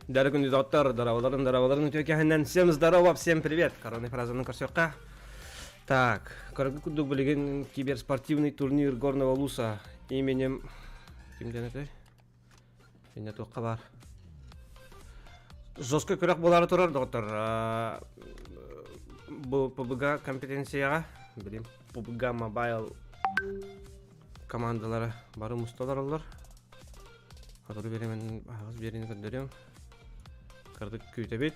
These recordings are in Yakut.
Дорогой доктор, здороваларын, здороваларын үтүөкэһинэн. Всем здорово, всем привет. Коронный фразаны көрсөккө. Так, көргү курдук билигин киберспортивный турнир Горного Луса именем кимден этэй? Инне туохха баар. Жестко күрэх буолаары турар, доктор. Бу ПБГ компетенцияҕа, билим, PUBG Mobile командалара бары муста олороллор. Хотуру биэримен аһаҕас биэриини көрдөрүөм. Кырдык күүтэбит.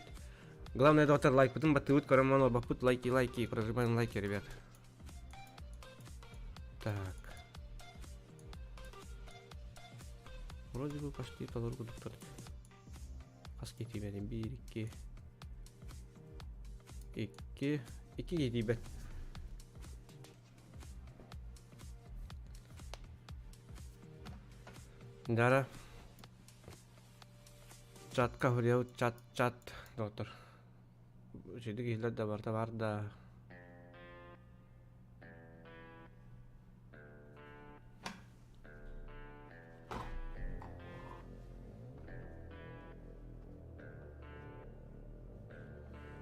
Главное, доктор, лайкпытын баттыыбыт, көрөн олорбоппут. Лайки, лайки, прожимаем лайки, ребят. Так. Вроде бы почти толору курдуктар. Хас киһи тиийбэтин? Биир, икки, икки, икки киһи тиийбэт. Дара. Чатка хурьябыт чат чат доктор. Үчүгэй киһилэр да барыта бар да.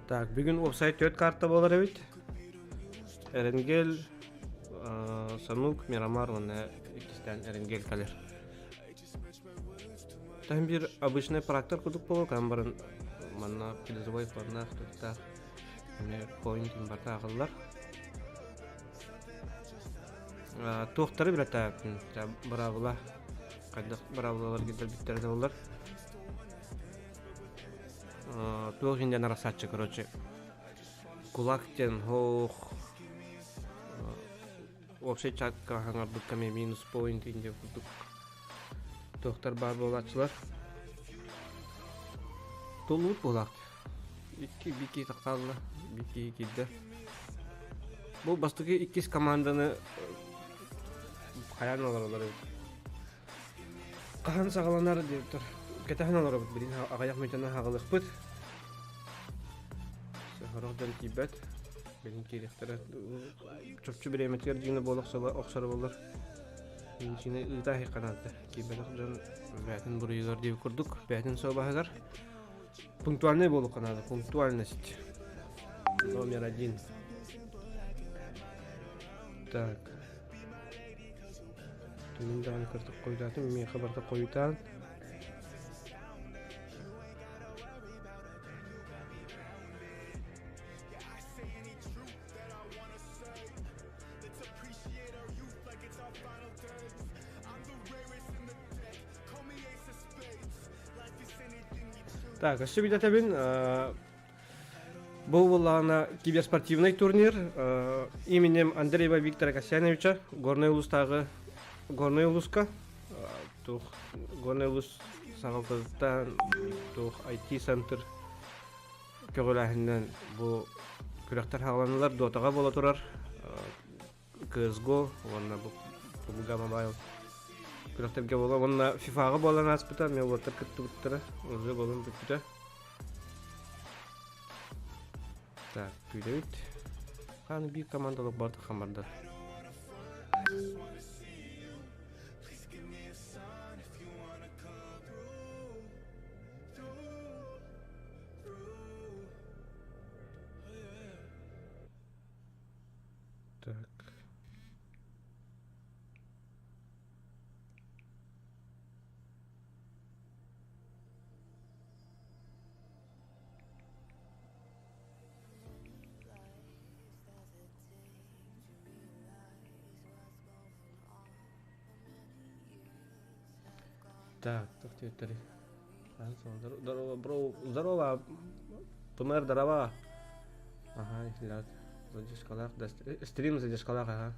Так, бүгүн уопсай төрт карта буолар эбит. Эренгел, Санук, Мирамар уонна иккистээн Эренгел кэлэр. Таһым биир обычный практор курдук буолуо, кам баран манна призовой фоннаах туттаах эмиэ поинтин барыта ааҕыллар. Туохтары билэтээппин, быраабыла хайдах быраабылалар киллэрбиттэрэ да буоллар. Туох индиан арахсааччы, короче. Кулак диэн ох общий чатка хаҥарбыкка эмиэ минус point индия курдук туохтар баар буолааччылар. Тулуут буолаах. Икки бики таххаалла, бики киирдэ. Бу бастакы иккис команданы хайаан олоролор эбит. Хаһан саҕаланар диэбиттэр. Кэтэһэн олоробут билин аҕыйах мүнүүтэнэн хаҕылыахпыт. Сорох дьон тиийбэт. Билин киириэхтэрэ. Чопчу бириэмэтигэр дьиҥэ буола охсоро буоллар. Инчини ыыта аһыйханаата. Киирбэтэх дьон бээтин буруйугар диэбит курдук, бээтин суобаһыгар. Пунктуальнай буолуохха наада, пунктуальность. Номер один. Так. Мин даҕаны кырдык хойутаатым, миэхэ барыта хойутаан. Так, өссө билэтэбин Бу буоллаҕына киберспортивнай турнир именем Андреева Виктора Касьяновича Горнай улуустааҕы Горнай улууска туох Горнай улуус саҕалтатыттан туох IT-центр көҕүлээһининэн бу күрэхтэр хааланылар Дотаҕа буола турар CSGO уонна бу PUBG Mobile күрэхтэргэ буола уонна FIFA-ҕа буолан ааспыта эмиэ уолаттар кыттыбыттара уже буолан бүппүтэ так күүтэбит хааны биир командалык барда хамардар Так. Так, тохтуйуттары. Здорово, бро. Здорово. ПМР, здорово. Ага, ляд. Задержкалаах, да, стрим задержкалаах, ага.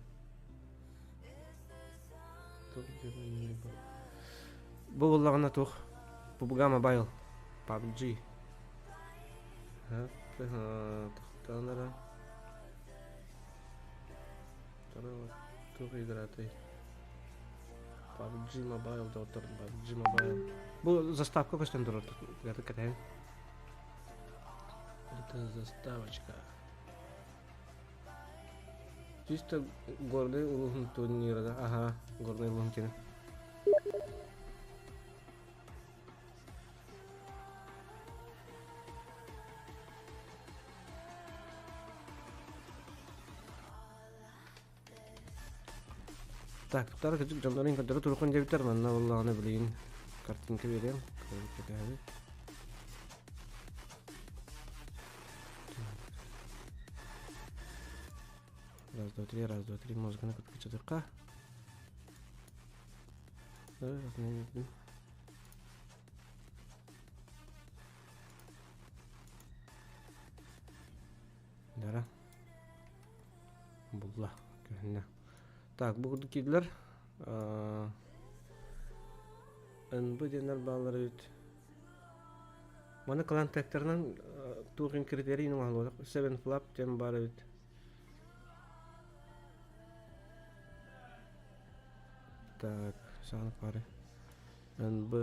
Бу буоллаҕына туох? PUBG Mobile, PUBG. Тохтоон эрэ. Туох игратай? PUBG Mobile доҕоттор, PUBG Mobile. Бу заставка көстөн турар, кэтэһин. Это заставочка. Чисто горный улуһун турнира, да? Ага, горный улуһун кини. Так, туттара кырдьык дьоннорун көрдөрө туруоххун диэбиттэр, манна буоллаҕына билигин картинка биэриэм, кэтэһэбит. Раз, два, три, раз, два, три, музыканы кыччатыахха. Дара. Булла. Көһүннэ. Так, бу курдук киирдилэр. НБ диэннэр бааллар эбит. Маны клан тегтеринэн туох критерийин оҥоһуллубатах. Seven Flap диэн баар эбит. Так, сааны пары. НБ,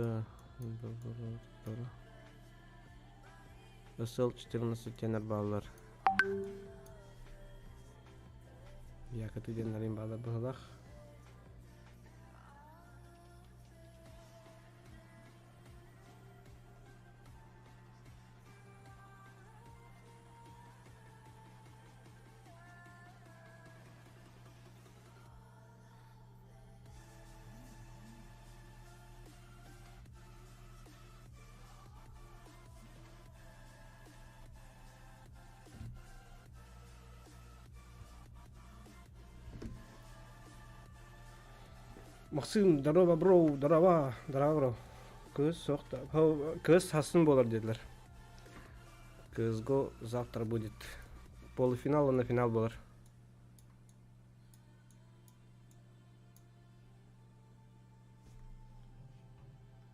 SL14 диэннэр бааллар. Якоты диэннэрин бааллар быһылах. Максим, здорово, бро, здорово, здорово, бро. Кыыс суох да, кыыс хасын буолар диэтилэр. CSGO завтра будет. Полуфинал на финал буолар.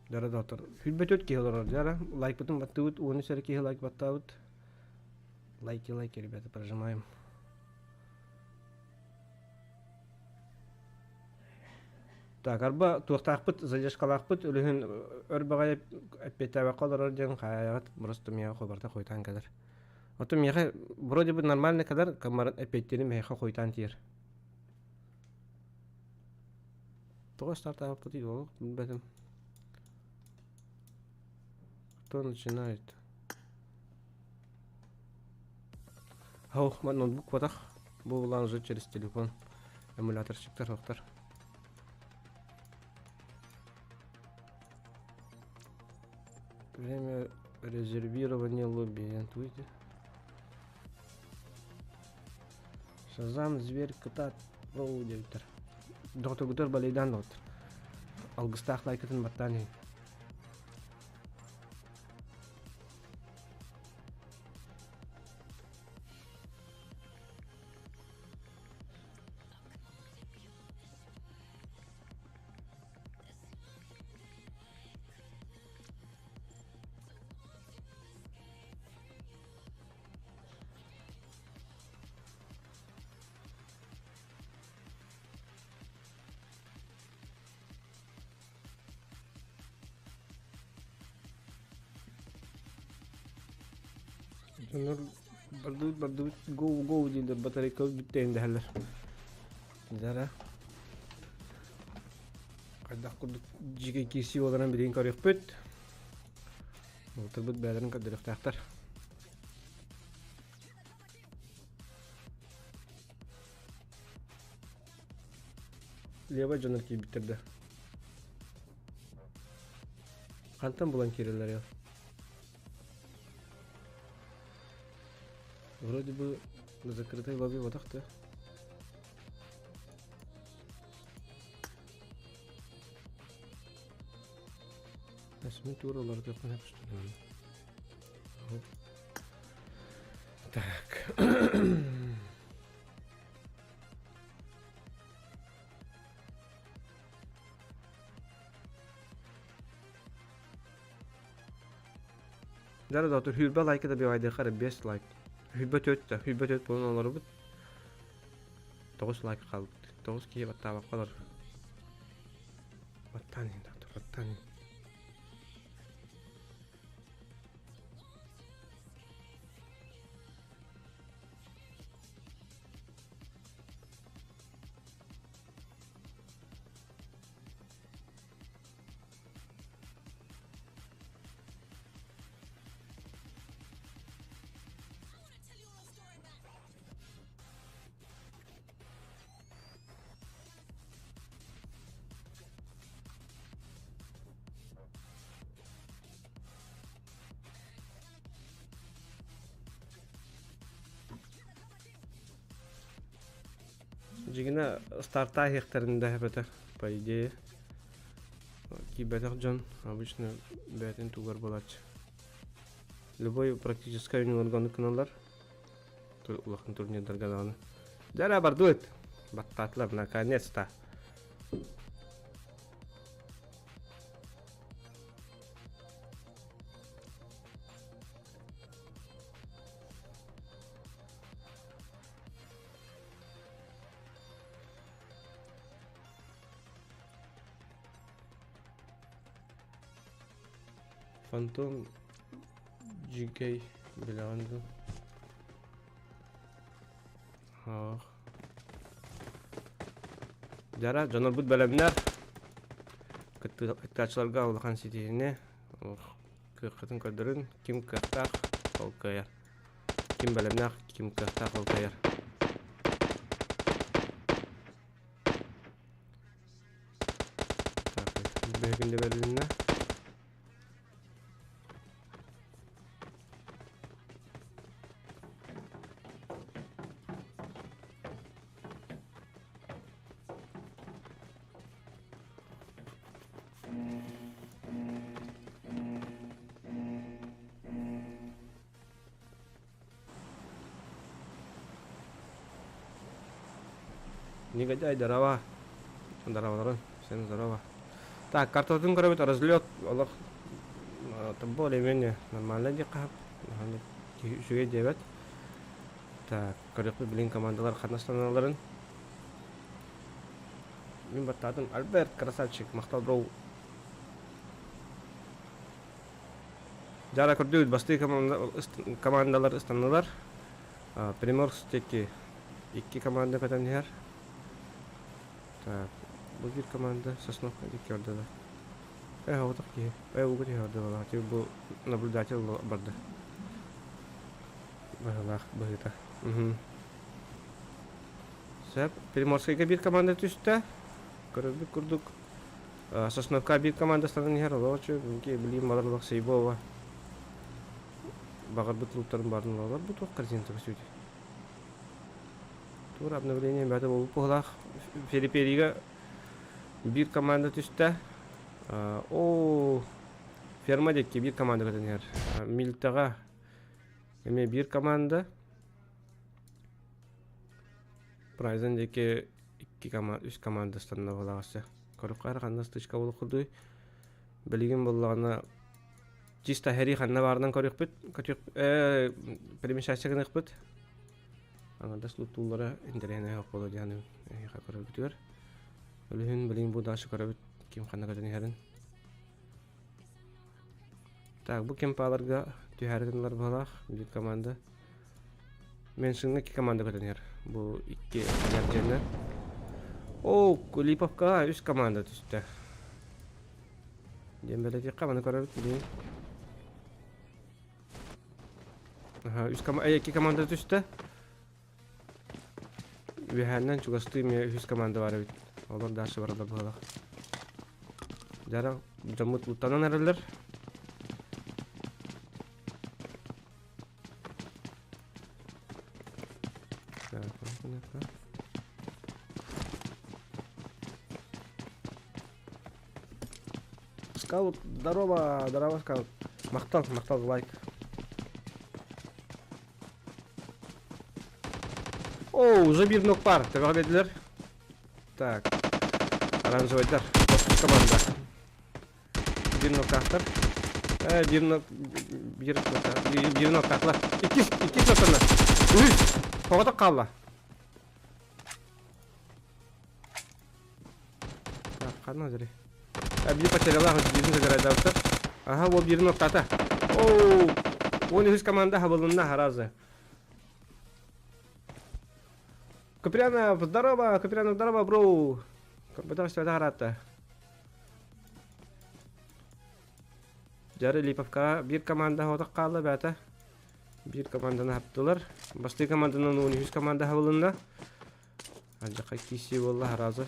Дара доктор. Хүлбэ төрт киһи олорор. Дара лайкпытын баттыбыт. 13 эрэ киһи лайк баттаабыт. Лайки, лайки, ребята, прожимаем. Так, арба туохтаахпыт, задержкалаахпыт үлүһүн өр баҕайы эппиэттээбэккэ олорор диэн хаайаҕыт просто миэхэ хобарта хойутаан кэлэр. Оттон миэхэ вроде бы нормально кэлэр, камаран эппиэттиирим миэхэ хойутаан тиийэр. Тоҕо стартаабыппытый ол билбэтим. Кто начинает? Ох, ноутбук батах. Бу булан уже через телефон. Эмуляторщиктар охтар. Время резервирования лобби. Туйте. Шазам, зверь, кытаат, роу диэбиттэр. Доҕотторгутугар балейдаан доҕоттор. Алгыстаах лайкатын баттаан иһин. Дьоннор бардыбыт бардыбыт гоу гоу дииллэр батарейка бүттэйин дэһэллэр. Дара хайдах курдук дьиикэй киирсии буоларын билигин көрүөхпүт. Уолаттарбыт бэйэлэрин көрдөрүөхтээхтэр. Лева дьонор киирбиттэр да. Хантан булан киирэллэр я? Вроде бы на закрытой лобби вот так-то. Әсмин тур оларды Так. Дара да хүрбэ лайка да бивайдыхар 5 лайк. Хүрбэ төрт да, хүрбэ төрт буолан олоробут. 9 лайк хаалбыт. 9 киһи баттаабакка олор. Баттаан иһин, баттаан иһин. Дьиҥинэ стартаа иһиэхтэрин да эбэтэр, по идее, киирбэтэх дьон обычно бэйэтин тугар буолааччы. Любой практическай оонньууларга оннук гыналлар. Улахан турнирдарга даҕаны. Дьэ бардыбыт! Баттаатылар наконец-то! Фантом Дьиҥкэй билэҕин дуу? Ох. Дьара, дьонорбут бэлэмнэр. Кыттааччыларга улахан ситиһиини, кыаххытын көрдөрүн, ким кыахтаах, ол кыайар. Ким бэлэмнээх, ким кыахтаах, ол кыайар. Так, бэһигин бэрилиннэ. Негодяй, здорово. Здороваларын, всем здорово. Так, картатын көрөбүт, разлет, олох более-менее нормально диэххэ үчүгэй диэбэт. Так, көрүөхпүт билин командалар ханнастаналарын. Мин баттаатым. Альберт, красавчик, махтал бро. Дьара көрдүбүт, бастыы командалар ыстаннылар. Приморск диэки икки команда көтөн иһэр. Так, бу биир команда Сосновка диэки ордула. Э, оҕотох киһи. Э, угут иһэ ордула. Бу наблюдатель барда. Быһылаах быһыыта. Сөп. Приморскайга биир команда түстэ. Көрөрбүт курдук Сосновка биир команда станан иһэр олоочу билиим балар олох Сейбова баҕарбыт лууттарын барын олор бу туох корзинка көстүүтэ тур обновление бээтэ буолбут быһылаах Филипперига биир команда түстэ о ферма диэки биир команда көтөн иһэр Мильтаҕа эмиэ биир команда Прайзен диэки икки команда үс команда ыстанна буолаҕасы көрүөххэ ханна стычка буолуох курдуй билигин буоллаҕына чисто хэрий ханна баарынан көрүөхпүт көтүөх э перемещаться гыныахпыт аҥардас луттууллара интэриэһинэй оһох буолуо диэн эһиэхэ көрөрбүтүгэр өлүһүн билигин бу дальше көрөбүт ким ханна көтөн иһэрин Так, бу кемпаларга түһээри гыннылар быһалаах биир команда. Меншиҥҥа икки команда көтөн иһэр. Бу икки дьиэннэр. Оо, Липовкаҕа үс команда түстэ. Диэн бэлэтиэххэ маны көрөбүт билигин. Аха, үс команда, икки команда түстэ. Үөһээннэн чугастыы эмиэ үһүс команда баар эбит. Олор дальше бараллар быһыылаах. Дьара дьоммут луттанан эрэллэр. Скаут, здорово, здорово, скаут. Махтал, махтал, лайк. О, уже биир нок баар. Төбөҕө биэрдилэр. Так. Оранжевайдар. Команда. Биир ноктаахтар. Э, биир нок... Биир нок... Биир ноктаахлар. Иккис, иккис ноктанна. Үһүс. Тоҕотох хаалла. Так, ханна дери. Э, биир потерялаах, биирин забирайдаабыттар. Ага, ол биирин ноктаата. Оу! 13 команда хабылынна харазы. Куприанов, здорово! Куприанов, здорово, бро! Потому что это Дьары Липовка биир команда отох хаалла бээтэ. Биир команданы хаптылар. Бастыы команданан 13 команда хабылынна. Алдьархай киирсии буолла араазы.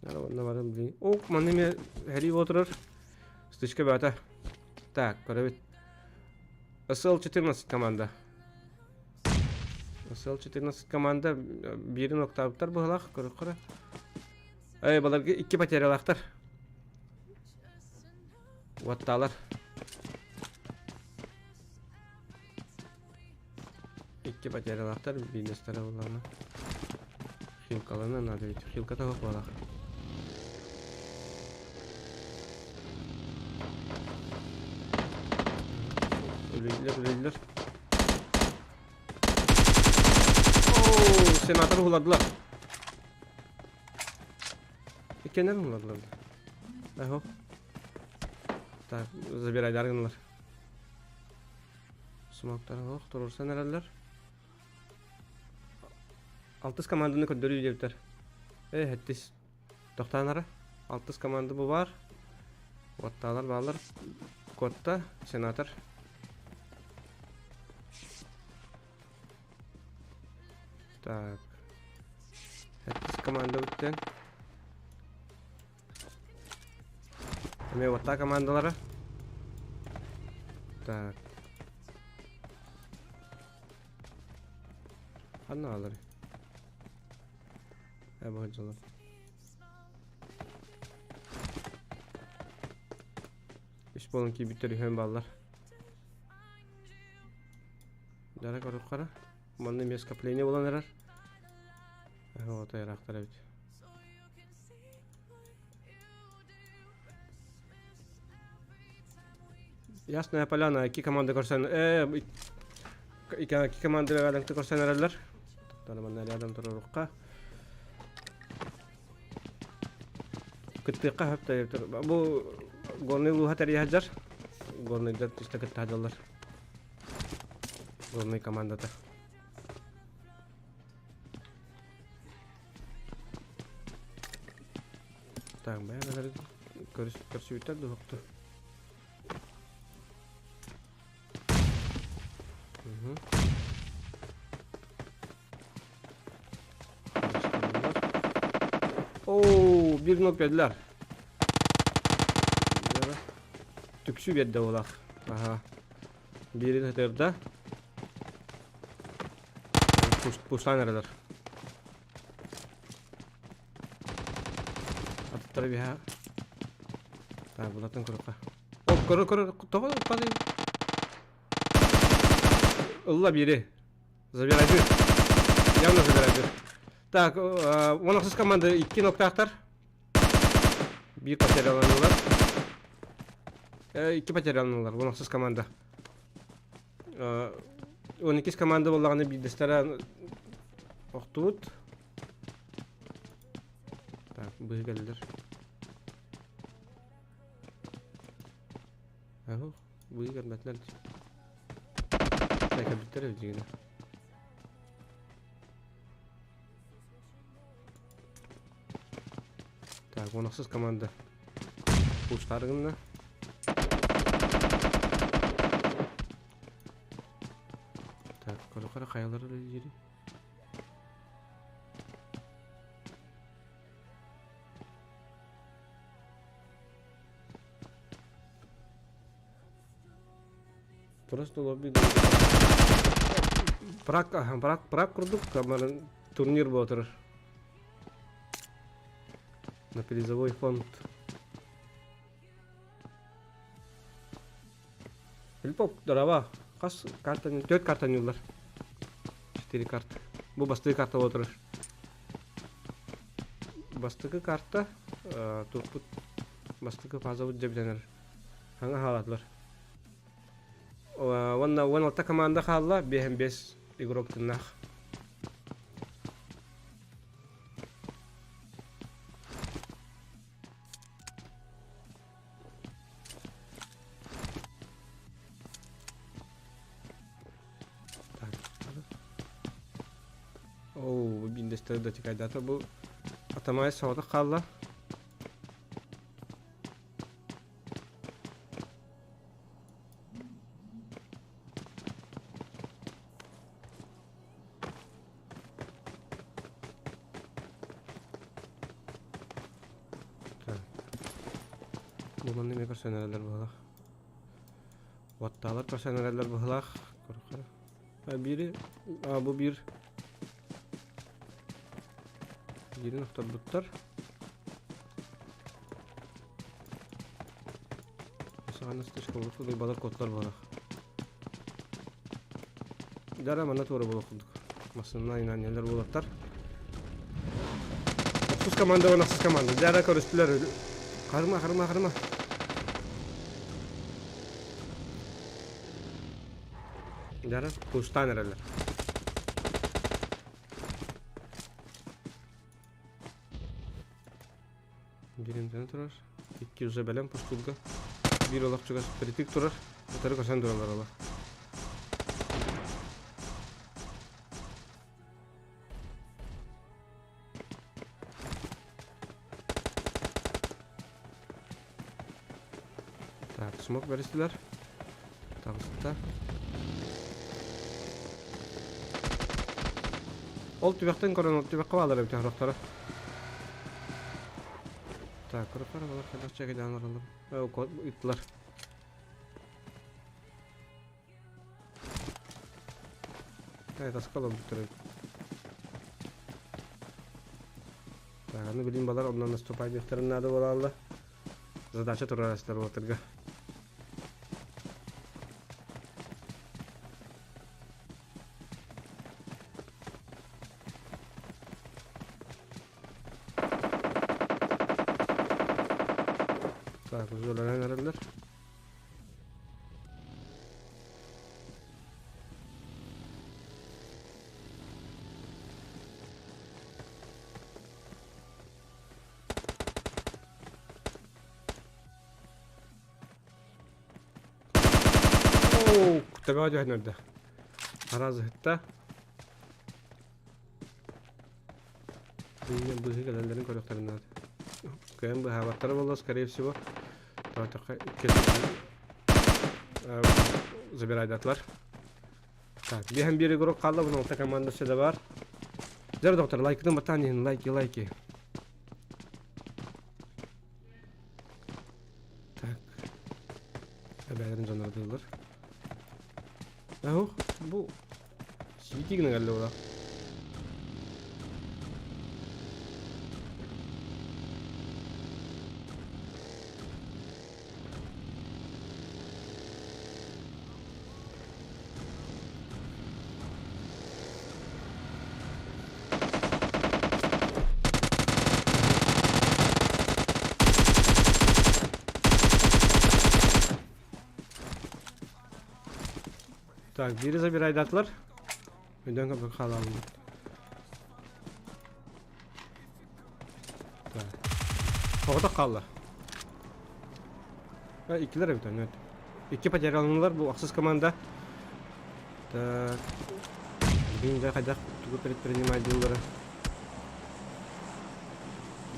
Онно баран билигин. О, манна эмиэ сэрии буола турар. Стычка бөҕөтө. Так, көрөбүт. СЛ-14 команда. СЛ-14 команда биирин октаабыттар быһылаах, көрөххө. Эй, баларга икки потерялаахтар. Уоттаалар. Икки потерялаахтар бизнестэрэ буоллаҕына. Хилкалана надо ведь. Хилката суох буоллах. Үлүллэр, үлүллэр. Оу, сенатор уһуладылар. Иккиэннэр уһуладылар. Ай, Так, забирайдар гыннылар. Смоктар ох, туруорсан эрэллэр. Алтыс команданы көрдөрүү диэбиттэр. Э, хэттис. Тохтоон ара. Алтыс команда бу баар. Уоттаалар бааллар. Куотта, сенатор. Так. Хэттис команда бүттен. Эмиэ уоттаа командалара. Так. Ханна алар? Э, бу дьолор. Үс буолан киирбиттэр үһүөн бааллар. Дара көрүк хара. Манна эмиэ скопление буолан эрэр. Э, вот ыраахтар эбит. Ясная Поляна икки команда көрсөн, икки команда бэҕэлэҥти көрсөн эрэллэр. Манна рядом турорукка. Кыттыахха хөп Бу Горный улууһа тэрийэ сылдьар. Горныйдар түстэ кытта сылдьаллар. Горный командата. Так, бэйэлэр көрсүбүттэр дуһукту. Оо, биир нок бердилер. Түксүү берді олақ. Аха. Биирин хытырда. Пустан эрэлэр. Атыттары биһа. Так, булатын көрөккө. О, көрө көрө тоҕо падай. Ылла биири. Забирай Явно забирай Так, 16 команда икки ноктаахтар. Биир потеряланылар. Икки потеряланылар, 16 команда. 12 команда буоллаҕына биирдэстэрэ охтубут. Так, быһы кэллилэр. Аһы, быһы кэлбэтилэр. Кэлбиттэр эбит дьиҥинэ. Так, 16 команда. Пустар гынна. Так, көрө-көрө хайалары үлэлиири. Просто лобби Прак, прак, прак курдук, турнир буолар. На призовой фонд. Филиппов, здорово. Хас картаны, төрт картаны юллар. Четыре карты. Бу бастакы карта отырар. Бастакы карта турпут бастакы фазабыт дьэбдэнэр. Хаҥа хаалатылар. Уонна 16 команда хаалла, 5 игрок тыннаах. Так. Оу, биндестер да тикайдата бу атамай соҕотох хаалла. Бу манна эмиэ көрсөн эрэллэр быһылаах. Уоттаалар көрсөн эрэллэр быһылаах. Биири, бу биир биирин охторбуттар. Саҕана слишком балар котлар барах. Дара манна туора буолуох курдук. Массыына инанньалар буолаттар. Охсус команда уонна ахсыс команда. Дара көрүстүлэр. Харма, харма, харма. Дара кустаан эрэллэр. Биримтэн турар. Икки уже бэлэм пустулга. Биир олох чугас притык турар. Утары көсөн тураллар ола. Так, смок бэристилэр. Таҕыста. Ол түбэхтэн көрөн, ол түбэххэ баалар эбит орохторо. Так, көрө балар хайдах чэкэдээн олороллор. Ыттылар. Таска олорбуттар эбит. Так, аны билин балар онно наступай диэхтэрин наада буолаалла. Задача турар уотырга. Так, өлөрөн эрэллэр. Оо, төбөҕө түһэн эрдэ. Аразыһытта. Инньэ быһыы кэлэллэрин көрүөхтэрин наада. Кыайан быһаабаттара буолла, скорее всего. Тоҕо иккис забирайдатылар. Так, биэһэн биир игрок хаалла, бу алта команда все да бар. Дьэр, доктор, лайкытын баттаан иһин, лайки, лайки. Так. Эбээлэрин дьонноро дыллар. Ах, бу сити гына кэллэ була. Так, бири забирайдатылар. Өйдөн көпөк хаалалым. Так. Оҕото хаалла. Иккилэр эбит онно. Икки потеряланылар бу ахсыс команда. Так. Билигин дьэ хайдах тугу предпринимайдыыллара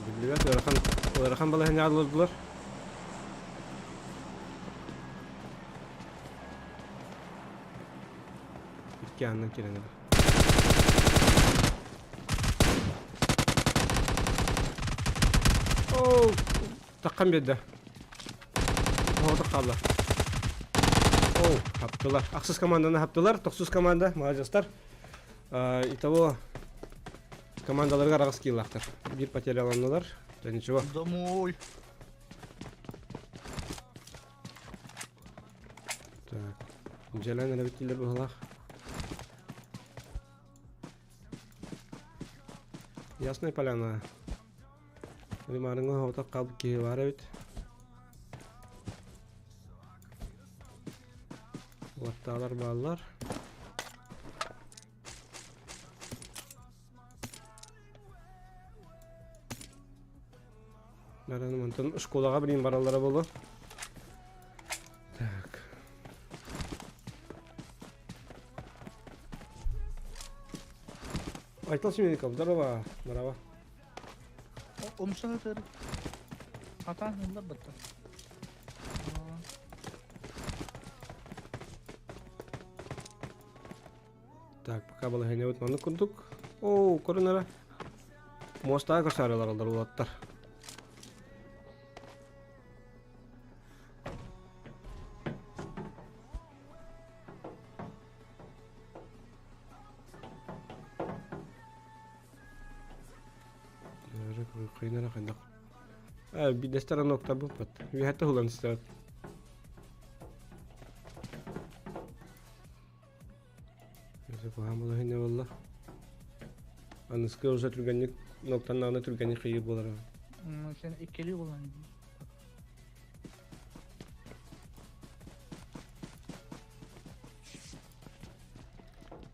биллибэт. Ыарахан, ыарахан балаһыанньаҕа олордулар. Икки аанынан киирэн эрэр. Оо, таххан биэрдэ. Оҕотох хаалла. Оу, хаптылар. Ахсыс команданы хаптылар. Тохсус команда, маладьыстар. Итого командаларыгар аҕыс киилаахтар. Биир потеряланнылар. Да ничего. Домой. Так. Дьэлэн эрэ биттилэр быһалаах. Ясная поляна. Лимарыҥа оһоҕото хаалбыт киһи баар эбит. Уоттаалар бааллар. Наверное, онтон школаҕа билин бараллара буолуо. Так. Айтал Семеновиков, здорово, здорово. Умсан ытыр. Атаан ыллар батта. Так, пока балаһыанньабыт маннык курдук. Оо, көрүн эрэ. Муостаҕа көрсөөрүлэр олор уолаттар. Бидэстэр оноктарбыппыт. Үөһэттэ хулан истэбит. Куһаан буолла. Аныскы уже түргэнник ноктаннаҕына түргэнник кыйыы буолара. Сен иккилии буолан.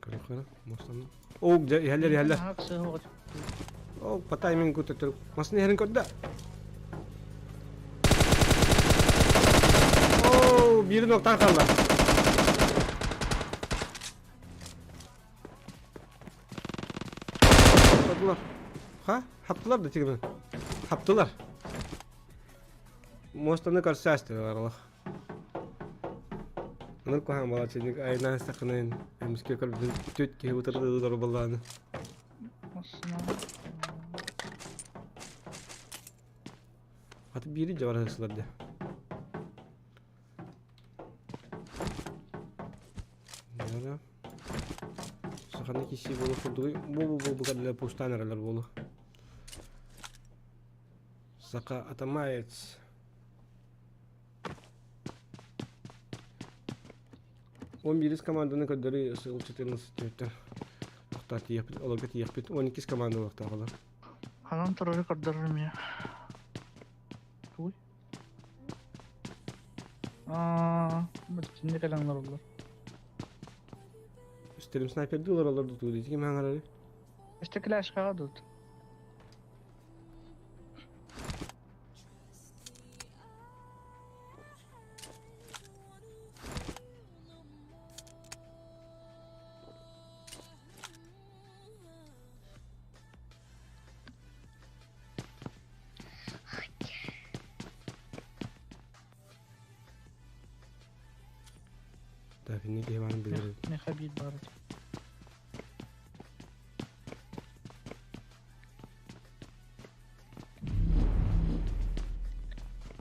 Көрө-көрө, муостанна. Оо, дьэ, иһэллэр, иһэллэр. Оо, по таймингу төттөрү. Масын иһэрин көрдө. Оо, биир ноктан хаалла. Хаптылар. Ха? Хаптылар да тигини. Хаптылар. Муостаны көрсө астылар олох. Онон куһаҕан буолааччы айнаан истэххинэ эмискэ көрбүтүн түөрт киһи утары буоллаҕына. Хата биири дьэ баран сылар дьэ. Саханы киси буолу курдугуй бу бу бу пустаан эрэлэр буолу. Саха атамаец. 11 команданы көрдөрүү сыл 14 түөттэр тохтоо тиийэхпит, олорго тиийэхпит. 12 команда олохтоох олор. Ханан турары көрдөрөр мне. Туй. Аа, битинне кэлэн олороллор. Үстерим снайпердии олороллор дуу дии ким хаҥарары? Өстө кляшкаҕа тут. Так, инники киһи билэр. Меха биир баар.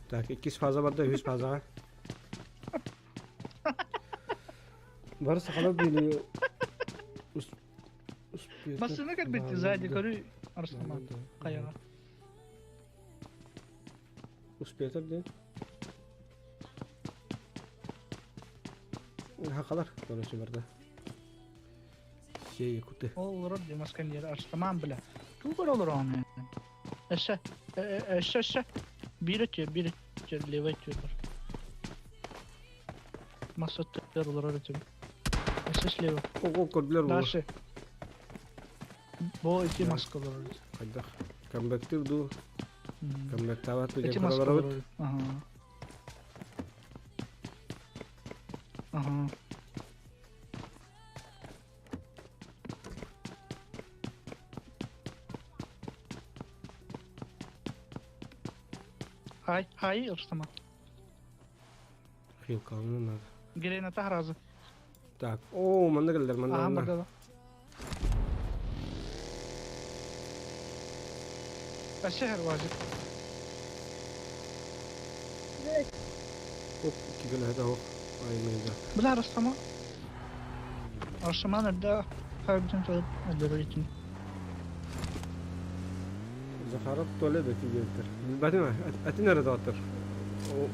Так, иккис фаза барда, үһүс фазаҕа. Бары сахалар били Массыына кэлбит сзади көрүй Арслан хайаҕа. Успетер диэн. Хакалар, короче, барда. Все якуты. Ол олорор дии масканьер Арстаман бля. Тугар олорон. Эссе, эссе, эссе. Биир өтүө, биир өтүө, левый өтүө бар. Мас өттүгэр олорор этим. Эссе слева. О, көрдүлэр бу. Дальше. Бу ити маска олорор. Хайдах? Камбэктир дуу? Камбэктаабат дуу Ити диэн маска көрө барабыт. олорор. Ага. Ага. Хай, хай, ырстама. Хилкалны надо. Грената разы. Так, о, манна кэллэр, манна, Ага, манна. бардала. الشهر واجد. Оп, икки кэлэһэ оһох. Ай, мыйда. Бля, Растама. Растаман эрдэ хайбытын толуп өлөрүтүн. Захаров туалет да киирбиттэр. Билбэтим атын эрэ доҕоттор.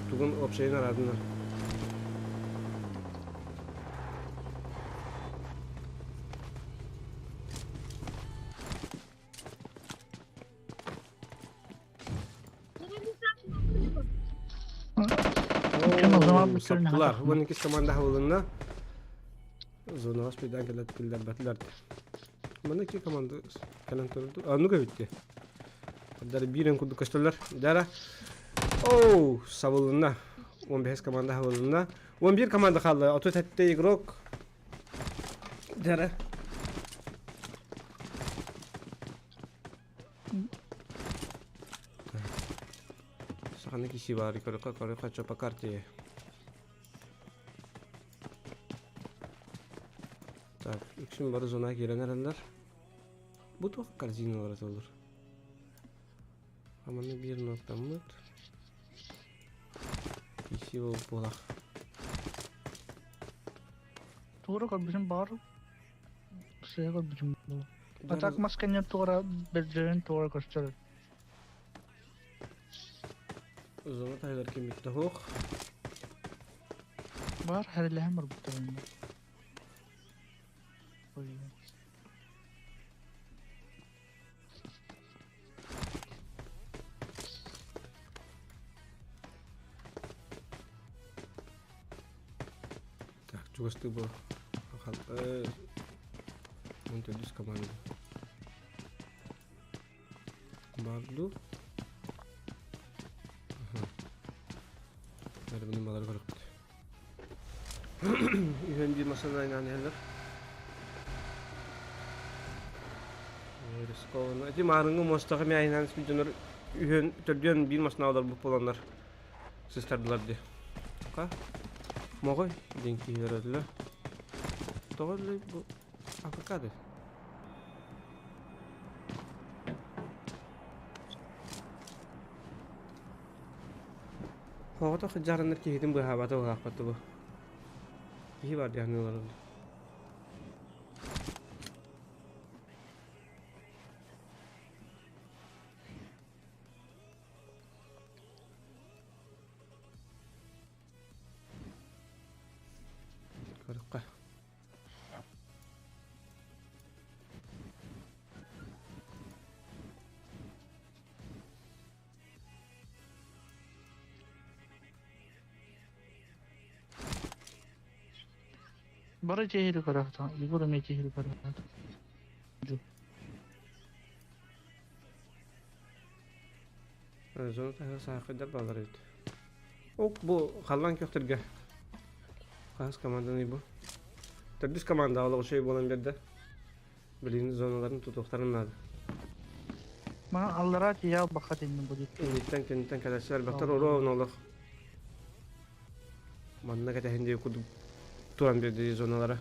Тугун общайын араадыннар. Ким o zaman bu türünü Саптылар. Уон иккис команда хабылынна. Зонаҕа спидан кэлэт киллэрбэтилэр. Манна икки команда кэлэн турду. Ану бүттэ. Дар биирин курдук көстөллөр. Дара. Оу, сабылынна. 15 команда хабылынна. 11 команда хаалла. 37 игрок. Дара. Саханы киси бар, көрөккө көрөккө чопа карте. Так, үксүн бары зона киирэн эрэллэр. Бу туох корзиналар этэллэр. Аманы биир ноктаммыт. Киси ол буолах. Туора көрбүтүм баар. Сыа көрбүтүм бу. А так масканер туора бэрдэрин туора көстөр. Зона тайлар ким хоқ. Баар хэрэлэһэн барбыттар. Ой. Так, чугасты бу. Он төрдүс команда. Барду. Бары балар көрөктү. Үһөн бир масана айнан элер. Рискованно. Эти марыңы мостағы мен айнан спидонор үһөн төрдүөн бир масана алар буп боландар. Сыстардылар ди. Ка? Могой денки берелер. Тоҕо бу авокадо. Хоҕото жарыныр киһитин быһаабата быһаахпатты бу. Киһи бар дианыылар. Көрөккө. Бары тиһири көрөктө. Егор эме тиһири көрөктө. Зона таһы саахыдар балар эбит. Ок бу халлан көхтөргө. Хас команданы бу. Төрдүс команда олох шей болан берди. Билин зоналарын тутуктарын нады. Мана аллара тия бахат инни будет. Инниттен кенниттен кэлэсилэр бактар оро олох. Манна кэтэһин диye кудук Туран биэрдии зоналара.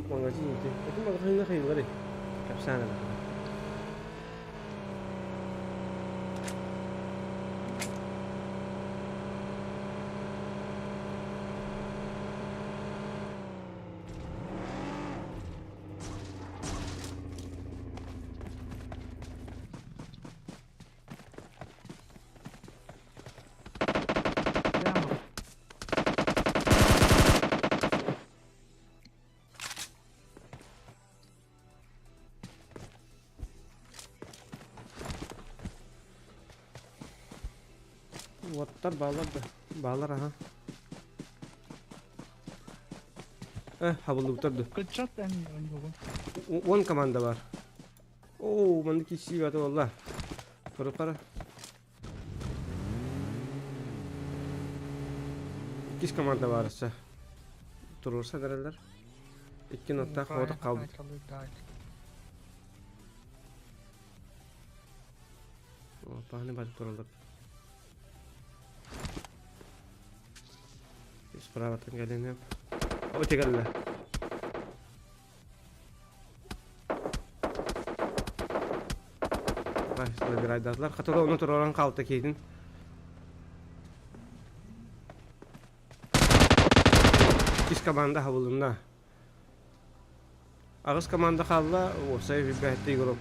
Магазин ити. Ити магазинна хайыллар Кэпсээн эрэ. Прямо. Уоттар баалар да. Баалар аха. Э, хабыллыбыттар да. Кыччат эн ойнугун. Уон команда бар. Оо, маннык киирсии баата буолла. Көрө-көрө. Иккис команда баар өссө. Туруорса эрэллэр. Икки ноттаах оҕото хаалбыт. Опааны барып тураллар. Справаттан кэлин. О, кэллэ. Набирайдатылар. Хатыра оны тураран қалты кейдин. Иккис команда хабылынна. Аҕыс команда хаалла, уопсай билбэһэтти игрок.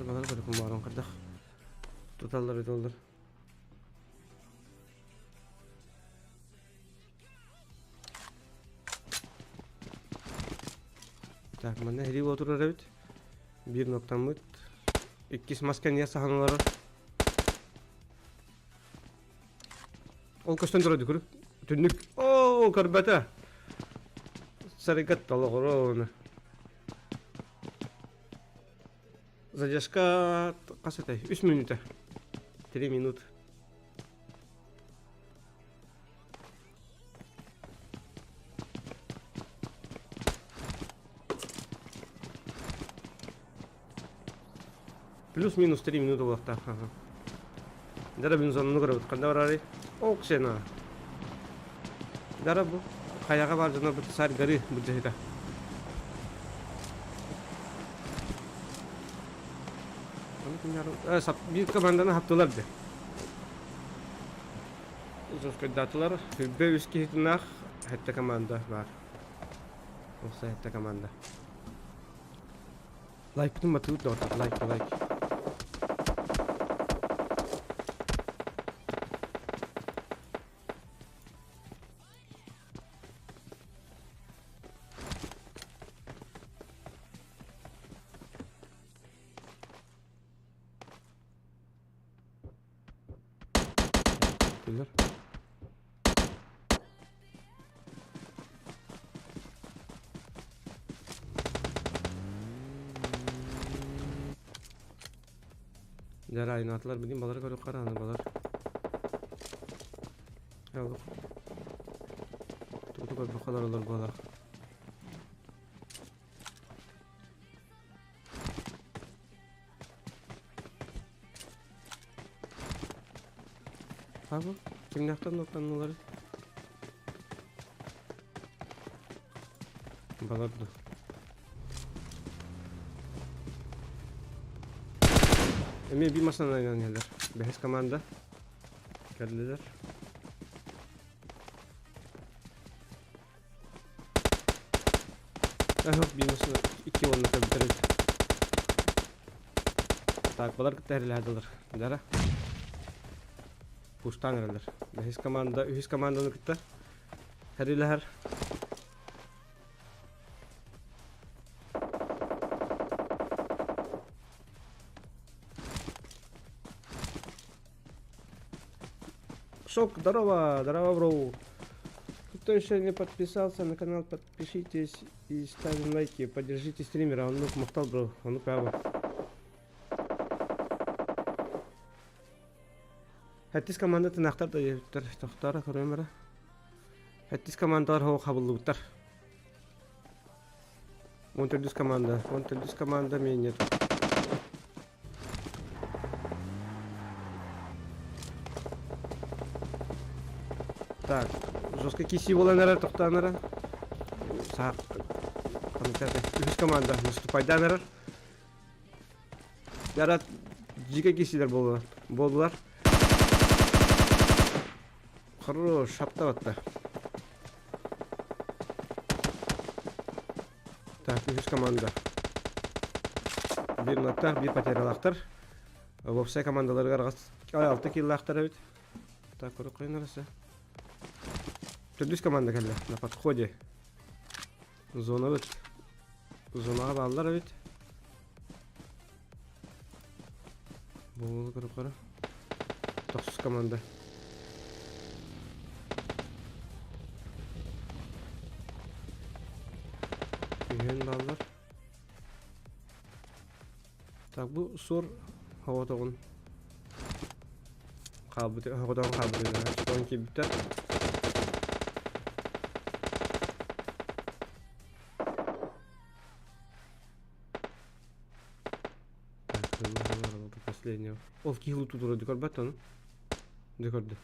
Балар көрүкүн баарон кырдах. Туталлар ыталлар. Так, манна хири отурар эбит. Биир ноктаммыт. Иккис мас кэннигэ саһан олорор. Ол көстөн турар дүкүр. Түннүк. Оо, көрбөтө. Сарыгат толоҕуруун. Задержка хас этэй? Үс мүнүүтэ. Три минут. Плюс-минус 3 минута буолуохтаах. Дара бензонunu көрөбүт. Ханна барарый? Оксена. Дара бу хайаҕа баар дьоно бу саар горы былдьаһыта. Биир команданы хаптылар де. Жескайдаатылар. Хүббэ үс киһитинах хэтте команда бар. Осы хэтте команда. Лайкпытын батырбыт доҕоттор, лайк, лайк. Түллэр. Дьэ айнаатылар билин балары көрүк харааны балар. Туту көрбөх олоролор буолар. Хаба, кимнээхтэн оттаннулар? Балар да. Эмиэ биир массыынанан иһэллэр. Бэһис команда кэллилэр. Эһок биир массыына икки уонна кэлбитэр эбит. Так, балар кытта эрэлэһэллэр. Дара. Пуштаан эрэллэр. Бэһис команда, үһүс команданы кытта эрэлэһэр. Шок, здорово, здорово, бро. Кто еще не подписался на канал, подпишитесь и ставим лайки. Поддержите стримера, он ну махтал, бро, он ну право. Хэттис команда тынахтар да ебиттер, тохтара көрөмөрө. Хэттис командалар хоу хабыллыбыттар. 14 команда. 14 команда меня нет. Так, жестко киси буолан эрэр, тохтоон эрэр. Саах үһүс команда наступайдаан эрэр. Ярат дьиикэ киисилэр буоллулар. Буоллулар. Хорош, шаптабатта. Так, үһүс команда. Биир ынаттаах, биир потерялаахтар. Уопсай командаларыгар алта киллаахтар эбит. Так, көрө арасы. Төрдүс команда кэллэ на подходе. Зона бит. Зонаҕа бааллар эбит. Буолу көрө көрө. Тохсус команда. Үһүөн бааллар. Так бу суор оҕотоҕун хаалбыт оҕотоҕун хаалбыт суорун киирбиттэр. Так, последнего. Ол киһи тутура көрбөт ону. Дьэ көрдө.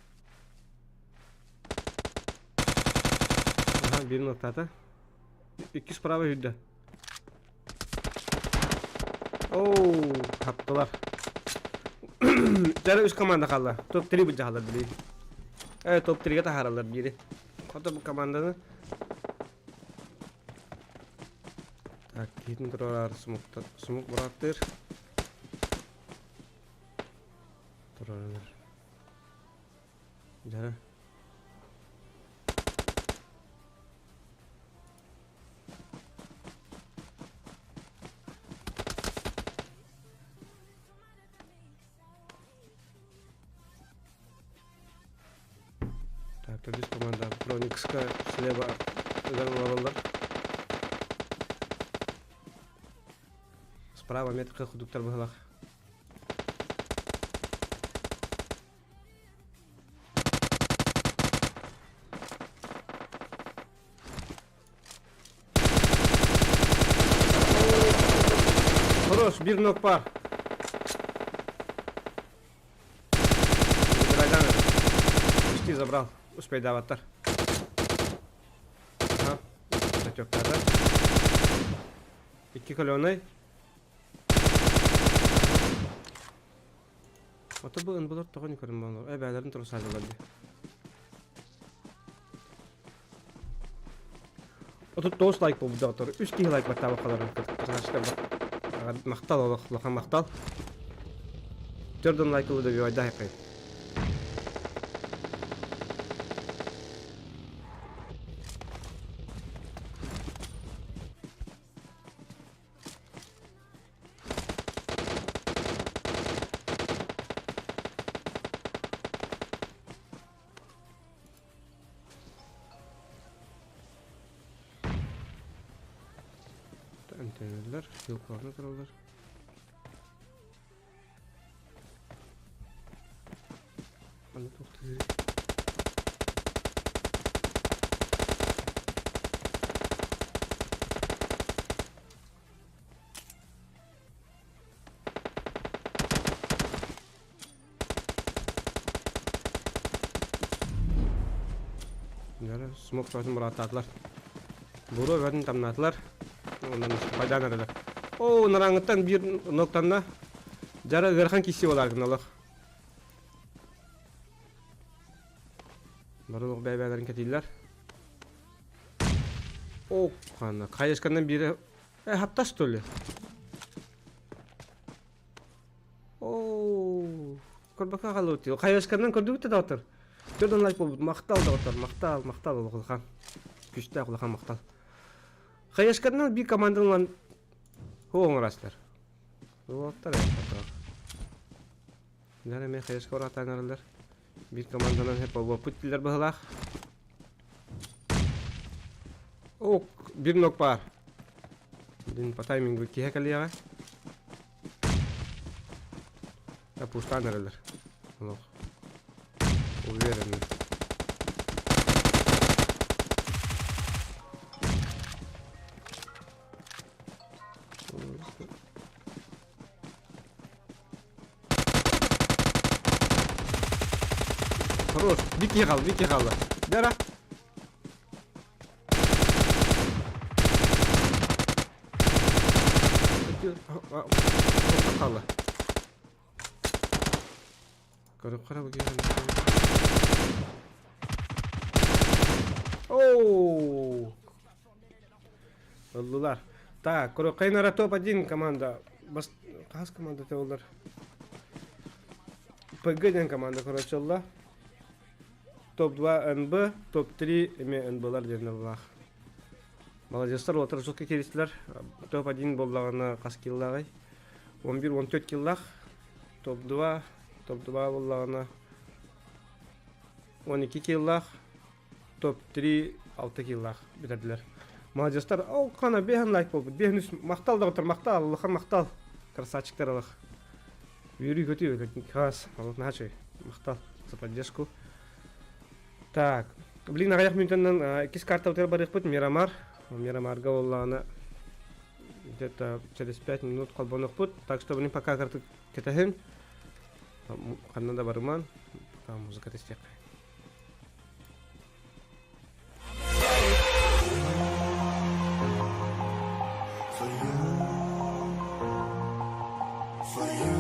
Аха, биирин аттаата. Иккис справа үрдэ. Оу, хаптылар. Дьэ үс команда хаалла. Топ-3 былдьаһаллар билигин. Топ-3-гэ таһаараллар биири. Хото бу команданы. Так, киһитин турар смок быраттыр. Турар. Дьэ. Так, төрдүс команда Проникска слева ыган Справа метка худуктар быһылах. Хорош, биир нок баар. Забирай Почти забрал. Успейдаабаттар. Ага. Затектаата. Икки каленый. Ото бу ынбылар тоҕо көрөн буолар. Эбээлэрин тура саадылар дии. 39 лайк буолбут доҕоттор. Үс киһи лайк баттаабаккаларын махтал олох улахан махтал. Төрдөн лайк ылы добивайда хайкай. Эмтэнэллэр, хилкалана тураллар. Аны туохтуур Смок бөҕөтүн бырааттаатылар. Буруо бөҕөтүн тамнаатылар. Онон пайдаан эрэлэр. Оо, нарааҥҥыттан биир ноктанна. Дьара ыарахан киирсии буолаар гыналар. Бары олох бэйэ-бэйэлэрин кэтииллэр. О, ханна, хайысканнан биирэ... Э, хаптас что ли? Оо, көрбөккө хаалбыт. Хайысканнан көрдүгүт да доҕоттор. Төрдөн лайк буолбут. Махтал доҕоттор, махтал, махтал улахан. Күстээх улахан махтал. Хайысканнан биир команданан ылан оҥорастар. Уолаттар Дьэ эмиэ хайыска ураатаан эрэллэр. Биир команданан хэп буолбуппут дииллэр быһыылаах. Ок, биир нок баар. Дин по таймингу киһэ кэлиэҕэ. Пустаан эрэллэр. Олох. Уверенный. Хорош. Вики хаалла, Вики хаалла. Дара. Хаалла. Көрүп кара Оу! Ыллылар. Так, Кайнара топ-1 команда. Бас... Хас команда олар? ПГ диэн команда, короче, ылла. Топ-2 НБ, топ-3 эми НБлар диэн ыллах. Молодецтар, олар жутко келистилер. Топ-1 буоллаҕына хас киллааҕый? 11-14 киллах. Топ-2, топ-2 буоллаҕына 12 киллах. Топ-3 6 киллах бүтэрдилэр. Молодецтар, ол қана беһен лайк болбут. Беһен үс махтал доҕоттор, махтал, улахан махтал. Красавчиктар алах. Үөрүү көтүү, хас, наһаа махтал за поддержку. Так, блин, аҕыйах мүнүүтэнэн иккис карта барыахпыт Мирамар. Мирамарга буоллаҕына где-то через 5 минут холбонуохпут. Так что, блин, пока карты кэтэһин. Ханна да барымаҥ. Пока музыка истиэххэ. For you, for you,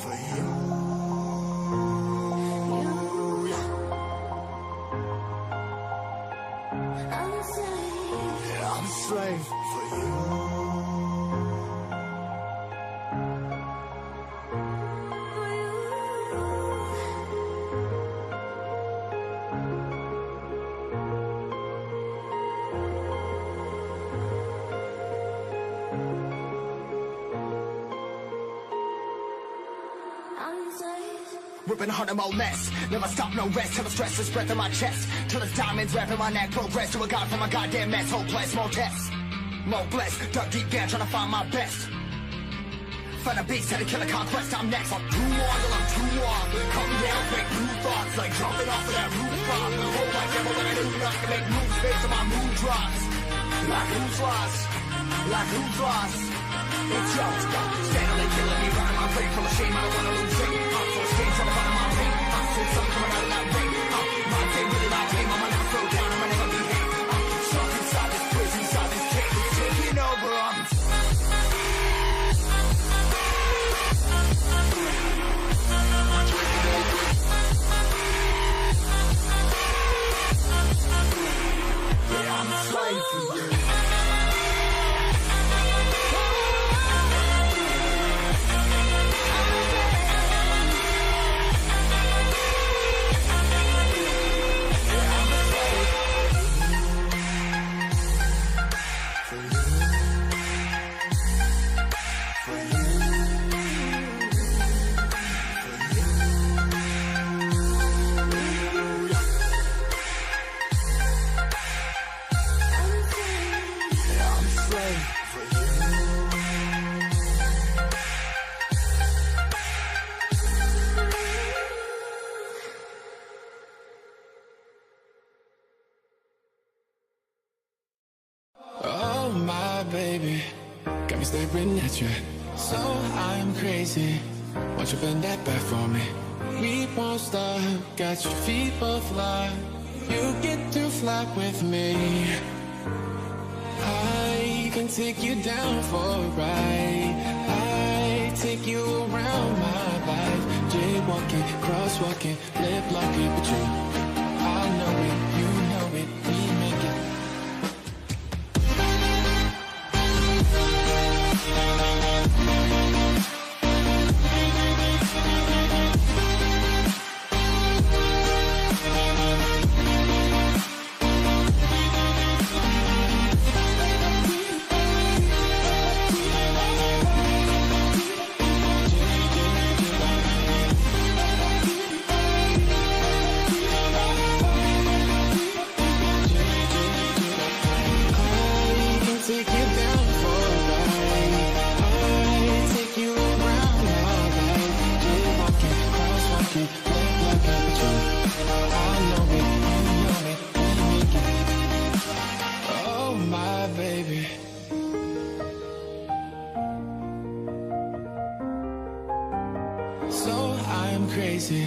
for you. I'm a slave. Yeah, I'm a slave for you. For you. I'm a slave. Ripping harder, more less. Never stop, no rest. Till the stress is breath in my chest. Till it's diamonds wrapping my neck. Progress to a god from a goddamn mess. Hopeless, more tests. More blessed. Dug deep down, trying to find my best. Find a beast, had to kill a conquest. I'm next. I'm too on till I'm too off. Come down, make new thoughts. Like jumping off of that rooftop. Hold like devil when I do not can make moves based on my mood drops. Like who's lost? Like who's lost? It's yo. Steadily killing me, running my brain full of shame. I don't wanna lose it. I'm so ashamed, trying to find my pain. I'm so stuck coming out of that rain. My day really my game. I'ma never slow down. I'ma never behave. I'm stuck inside this prison, inside this cage. It's taking over. I'm Yeah, I'm a slave for you. Yeah, I'm a slave for you. For you. For you. I'm a slave. Yeah, I'm a slave for you. Oh my baby, got me staring at you. So I'm crazy. Won't you bend that back for me? We won't stop. Got your feet both locked. You get to fly with me. I can take you down for a ride. I take you around my life. Jaywalking, crosswalking, lip locking, but you, I know it, you know it, we make it. I can take you down for a ride. I take you around my life. Jaywalking, crosswalking, lip locking, but you, I know it, you know it, we make it. Oh my baby, crazy.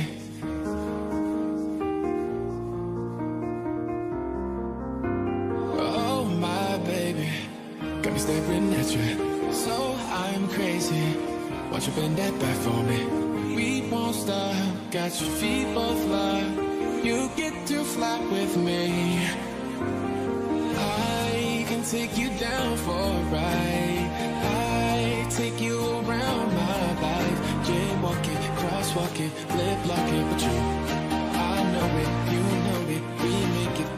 Oh my baby, got me staring at you. So I'm crazy. Won't you bend that back for me? We won't stop. Got your feet both locked. You get to fly with me. I can take you down for a ride. I take you around my life. Jaywalking, crosswalking, lip locking, but you, I know it, you know it, we make it.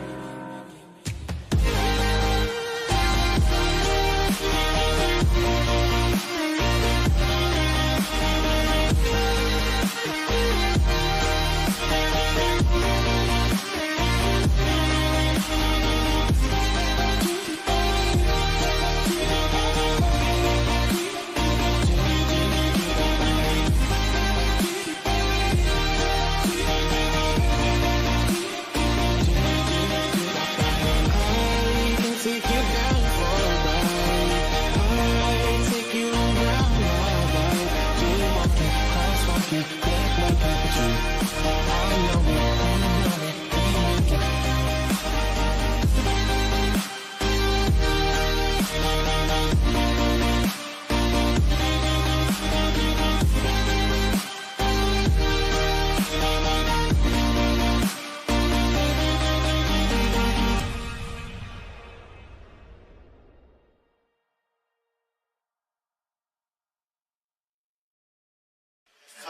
I can take you down for a ride. I take you around my life. Jaywalking, crosswalking, lip locking, but you, I know it, you know it, we make it.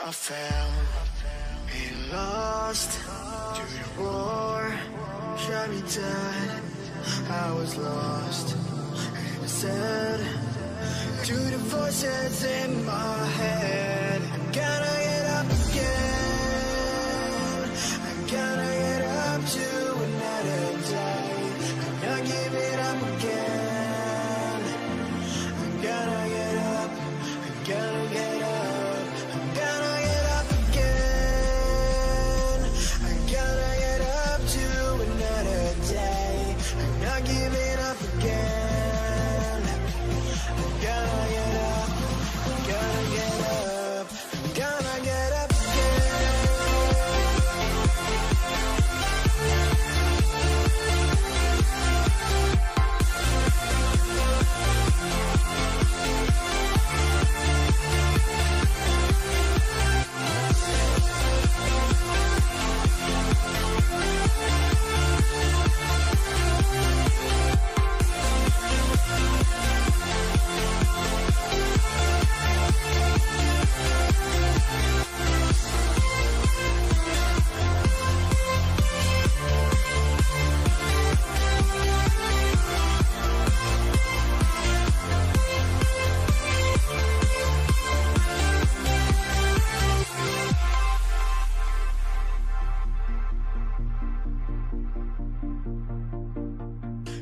I fell and lost to your war. Shot me dead. I was lost and said to the voices in my head, I'm gonna get up again. I'm gonna get up to another day. I'm not giving up again. I'm gonna get up. I'm gonna get up. I'm gonna get up again. I'm gonna get up to another day. I'm not giving up again. I'm gonna get up. I'm gonna get up. I'm gonna get up again.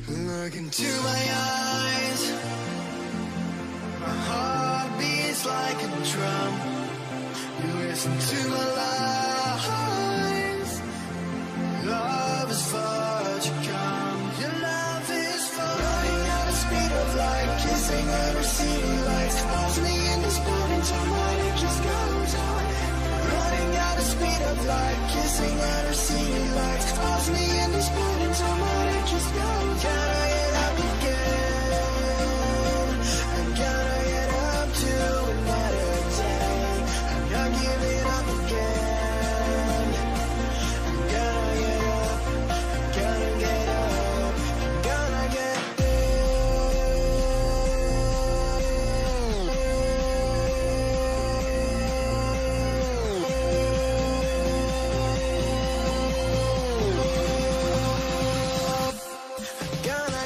Look into my eyes. My heart beats like a drum. You listen to my lies. Love is far to come. Your love is far. Running at the speed of light, kissing under city lights. Holds me in this moment, time and it just goes on. Running at the speed of light, kissing under city lights. Holds me in this moment, time and it just goes on. Gotta get up again. I'm gonna get up to another day. I'm not giving up again. I'm gonna get up. I'm gonna get up. I'm gonna get up. I'm gonna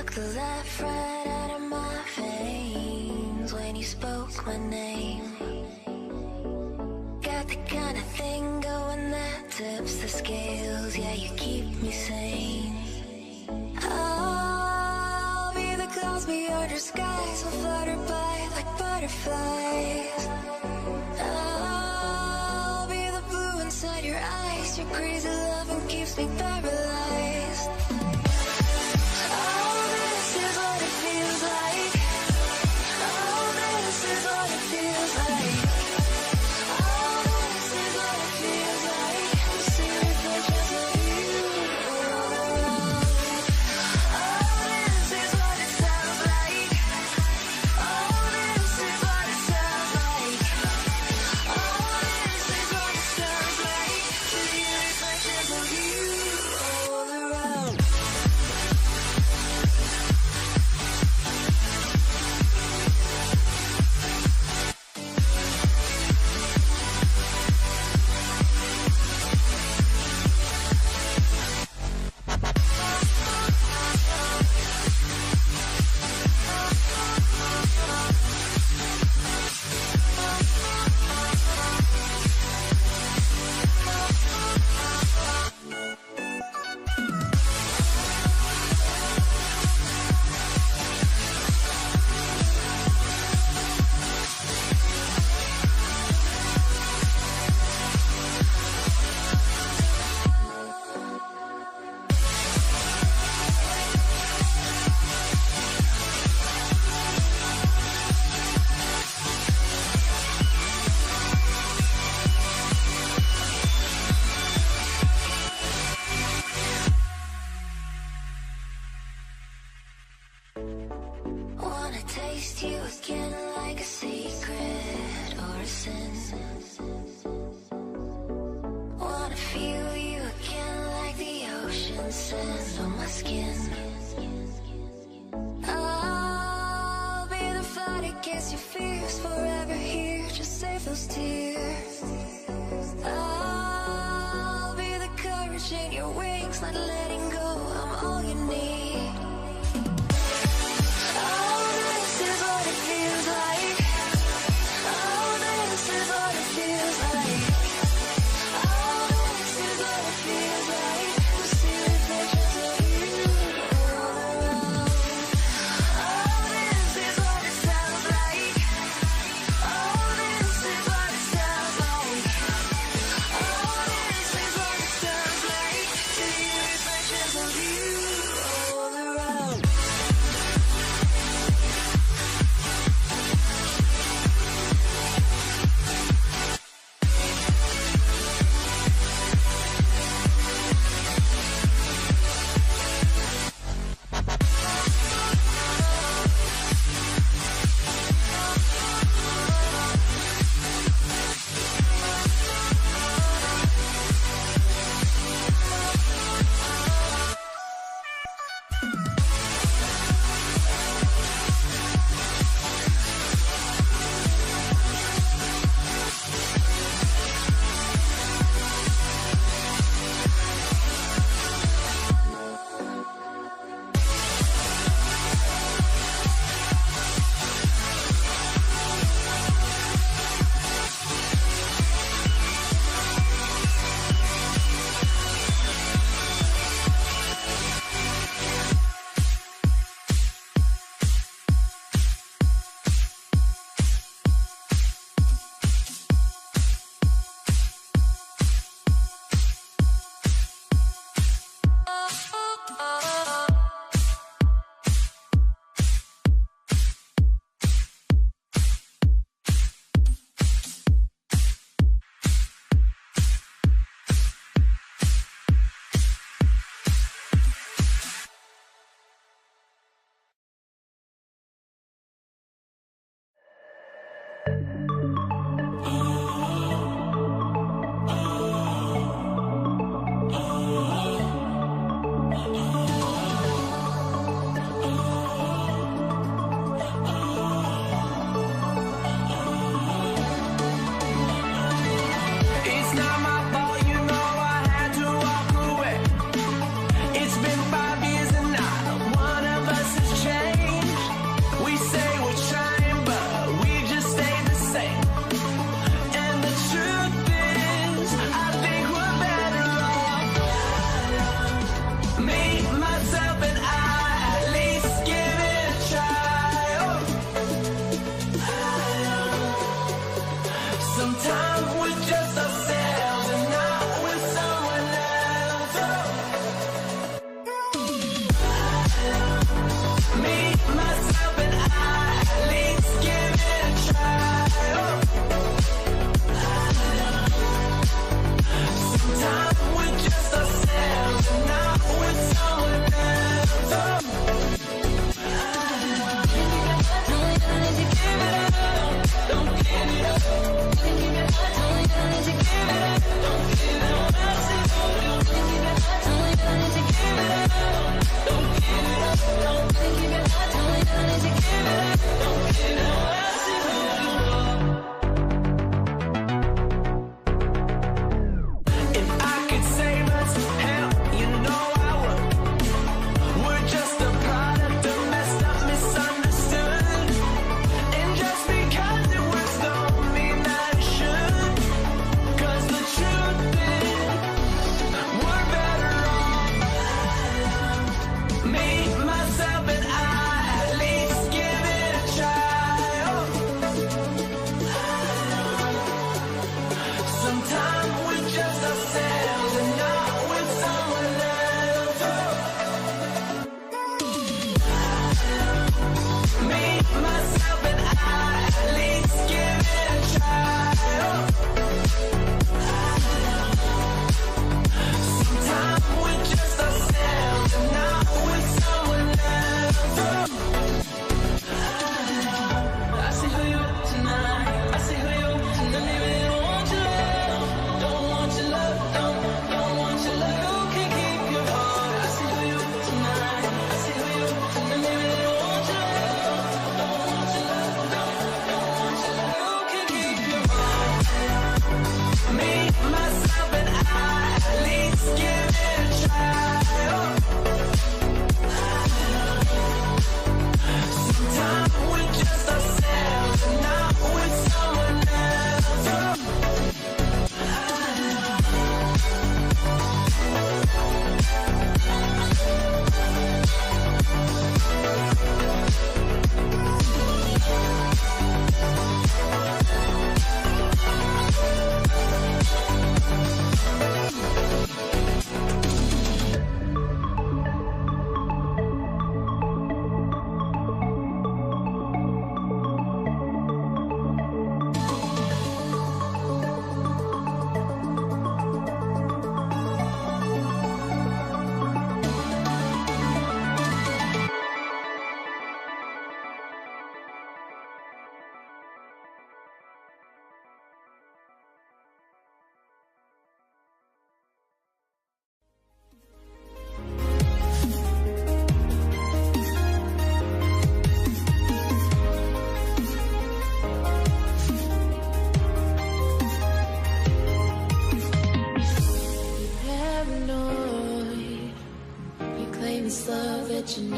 Took the life right out of my veins when you spoke my name. Got the kind of thing going that tips the scales. Yeah, you keep me sane. I'll be the clouds beyond your skies. Will flutter by like butterflies. I'll be the blue inside your eyes. Your crazy loving keeps me paralyzed. Oh, this is what it feels like. Oh, this is what it feels like. Oh, this is what it feels like. To see reflections of you all around. Oh, this is what it sounds like. Oh, this is what it sounds like. Oh, this is what it sounds like. To hear reflections of you all around. Wanna taste you again like a secret or a sin. Wanna feel you again like the ocean sand on my skin. I'll be the fight against your fears forever here. Just save those tears. I'll be the courage in your wings, not letting go. I'm all you need. Oh, this is what it feels like. Oh, this is what it feels like. Oh, this is what it feels like. To see reflections of you all around. Oh, this is what it sounds like. Oh, this is what it sounds like. Oh, this is what it sounds like. To hear reflections of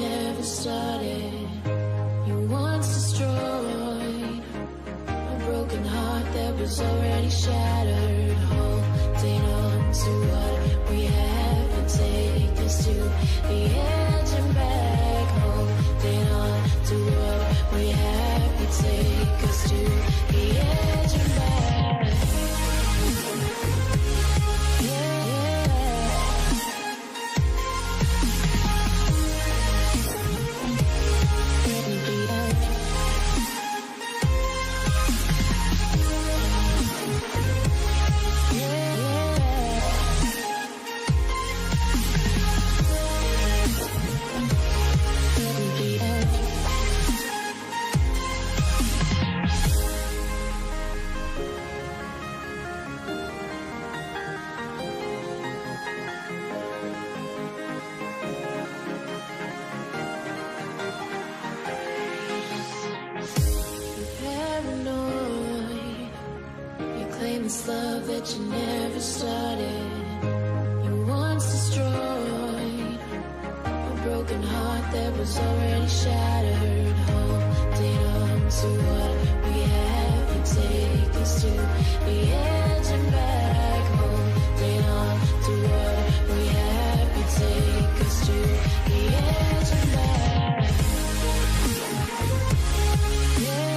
never started. You once destroyed a broken heart that was already shattered. Holding on to what we have and take us to the edge and back. Holding on to what we have and take us to the edge and back. Yeah. You're paranoid. You claim this love that you never started. You once destroyed a broken heart that was already shattered. Holding on to what we have and take us to the edge and back. Holding on to what we have and take us to the edge and back. Yeah.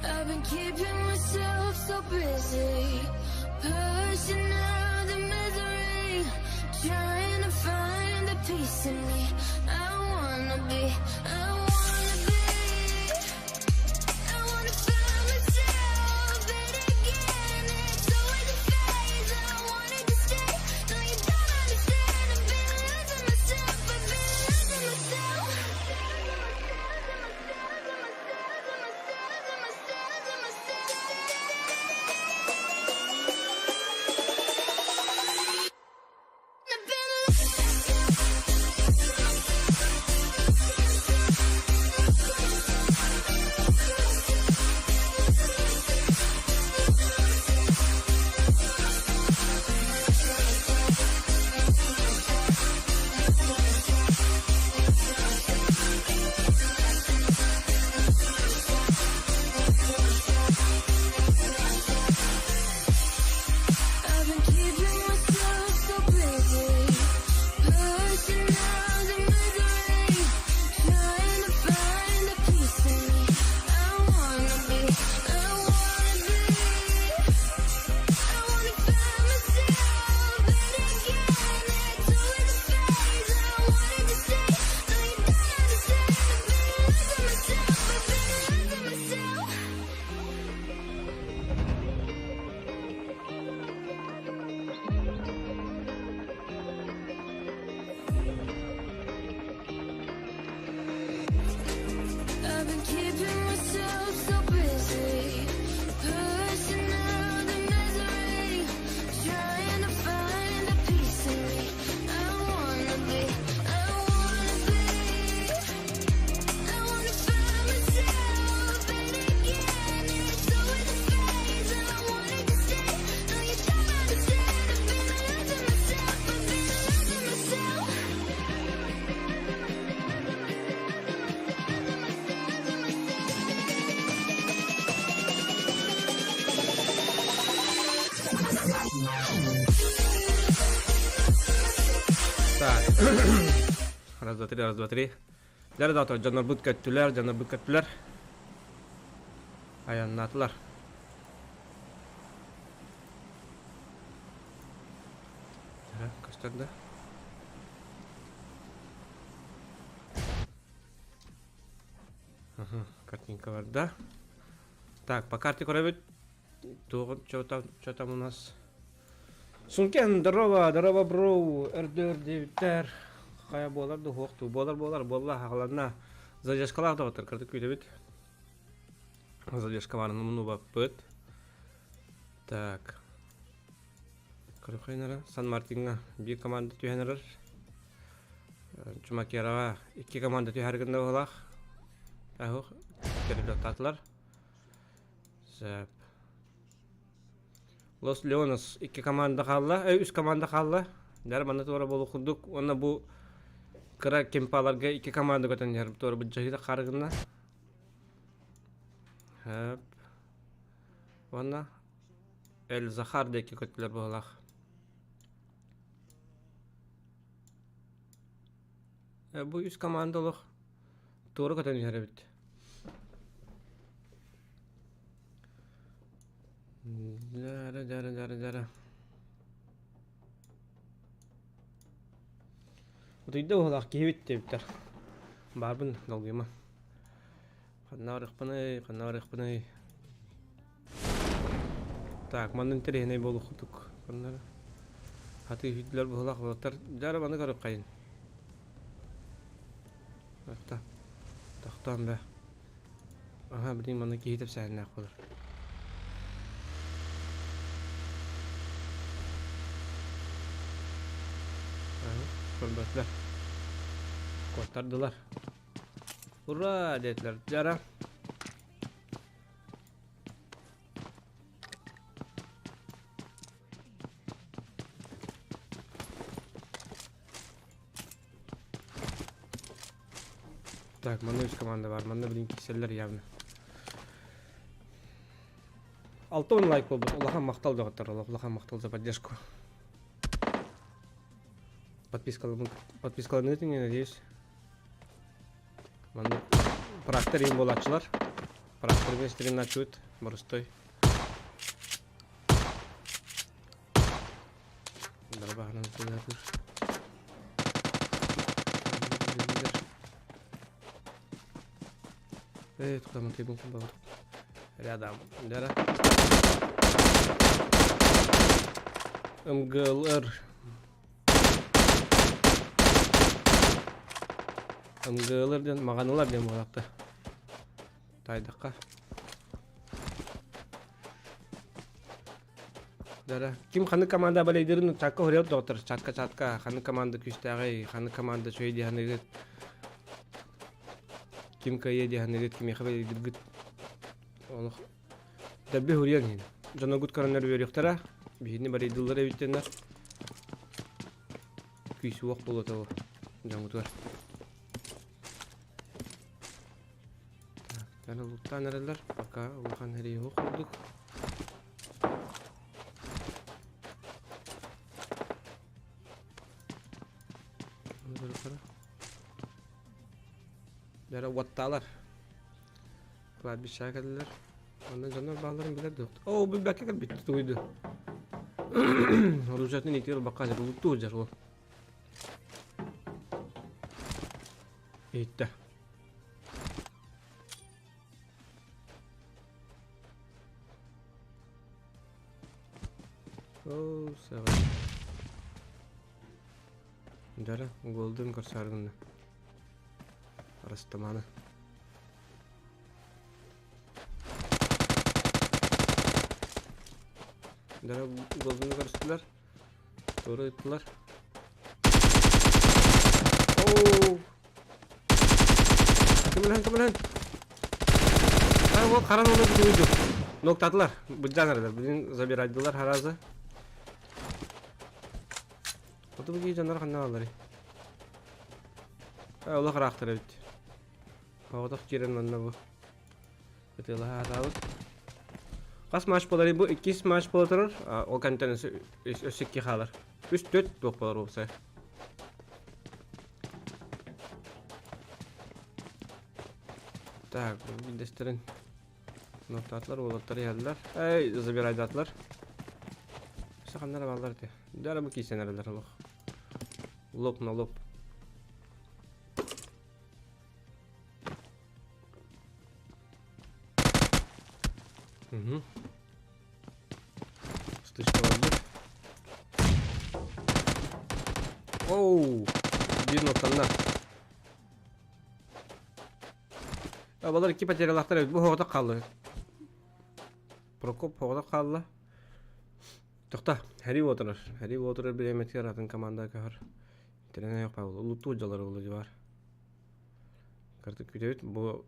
I've been keeping myself so busy, pushing out the misery, trying to find the peace in me. I wanna be, I wanna be, I wanna find myself, but again, it's always a phase. I wanted to stay. No, you don't understand. I've been losing myself. I've been losing myself. I've been keeping myself so busy, pushing out the misery, trying to find the peace in me. I wanna be, I wanna be, I wanna find myself, but again, it's always a phase. I wanted to stay. No, you don't understand. I've been losing myself. I've been losing myself. I've been keeping myself so busy, pushing out the misery, trying to find the peace in me. I wanna be, I wanna be, I wanna find myself, but again, it's always a phase. I wanted to stay. No, you don't understand. I've been losing myself. I've been losing myself. Так. Раз, два, три, раз, два, три. Дьэ да дьоннорбут көттүлэр, дьоннорбут көттүлэр. Айаннаатылар. Көстөр да. Картинка барда. Так, по карте көрөбүт. Туох, что там, что там у нас? Сункен, здорово, здорово, бро, өрдөр диэбиттэр. Хайа буолар да уһуохтуу. Буолар буолар, буолла, хаҕаланна. Задержкалаах доҕоттор, кырдык күүтэбит. Задержка баарын умнубаппыт. Так. Көрөхөйнөрө Сан Мартиҥҥа биир команда түһэн эрэр. Чумакераҕа икки команда түһэр гынна быһылаах. Аһух, перелеттаатылар. Сөп. Лос Леонос икки команда хаалла, э, үс команда хаалла. Дьэ, манна туора буолу курдук. Уонна бу кыра кемпаларга икки команда көтөн иһэр туора быдьаһыыта хаар гынна. Хөп. Уонна Эль Захар диэки көттүлэр быһыылаах. Э, бу үс команда олох туора көтөн иһэр эбит. Дьара, дьара, дьара, дьара. Утуйда быһыылаах киһибит диэбиттэр. Баарбын долгуйума. Ханна барыахпыный, ханна барыахпыный? Так, манна интэриэһинэй буолуох курдук. Ханна хатыы сүүрдүлэр быһыылаах уолаттар. Дьара маны көрүөххэйин. Атта. Тохтоон бэ. Аха, билигин манна киһи тэпсээннээх буолар. Көрбөтүлэр. Куоттардылар. Ура! диэтилэр. Дьара. Так, манна үс команда бар. Манна билин киксэллэр явно. 60 лайк буолбут. Улахан махтал доҕоттор. Улахан махтал за поддержку. Подпискаланыгыт я надеюсь. Манна трактор им буолааччылар. Трактор стримначуут боростой. Дарбаһынан тылыатыр. Эй, тутамын тыйбын кумбабыт. Рядом. Дара. МГЛР. МГЛР диэн маҕанылар диэн буолаахта. Таайдахха. Дара. Ким ханнык команда балейдерин чакка хориот доктор чатка чатка ханнык команда күүстээҕий ханнык команда үчүгэй дии саныыгыт ким кыайыа дии саныыгыт кимиэхэ балейдиргит олох дэлби хуруйан иһин дьоногут көрөннөр үөрүөхтэрэ биһини балейдыллар эбиттэннэр күүс уох буолуо дьоҥутугар Так, луттаан эрэллэр. Пока улахан эриэһи курдук. Дара уоттаалар. Кладбищеға кэллилэр. Онно дьоннор баалларын билэр да. Оо, билбэккэ кэлбит тугуйду. Оружиятын итир бакка луттуу дьар ол. Иһиттэ. Оо, саҕа. Дара, голдун көрсөөр гынна. Арастаманы. Дара голдун көрүстүлэр. Туора ыттылар. Оу! Көмөлөһөн, көмөлөһөн! Ай, ол харан оны бүтүгүйдү. Ноктадылар. Быдьаан эрэлэр. Бүгүн забирайдылар харазы. Оту бу дьоннор ханна баалларый? Ай, олох ыраахтар эбит. Оҕотох киирэн манна бу. Ытыалаһа сатаабыт. Хас матч буоларый бу? Иккис матч буола турар. Ол кэнниттэн өссө өссө икки хаалар. Үс төрт туох буолар уопсай. Так, биирдэстэрин Нотатлар, уолаттар иһэллэр. Эй, забирайдатлар. Саханнар бааллар ити. Дьара бу киисен эрэллэр олох. Лоп на лоп. Угу. Стычка барбыт. Оу! Биир ноттанна. Балар икки потерялаахтар эбит. Бу хоҕотох хаалла. Прокоп хоҕотох хаалла. Тохта, Хэри отырар. Хэри отырар бириэмэтигэр атын команда көһөр. Тирэнэ yok Павел. Улуттуу дьалар улу бар. Картык күтэбит. Бу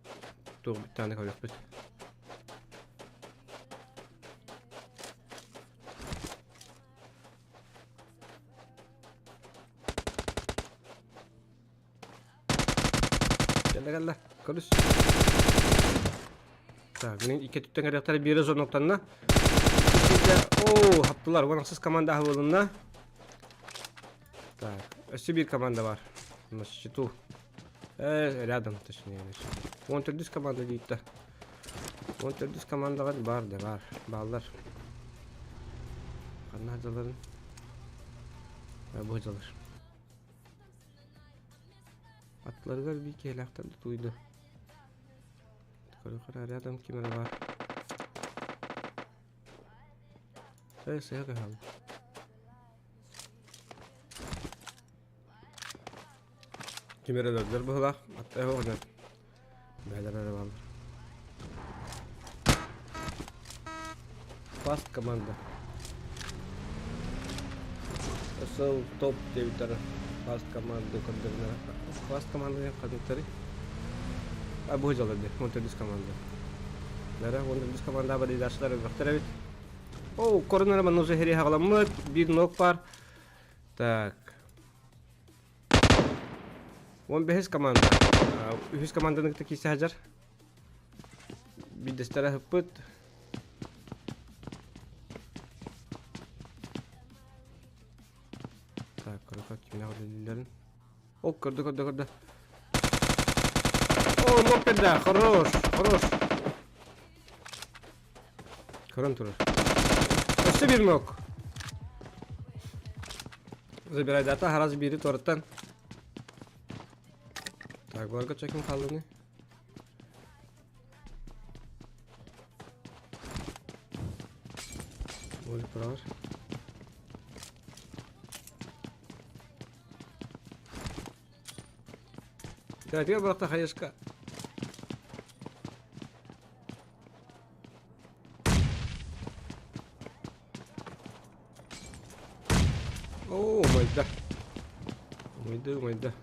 туох бүттааны көрүөхпүт. Кэллэ кэллэ. Көрүс. Так, мин икки түттэн кэлиэхтэрэ биирэ зоноктанна. Оо, хаптылар. Уонахсыз команда аһылынна. Так, өссө биир команда бар. На счету. Э, рядом, точнее, на счету. Он төрдүс команда дейт Он төрдүс командаҕа бар да бар. Бааллар. Ханна дьаларын? Бу дьалар. Аттыларыгар биир киһилээхтэр да тууйда. Көрүөххэ рядом ким эрэ баар. Эй, сыһа кыһал. Ким эрэ өлөрдөр быһылаах. Атта оҕонньор. Бээлэр эрэ бааллар. Фаст команда. Сыл топ диэбиттэрэ. Фаст команда көрдөрүнэ. Фаст команда диэн ханныктарый? А бу дьалар дии. Он төрдүс команда. Нара он төрдүс команда абадыйдааччылар элбэхтэр эбит. О, коронара манна уже хери хаҕаламмыт. Биир ног бар. Так. 15 команда. Үһүс команданы кытта киирсэ сылдьар. Биирдэстэрэ ыһыппыт. Так, көрө кимнээх үлэлииллэрин. О, көрдө, көрдө, көрдө. О, мопеда, хорош, хорош. Көрөн турар. Өссө биир нок. Забирайдата хараз биири туораттан. Так, барга чеким қалдыны. Ой, прав. Тәтігер бірақта хаешка. Оо, умайда. Умайда, умайда.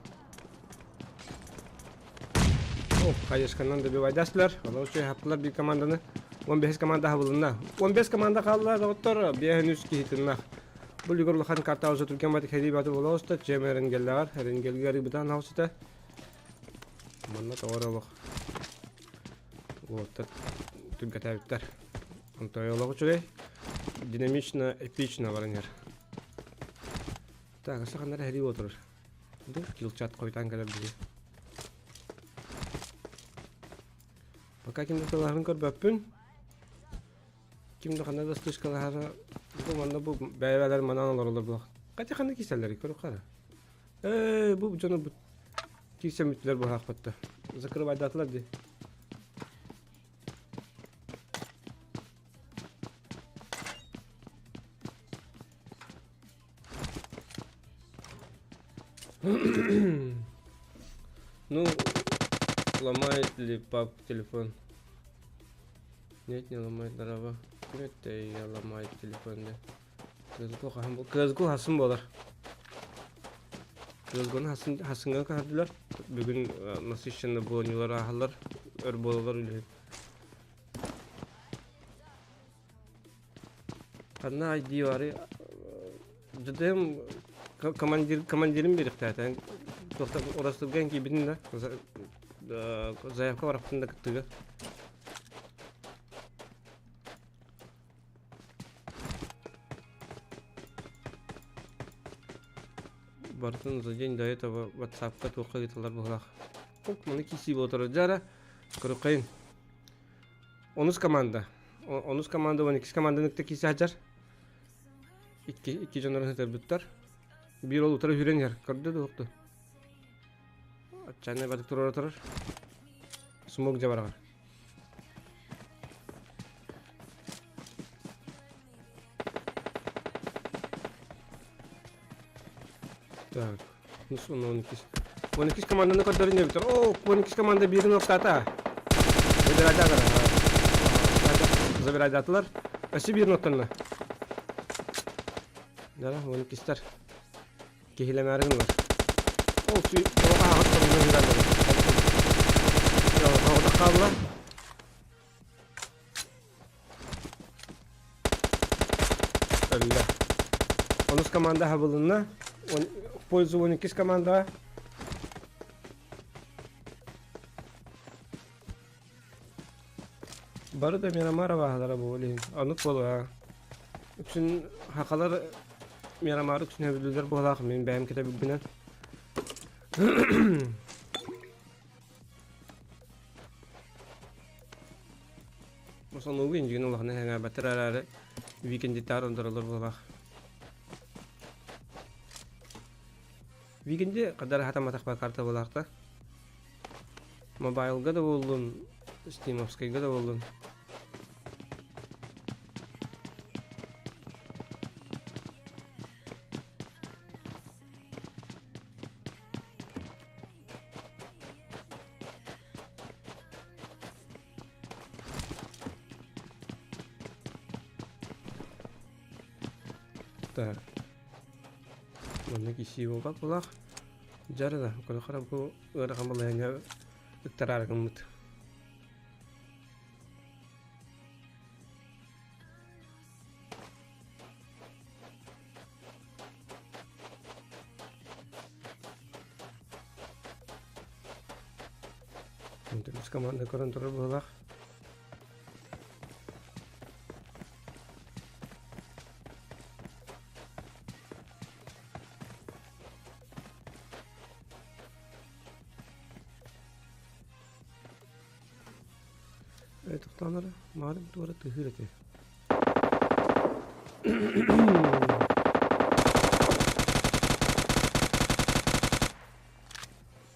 О, хайышканнан добивайдастылар. Олар үчүгэй хаптылар биир команданы. 15 команда хабылынна. 15 команда хаалла доҕоттор. 5 киһитиннах. Бу лигор улахан карта уже түргэн баты кэлии баты буола оста. Чем эренгеллэҕэр. Эренгелгэр бытаан хаусыта. Манна тоҕор олох. Уолаттар түргэтээбиттэр. Онтон олох үчүгэй. Динамично, эпично баран иһэр. Так, өссө ханна эрэ сэрии буола турар. Бу килчат хойутаан кэлэр биһи. Пока ким да тылаһарын көрбөппүн. Ким да ханна да слышкалаһара бу манна бу бэйэлэр манан олороллор буолах. Хотя ханна киирсэллэр көрүк хара. Ээ, бу дьону бу киирсэн бүттүлэр быһаахпатта. Закрывайдаатылар дии. Ну, ломает ли пап телефон? Нет, не ломает, дорога. Это я ломает телефон, да. Кызгу хаһан Кызгу хасын буолар. Кызгуну хасын хасыҥҥа көһөрдүлэр. Бүгүн насыщенно буонньулар ааһаллар, өр буолалар үлэһит. Ханна ID бары дьыдыым командир командирым биэриэхтээтэ. Туохта урастырган киирбитин да заявка барахпын да кыттыга. Барытын за день до этого WhatsApp-ка туохха ыыталлар быһыылаах. Маны киисии буола турар. Дьэ эрэ. Көрүөххэйин. Онус команда. Онус команда 12 команданы кытта киирсэ сылдьар. Икки, икки дьоннорун сытырбыттар. Биир ол утары сүүрэн иһэр. Көрдө да уохту. Отчаянный батык туруора турар. Смог дьабараҕар. Так, ну сонно 12. 12 команданы көрдөрүн эбитер. О, 12 команда биирин оттаата. Забирайдатылар. Забирайдатылар. Өссө биирин оттонно. Да, 12-тер. Киһилэмээри гыннылар. Ол сүй олох ааҕыт торунна үүрэллэр. Оҕотох хаалла. Өллө. Онус команда хабылынна. В пользу 12 командаға. Бары да Мирамар абааһылара буолуо илин. Оннук буолуо. Үксүн хахалар Мирамары үксүн сөбүлүүллэр буолаах мин бэйэм кэтэбилбинэн. Сонугу индигин улахана сэҥээрбэттэр эрээри викендиттээр онтороллор буолаах. Викенди хадара хатаматахпа карта буолаахта. Мобайлга да буоллун, стимовскайга да буоллун. Так. Манна кисии буолбат булах. Дьара да, көрөхөрө бу ыарахан балаһыанньа ыктараары гыммыт. Үс команда көрөн турар быһыылаах. Э, тохтооннор маарым туора тыһыыр этэ.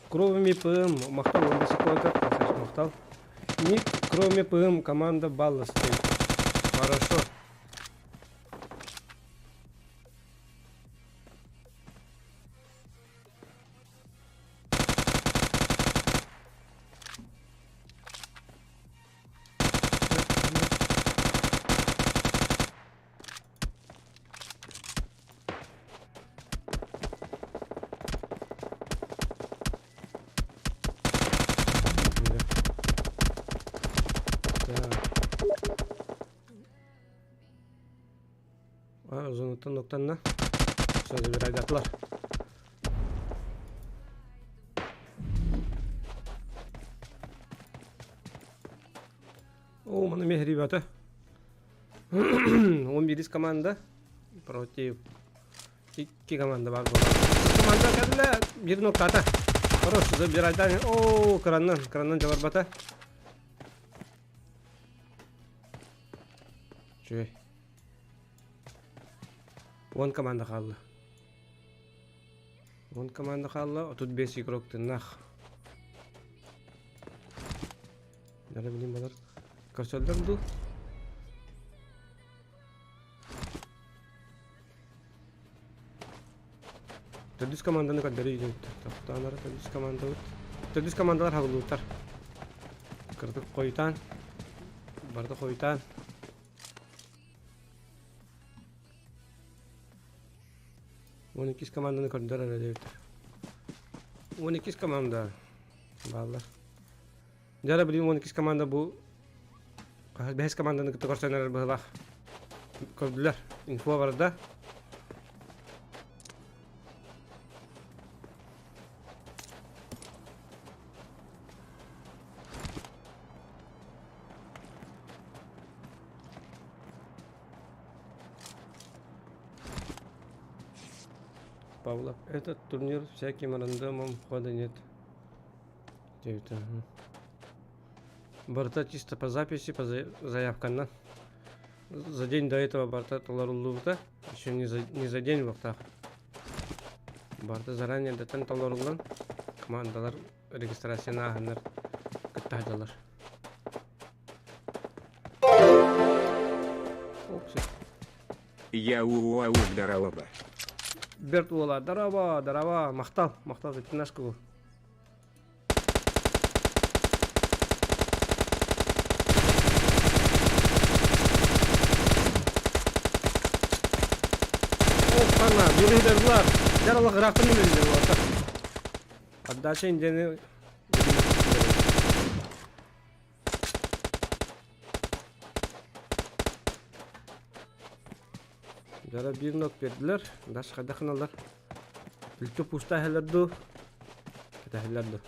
Кроме ПМ, махтал, он высоко как махтал. Ник, кроме ПМ, команда балла стоит. Хорошо. Зонуттан ноктанна. Все забирайдатылар. О, маны мех, ребята. 11 команда против икки команда бар буолар. Команда кэллэ бир ноктата. Хорош, забирайдан. О, краннан, краннан дьабарбата. Үчүгэй. Уон команда хаалла. Уон команда хаалла, 35 игрок тыннах. Дара билим балар. Көрсөлдөр дуу? Төрдүс команданы көрдөрүү үйдүбүт. Тохтоонор төрдүс командабыт. Төрдүс командалар хабыллыбыттар. Кырдык хойутаан. Барда хойутаан. 12 команданы көрдөр эрэ диэбиттэр. 12 команда бааллар. Дьэ билигин 12 команда бу бэһис команданы кытта көрсөн эрэр быһыылаах. Көрдүлэр. Инфо барда. Павлов, этот турнир всяким рандомом входа нет. Диэбитэ. Барыта чисто по записи, по заявканан. За день до этого барыта толоруллубута. Еще не за день буолтаах. Барыта заранее эрдэттэн толоруллан, командалар регистрацияны ааһаннар кытта сылдьаллар. Я уау здорово. Берт уола, здорово, здорово, махтал, махтал, это наш кул. Оппана, бириһидерлар. Дьаралах ыраахтан үлэлиир буолта. Отдача индияны Дьара биир нот биэрдилэр. Даш хайдах гыналлар? Үлтү пуста иһэллэр дуу? Кэтэһэллэр дуу?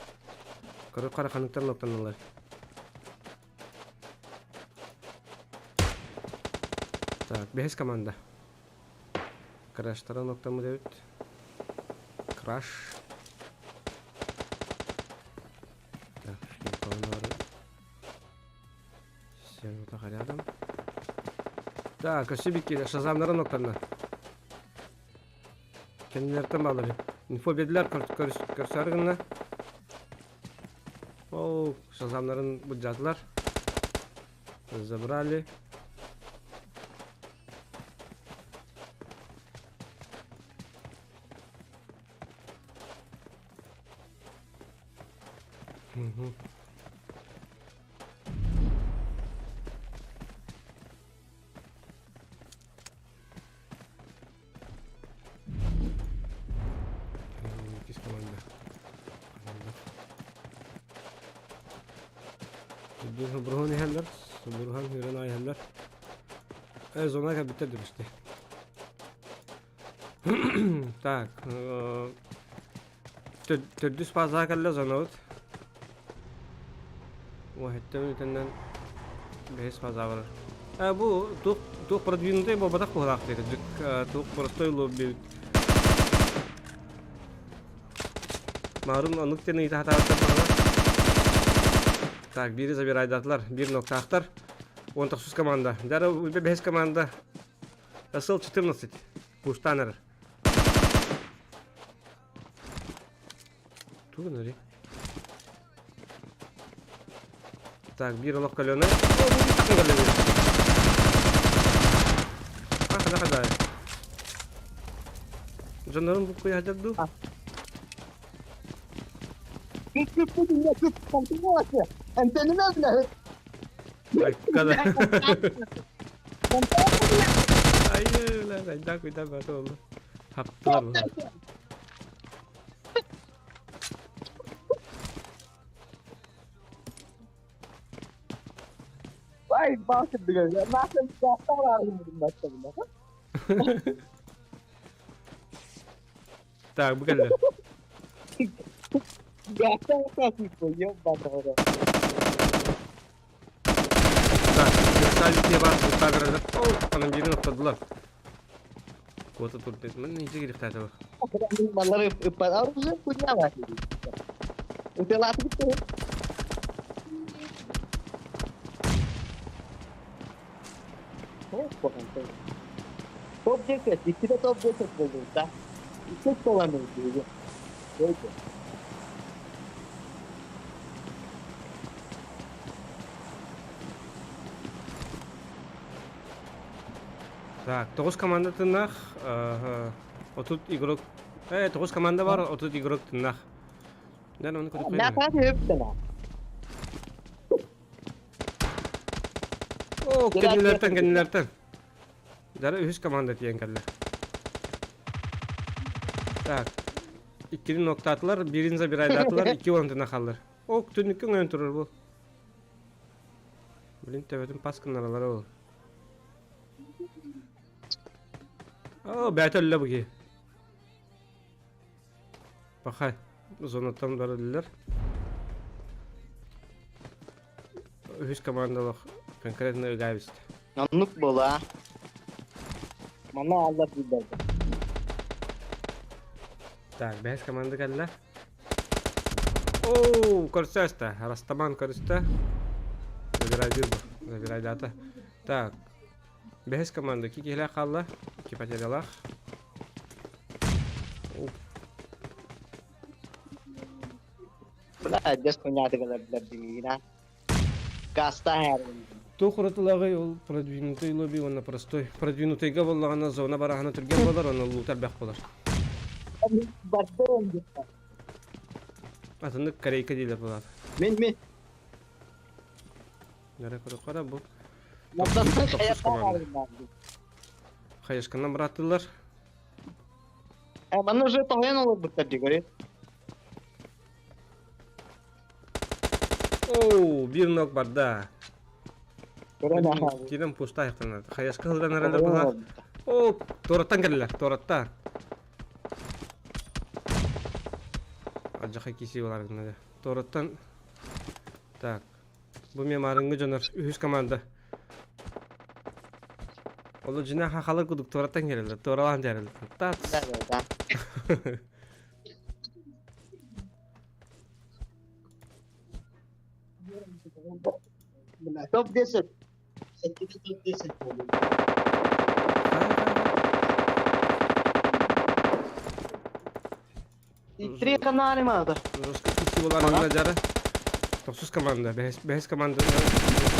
Көрө хараханыктар ноттаналлар. Так, бэһис команда. Краштара ноттаммыт эбит. Краш. Так, Все, рядом. Так, өссө биккиле шазамнарын октарна. Кэннилэртэн баалар. Инфо биэрдилэр көрсөөр гынна. Ол шазамнарын былдьаатылар. Забрали. Угу. Иккис команда. Команда. Бурхан иһэллэр, Бурхан үрэн иһэллэр. Э, зона кэлбиттэр дебишти. Так, төрдүс фазаҕа кэллэ зонабыт. Уоһэттэн үтэннэн бэһис фаза барар. Э, бу туох туох продвинутый буолбатах быһыылаах диэтэ. Туох простой лобби. Маарын оннук диэн ыйыта сатаабыттар баҕана. Так, биири забирайдатылар, биир ноктаахтар. 19 команда. Дары бэһис команда. СЛ-14. Кустаан эрэр. Тугу гынарый? Так, биир олох көлөнө. Такын көлөнө. Хана хада. Дьоннорун буккуйа сылдьар дуу? Айккада. Айы, бля, айда куйда бары oldu. Хаптылар бұлар. Vay basın bir Nasıl bir Так, бу кэллэ. Так, Вертолет бар, Инстаграмда. О, анан биирин оттодулар. Куота турдет. Мен ниче кириктаата бар. Малары оружие хуйня нахуй. Ты Топ 10, иккитэ топ 10 буолбута. Икки толамын диye. Böyle. Так, тоҕус команда тыннах, отут игрок. Э, тоҕус команда бар, отут игрок тыннах. Дән оны көріп Ne yapıyorsun? О, кэннилэртэн, кэннилэртэн. Дары үһүс команда тиийэн кэллэ. Так, иккини ноктаатылар, биирин забирайдаатылар, икки уонтuna хааллар. О, түннүккэ өҥөйөн турар бу. Блин, төбөтүн пас гыннаралара ол. О, бэйэтэ өллө бу киһи. Пахай, зонаттан барыллар. Үһүс командалах конкретно ыгаабыт. Оннук буолаа. Манна алла билбэт. Так, бэһис команда кэллэ. Оу, көрсөстө. Растаман көрүстэ. Забирайдыыр бу. Забирайдаата. Так. Бэһис команда икки киһилээх хаалла. Икки потерялаах. Бля, дьэс хуйнятыгалар билэр Гаста Туох уратылааҕый ол продвинутый лобби уонна простой. Продвинутыйга буоллаҕына зона бараһына түргэн буолар, онно луута элбэх буолар. Атыннык корейка дииллэр буолар. Мин мин. Нара көрө бу. Тохсус команда. Хайышканан бырааттылар. Манна уже тоһуйан олорбуттар дии көрү. Оу, биир ног барда. Кирен пуста аяқтанады. Хаяшка хылдан аралар була. О, тораттан келлер, тораттан. Аджаха киси болар гынады. Тораттан. Так. Бу мен марыңгы дьонор үһүс команда. Олу жина хахалар кудук тораттан келелер. Торалан жарылды. Тац. Да, да, да. Топ-10. Топ-10 буолуо. Три каналы маада. Жестко буолар жары. Тохсус команда, бэһис команда.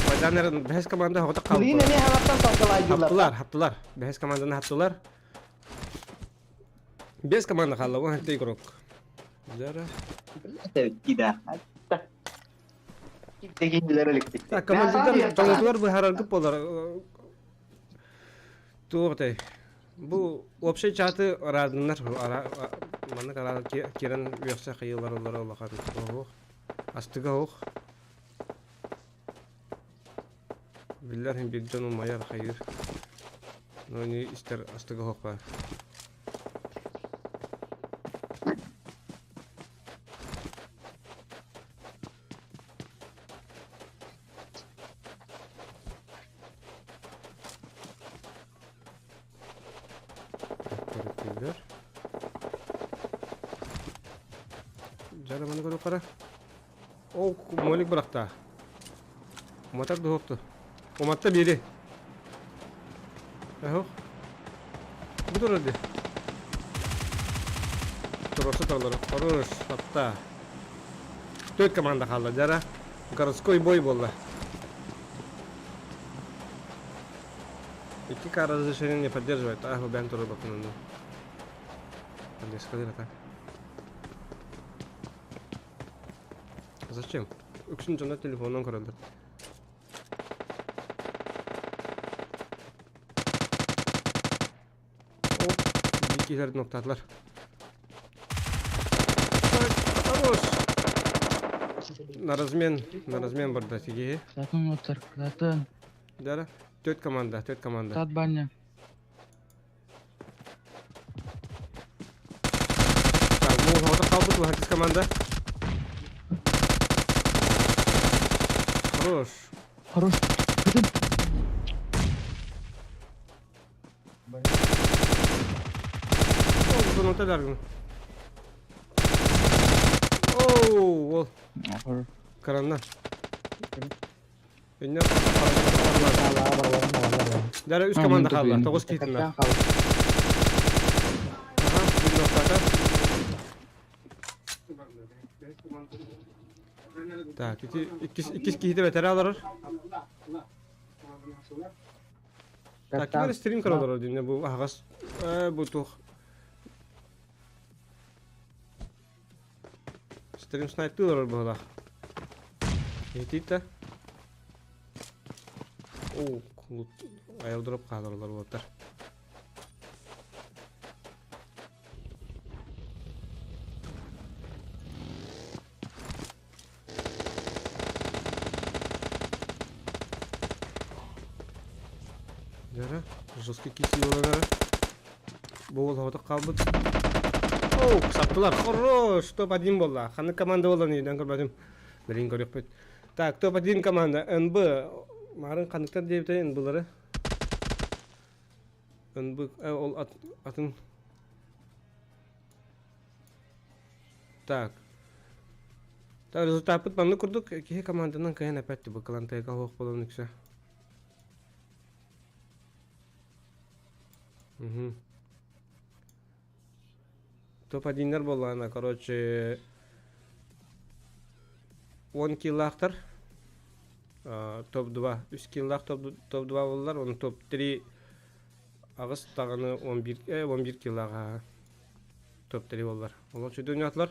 Байданер бэһис команда хоҕото Билигин хаалбыт. эмиэ хаҥаттан салгылайдылар. Хаптылар, хаптылар. Бэһис команданы хаптылар. Бэс команда хаалла, уон хатта игрок. Жара. Да. Так, командирдар тоҥотулар быһаараргыт буолар. Туох этэй? Бу общай чаты араадыннар маннык араада киирэн үөхсэ хайыылар олоро улахан оһуох. Астыга оһуох. Биллэр иһин биир дьон умайар хайыыр. Но они истэр астыга оһуох баар. Көрүктүүллэр. Дьара маны көрүөххэ Ол молик бырахта. Уматар дуһукту. Уматта бири. Эхох. Бу турар ди. Туруса туралар. Хорош, тапта. Төрт команда хаалла. Дьара городской бой буолла. Икки кара разрешение не поддерживает. Ах, бэм турар бакынын. Так. Зачем? Үксүн дьоно телефонунан көрөллөр. Оп, биир ноктаатылар. Хорош! На размен, на размен барда тиги. Затын оттар, затын. Да, төрт команда, төрт команда. Тат баня. Так, бу оҕото хаалбыт уһатыс команда. Хорош. Хорош. Бүтүн. О, зоната даргын. Оу, ол Хорош. Каранна. Инне Дара үс команда хаалла, тоҕус киһитиннэр. Аха, bir ноктата. Так, ити иккис иккис киһитэ бэтэрэ олорор. Так, ким стрим көрө олорор динне бу аһаҕас бу туох Стрим снайптыы олорор быһыылаах. Иһитиит Оо, аирдроп хаалар олорбуттар. Дьара, жесткий киси буолан Бу уол оҕото хаалбыт. Оу, саптылар. Хорош, топ-1 буолла. Ханнык команда буолан өйдөөн көрбөтүм. Билин көрүөхпүт. Так, топ-1 команда НБ. Марын ханныктар диэбитэ НБлары? НБ ол атын Так. Та результаппыт маннык курдук киһи команданан кыайан эпэт бу кылантайга суох буолан үксэ. Мгм. Топ-1 буоллаҕына, короче, 10 киллаахтар, топ-2, 3 киллаах топ-2 буоллар, оны топ-3 аҕыс даҕаны 11, 11 киллаах топ-3 буоллар. Олор чөдөн ойноотулар.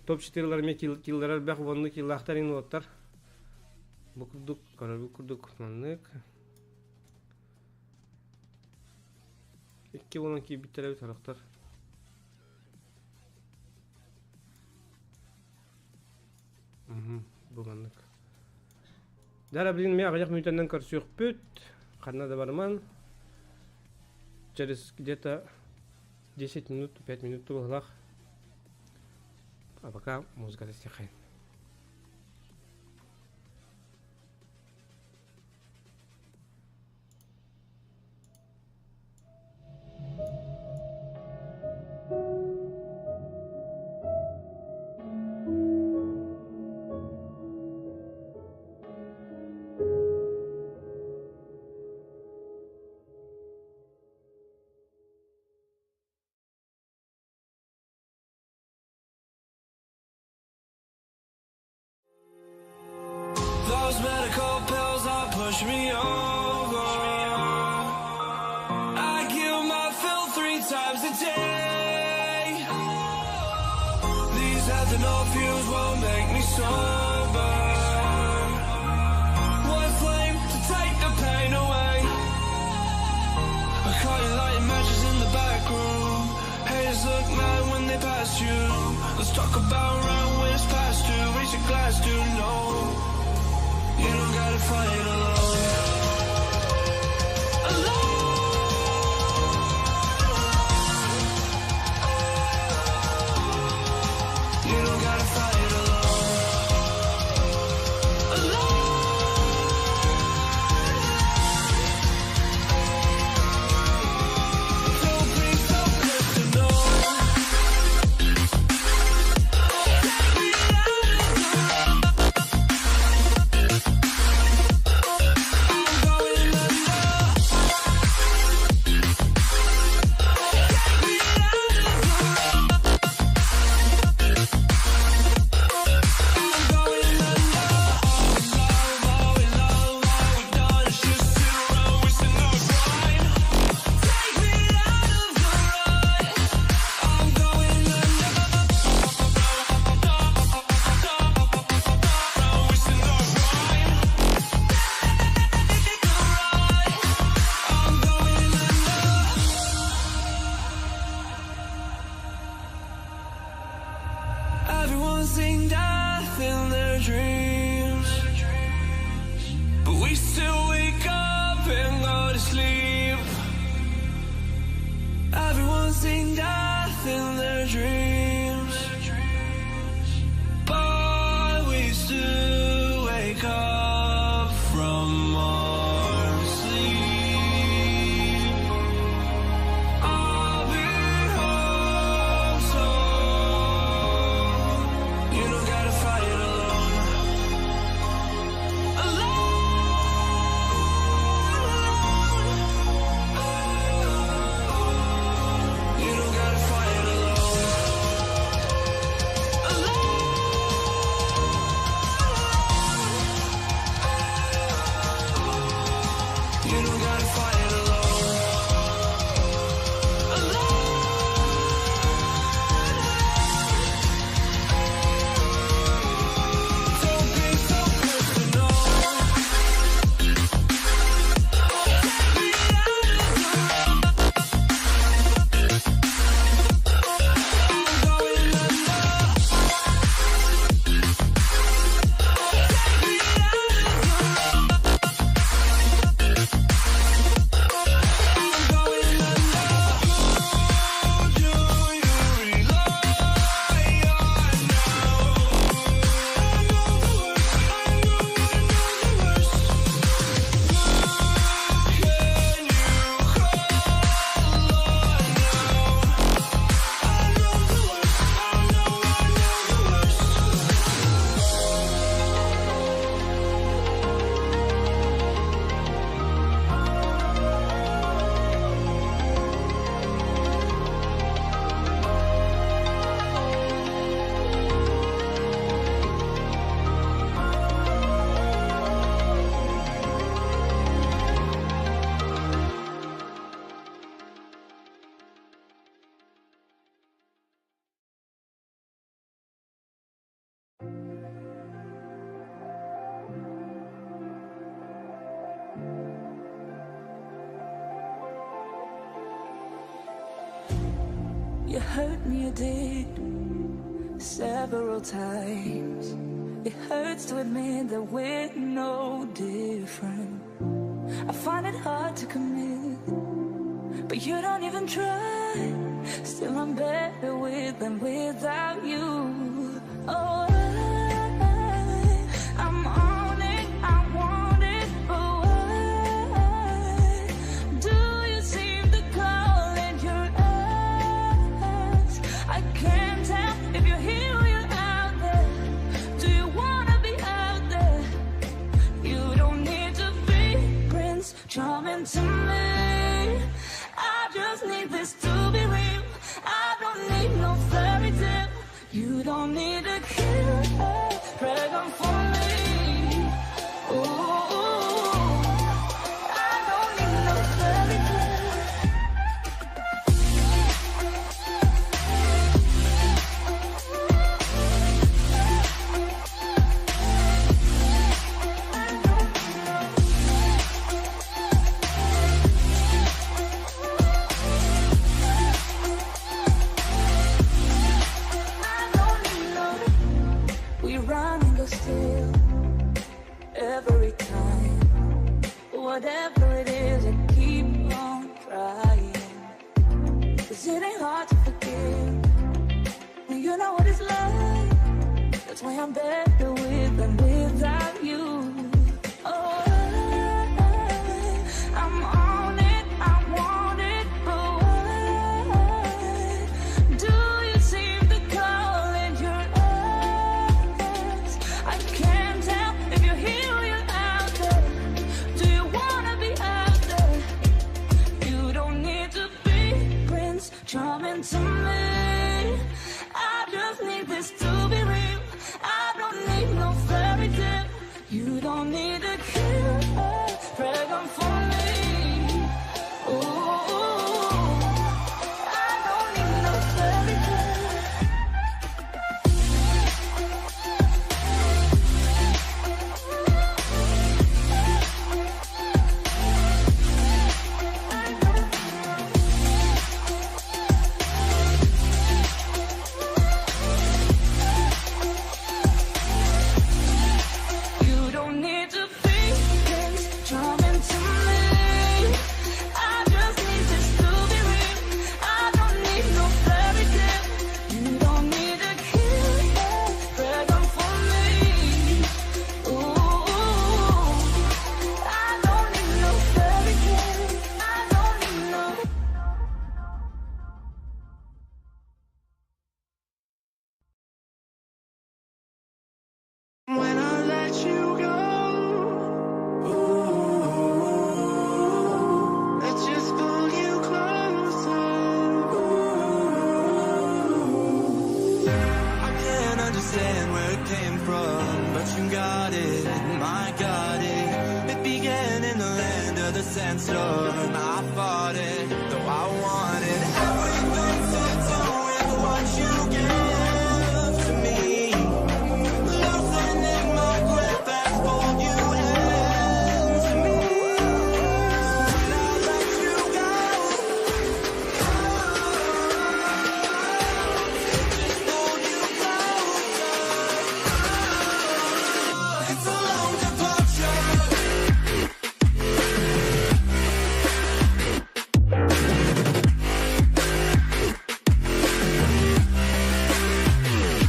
Топ-4 эмиэ киллар элбэх уонну киллаахтар иҥин уоттар. Бу курдук, көрөргүт курдук маннык. Икки буолан киирбиттэр эбит сорохтор. Бу маннык. Дара блин мен аҕыйах мүнүүтэннэн көрсүөхпүт. Ханна да барыман. Через где-то 10 минут, 5 минут быһылах. А пока музыка стихает. Those medical pills all push me over. I kill my fill three times a day. These ethanol fumes won't make me sober. One flame to take the pain away. I caught you lighting matches in the back room. Haters look mad when they pass you. Let's talk about round when it's past due. Raise your glass to no. You don't gotta fight alone. Alone. You don't gotta fight alone. Alone. Don't be so personal. I'm going under. I'm going under. All we love, all we've done is just sit around wasting our time. Take me out of the rut. I'm going under. Wasting our time. I'm going under. Everyone's seen death in their dreams, but we still wake up and go to sleep. Everyone's seen death in their dreams, but we still wake up from our sleep. I'll be home soon. You don't gotta fight alone. Alone. You don't gotta fight alone. Alone. You don't gotta fight alone. Alone. Don't be so personal. I'm going under. You hurt me, you did several times. It hurts to admit that we're no different. I find it hard to commit, but you don't even try. Still, I'm better with than without you. Oh, I'm on it, I want it, but why do you seem to call in your eyes? I can't tell if you're here or you're out there. Do you wanna be out there? You don't need to be Prince Charming to me. I just need this to be real. I don't need no fairy tale. You don't need to kill a dragon for me. Ooh, I don't need no fairy tale. I don't need no. We run and go still every time. Whatever it is, I keep on trying. 'Cause it ain't hard to forgive when you know what it's like. That's why I'm better with than without you. Oh, I'm on it, I want it, but why do you seem to call in your eyes? I can't tell if you're here or you're out there. Do you wanna be out there? You don't need to be Prince Charming to me. I just need this to be real. I don't need no fairy tale. You don't need to kill a dragon for me. Ooh, I don't need no fairy tale. You don't need to be Prince Charming to me. I just need this to be real. I don't need no fairy tale. You don't need to kill a dragon for me. Ooh, I don't need no fairy tale. I don't need no. When I let you go, ooh, I just pull you closer. Ooh, I can't understand where it came from, but you got it, my got it. It began in the land of the sandstorm. I fought it, though I wanted everything to do with what you give to me. Loosening my grip as pulled you into me. When I let you go, just pulled you closer. It's a long departure.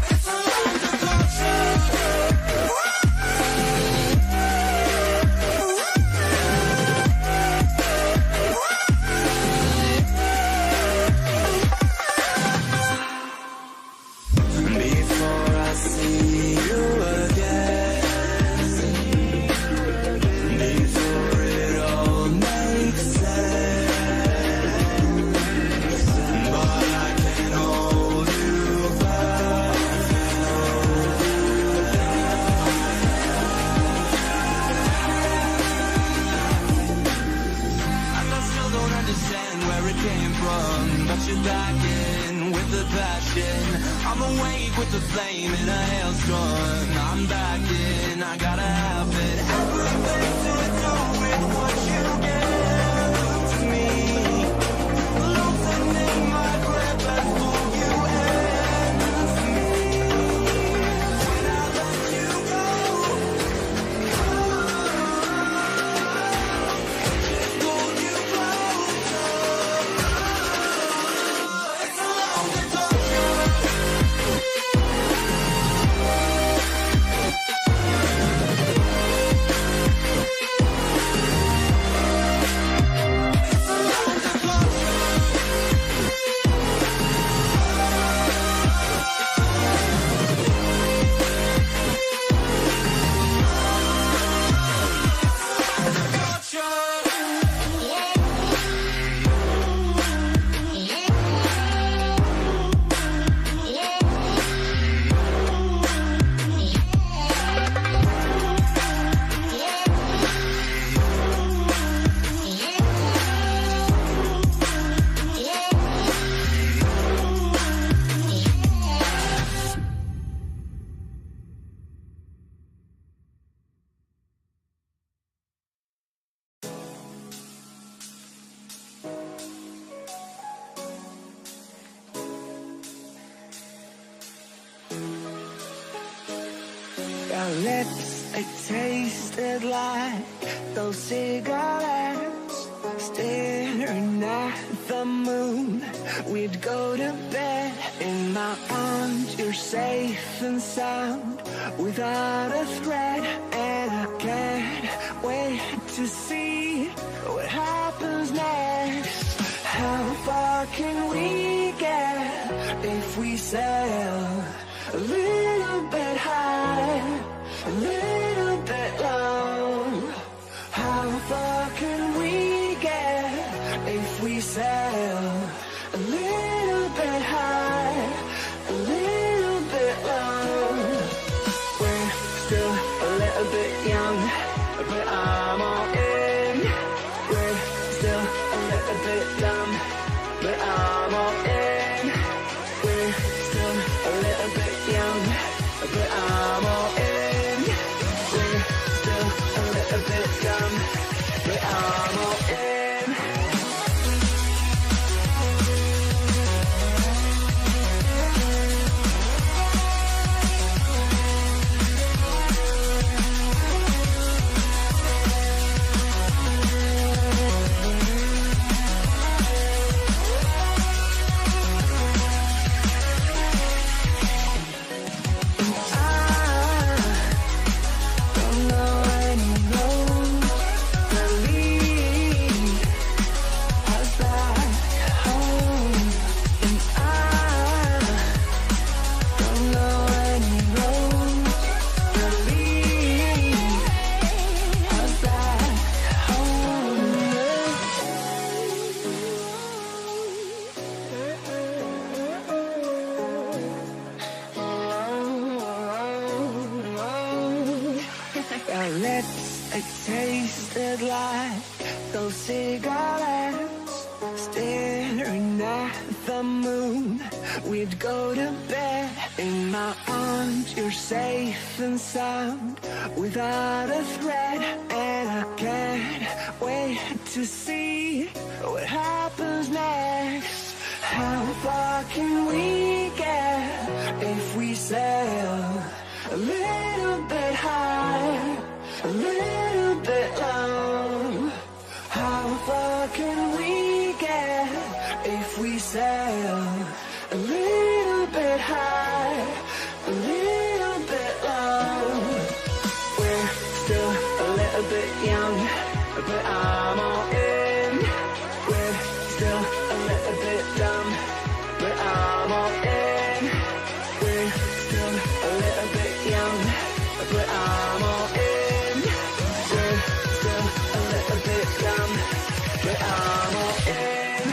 It's a long departure. Before I see you again, before it all makes sense, but I can hold you fast. I still don't understand where it came from, but you're back in with the passion. I'm awake with the flame in a hailstorm. I'm back in, I gotta have it. Everything to do with what you give to me. Loosening my grip and pull It tasted like those cigarettes. Staring at the moon. We'd go to bed in my arms. You're safe and sound without a threat. And I can't wait to see what happens next. How far can we get if we sail a little bit high, a little bit low? How far can we get if we sail a little bit high, a little bit low? We're still a little bit young, but I'm all in. We're still a little bit dumb, but I'm all in. We're still a little bit young, but I'm all in. We're still a little bit dumb, but I'm all in. I don't know any roads that lead us back home. And I don't know any roads that lead us back home. Your lips, it tasted like those cigarettes. Staring at the moon. We'd go to bed in my arms. You're safe and sound without a threat. And I can't wait to see what happens next. How far can we get if we sail a little bit high, a little bit low? How far can we get if we sail a little bit high, a little bit low? We're still a little bit young, but I'm all in. We're still a little bit dumb, but I'm all in. We're still a little bit young, but I'm all in. We're still a little bit dumb, but I'm all in.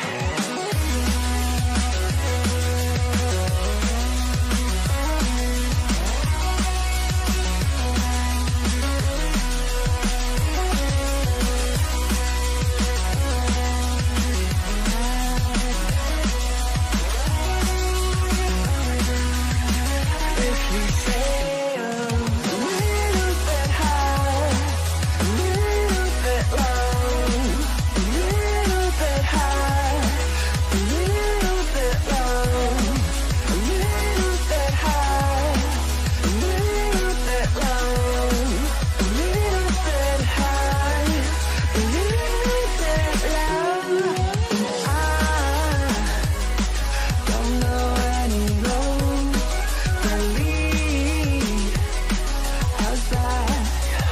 If we sail a little bit high, a little bit low, a little bit high, a little bit low, a little bit high, a little bit low, a little bit high, a little bit low. I don't know any roads that lead us back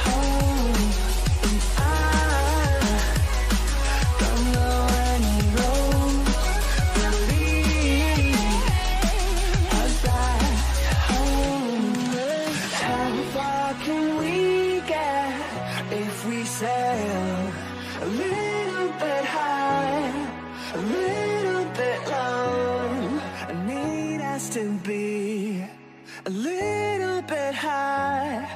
home. And I don't know any roads that lead us back home. How far can we get if we sail a little bit high, a little bit low? I need us to be a little bit high,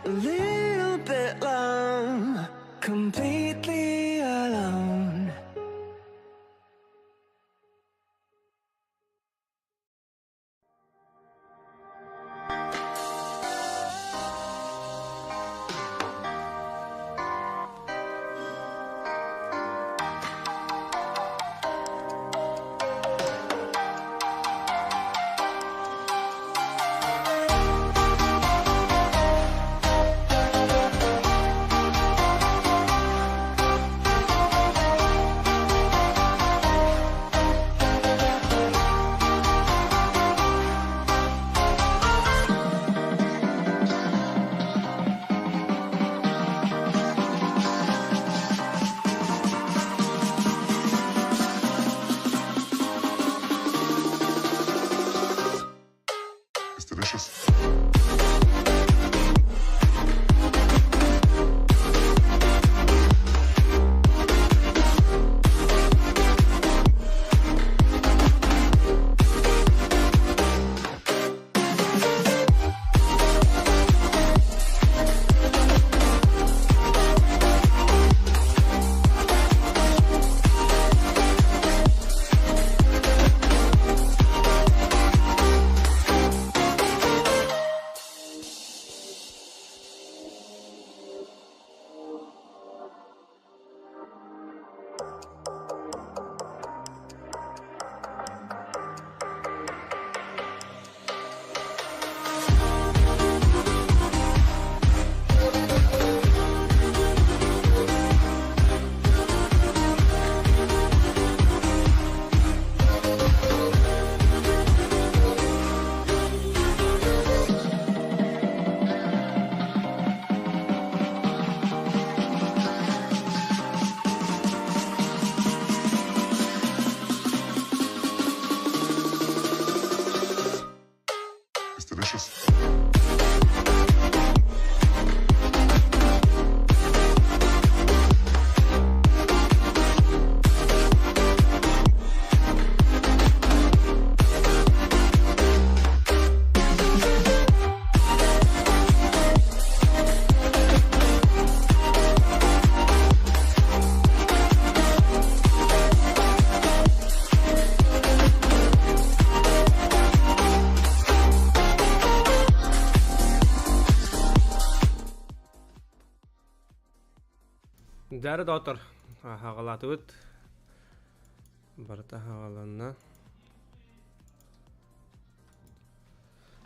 a little bit low, completely alone. Thank Дьэ доҕоттор, хаҕалаатыбыт. Барыта хаҕаланна.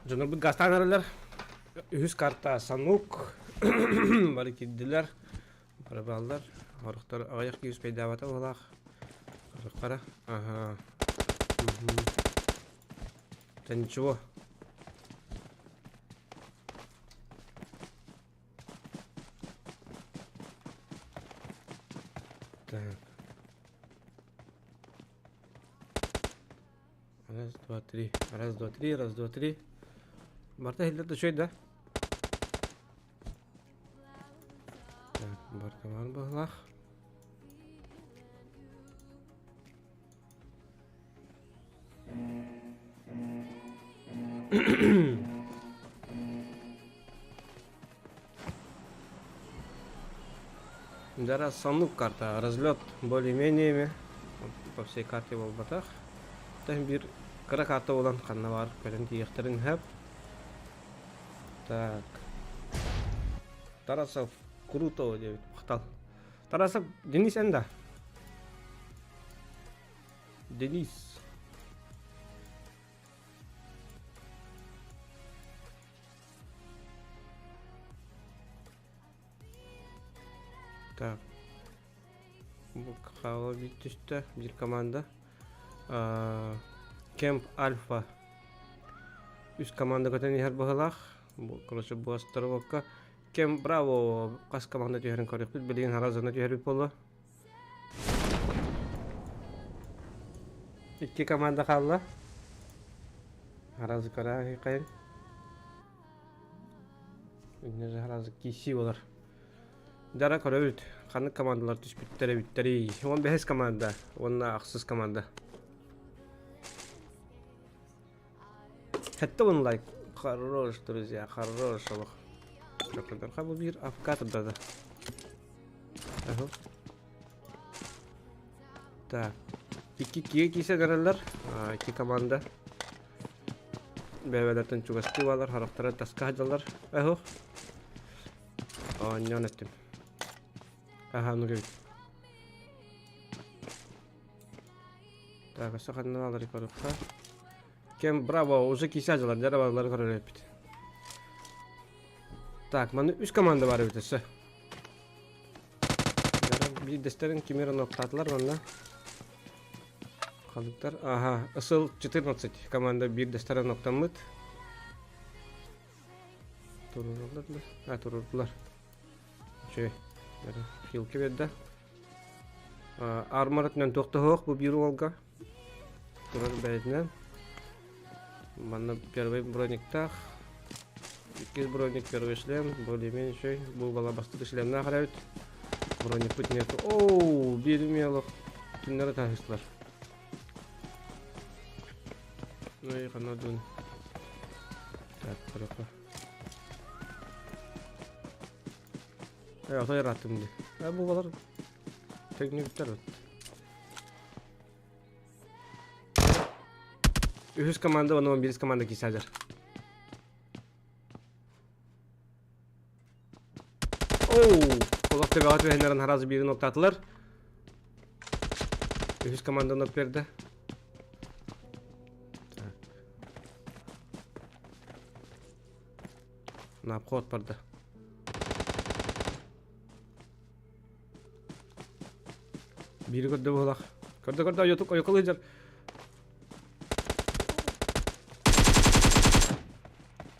Дьоннорбут газтаан эрэллэр. Үһүс карта Санук. Бары киирдилэр. Бары бааллар. Орохтор аҕыйах киһи успейдаабата быһыылаах. Орохтара. Ага. Да ничего. Так. Раз, два, три. Раз, два, три. Раз, два, три. Барта иһиллэр да үчүгэй да? Так, барта баар быһыылаах. Дара соннук карта. Разлет более-менее по всей карте буолбатах. Тэн биир кыра карта буолан ханна баар көрөн тиийиэхтэрин сөп. Так. Тарасов круто диэбит махтал. Тарасов Денис эн да? Денис. Так. Бу хаала биир түстэ, биир команда. Кемп Альфа. Үс команда көтөн иһэр быһыылаах. Бу, короче, бу островокка Кем Браво хас команда түһэрин көрүөхпүт. Билигин Харазана түһэрбит буолла. Икки команда хаалла. Харазы көрө хайын. Инньэ харазы киси болар. Дара көрөбүт. Ханнык командалар түспүттэр эбиттэрий? 15 команда уонна ахсыс команда. Сэттэ уон лайк. Хорош, друзья, хорош олох. Чокурдарха бу биир АФК турдада. Аһы. Так. Икки киэ киисэ көрөллөр. Икки команда. Бэйэлэртэн чугастыы баалар, харахтара таска сылдьаллар. Аһы. Оонньоон эттим. Аха, ну кэбит. Так, өссө ханна баалар көрүөххэ. Кем браво, уже кисе дьылар, дьара балары көрөр эппит. Так, маны үс команда бар эбит өссө. Биирдэстэрин кимир оноктаатылар манна. Халыктар, ага, ысыл 14 команда биирдэстэрин оноктаммыт. Турурдулар да? А, турурдулар. Үчүгэй. Хилки берді. Армор өтүнэн туох да суох бу биир уолга. Турар бэйэтинэн. Манна первый брониктаах. Иккис броник первый шлем. Более-менее үчүгэй. Бу бала бастакы шлемнээх эрэбит. Броникпыт нету. Оу, биир мелок түннэри таһыстылар. Ну и ханна дун. Так, көрөккө. Э, отой ырааттым дии. Э, бу балар тегнибиттер эбит. Үһүс команда уонна 11 команда киирсээдэр. Оу! Олох төбөҕө түһэннэрин харазы биирин оттаатылар. Үһүс команданы от берді. Так. На обход барды. Биири көрдө буолах. Көрдө көрдө ойотук ойокол ыдьар.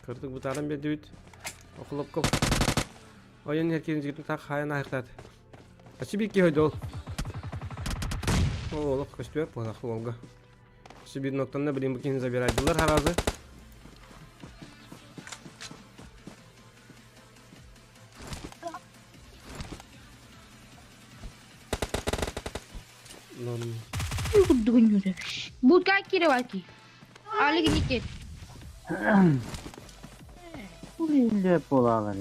Көрдүк бутааран биэрдибит. Охлопков. Ойон эркин жигитин так хайан аһыктаат. Ачы биир киһи ойдол. Ол олох көстүбэт буолах уолга. Сибир ноктанна билин бу киһини забирайдылар харазы. Норм. Курдугун Будка киреваки. Али гникет. Бу буолалар.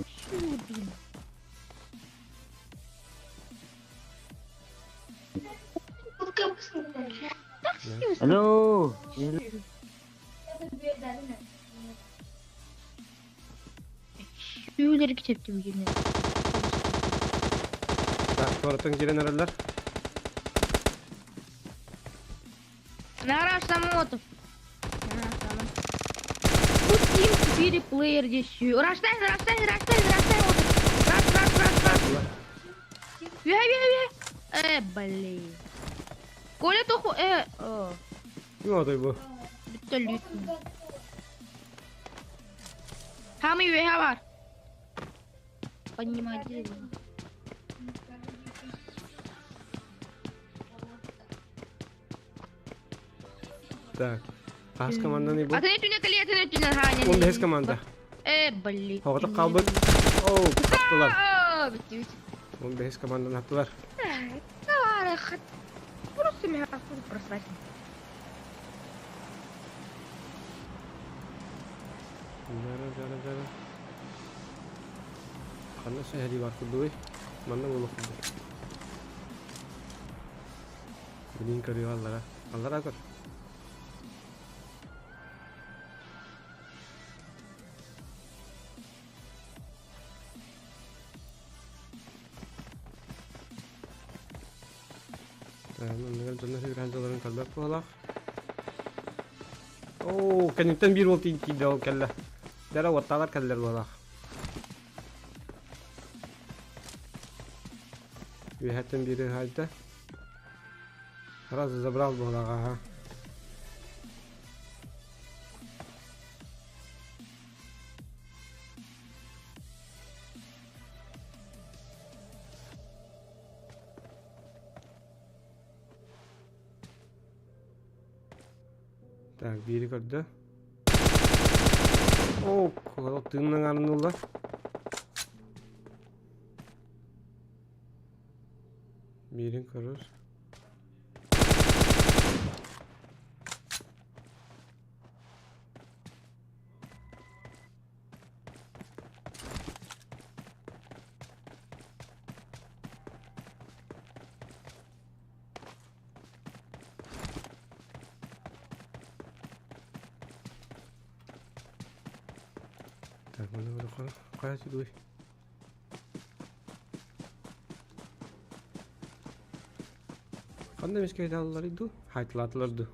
Алло. Сүүлэр китепти билгенде. Так, туораттан киирэн эрэллэр. Нара Самотов. Тут Team 4 плеер здесь. Раштай, раштай, раштай, раштай. Вот. Раш, раш, раш, раш. Ве, ве, ве. Блин. Коля тоху, о. Ну, бу. Вертолет. Хамы ве бар. Поднимайте. Так. Хас команданы бу? Атын өтүнэ кэлиэ, атын өтүнэ хаанньа. Он бэһис команда. Блин. Хоҕотох хаалбыт. Оу, аттылар. Бүттүбүт. Он бэһис команданы аттылар. Просто меня просрать. Дара, дара, дара. Ханна сэһэри бар курдугуй? Манна буолуох курдук. Билин көрүө аллара. Аллара көр. Манныгар дьоннор үрээн дьаларын көрбөт буолах. Оо, кэнниттэн биир уол тиийдэ ол кэллэ. Дара уоттаалар кэллэр буолах. Үөһэттэн биири хаайда. Сразу забрал буолаҕа, аха. Так, биири көрдө. Оо, тыыннаҥ арынылла. Биирин көрөр. Так, маны хайа сидуй. Ханна эмискэ айталлар ду? Хайтылаатылар ду?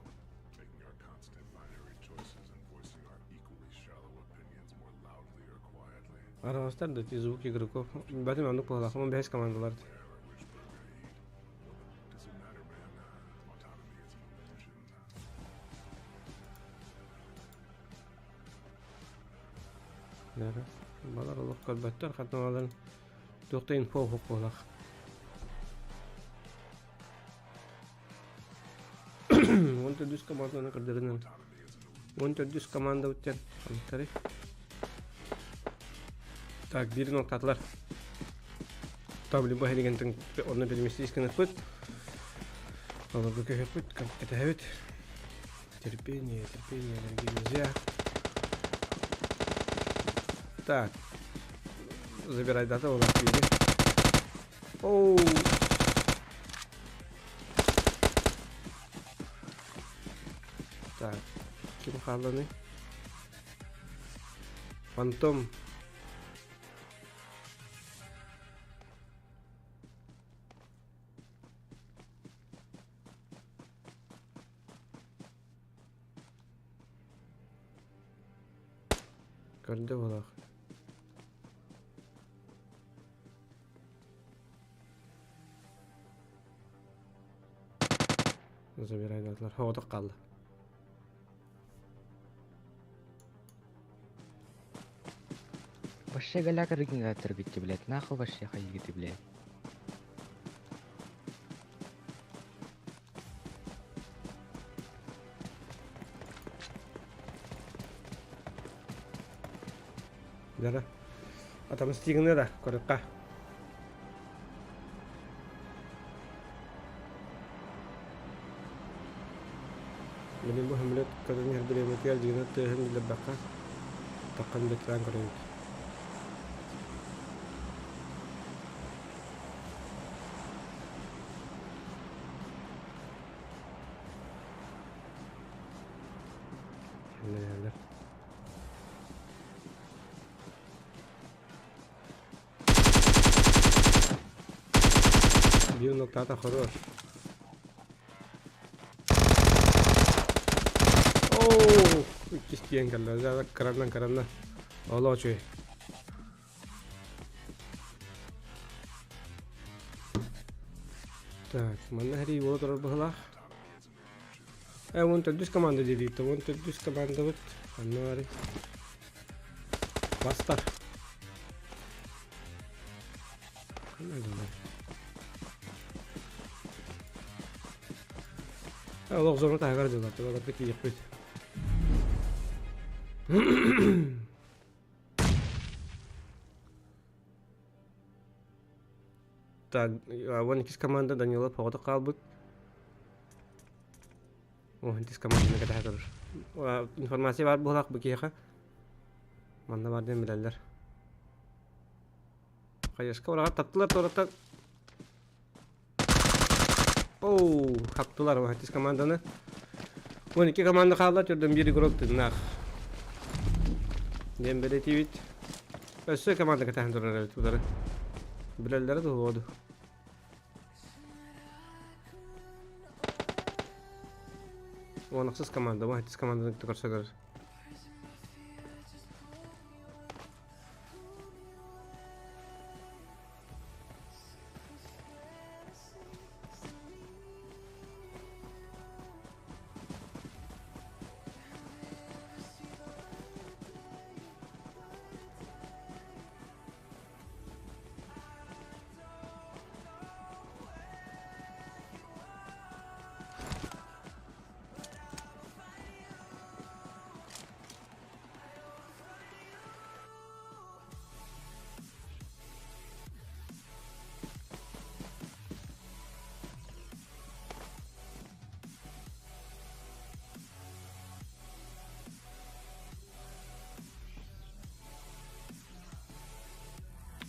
Араҕастар да ти звук игроков. Бэтим оннук буоллахым, он бэһис командалар. Балар олох көрбөттөр, хатналарын туохта инфо оһук буолах. Он төрдүс команданы көрдөрүнэн. Он төрдүс команда уттен. Хамтары. Так, биирин оттатылар. Табли бу хелигентин онно переместись гыныппыт. Олорго көһөппүт, кэтэһэбит. Терпение, терпение, дорогие друзья. Так. Забирай дата, у нас види. Оу. Так. Ким хаалланы? Фантом. Көрдө буолах. Забирайдатылар. Хоҕотох хаалла. Вообще голяк регенератор битти, блядь. Нахуй вообще ходите, блядь. Дара. Атамстигыны да көрүкка. Билин бу хөмлөт көрүн иһэр бириэмэтигэр дьиҥинэ тыаһын биллэрбэххэ таххан бэтэрээн көрөбүт. Кэллэр Биир ноктаата хорош. Оу, иккис тиийэн кэллэ. Дьэ, кыраннан кыранна. Олоо үчүгэй. Так, манна хэрий буола турар быһылаах. Э, уон төрдүс команда диэбит, уон төрдүс командабыт. Ханна барый? Бастар. Олох зона таһыгар дьылар, олорго тиийэхпит. Так, уон иккис команда Данилов оҕото хаалбыт. Уон иккис команданы кэтэһэ турар. Информация баар буолаах бу киһиэхэ. Манна бар диэн билэллэр. Хайаска ураҕа таптылар туораттан. Оу, хаптылар уон иккис команданы. 12 команда хаалла, төрдөн биир игрок тыыннаах. Диэн бэлиэтиибит. Өссө команда кэтэһэн турар эбит утары. Билэллэрэ дуо Уон ахсыс команда, уон сэттис команданы кытта көрсөлөр.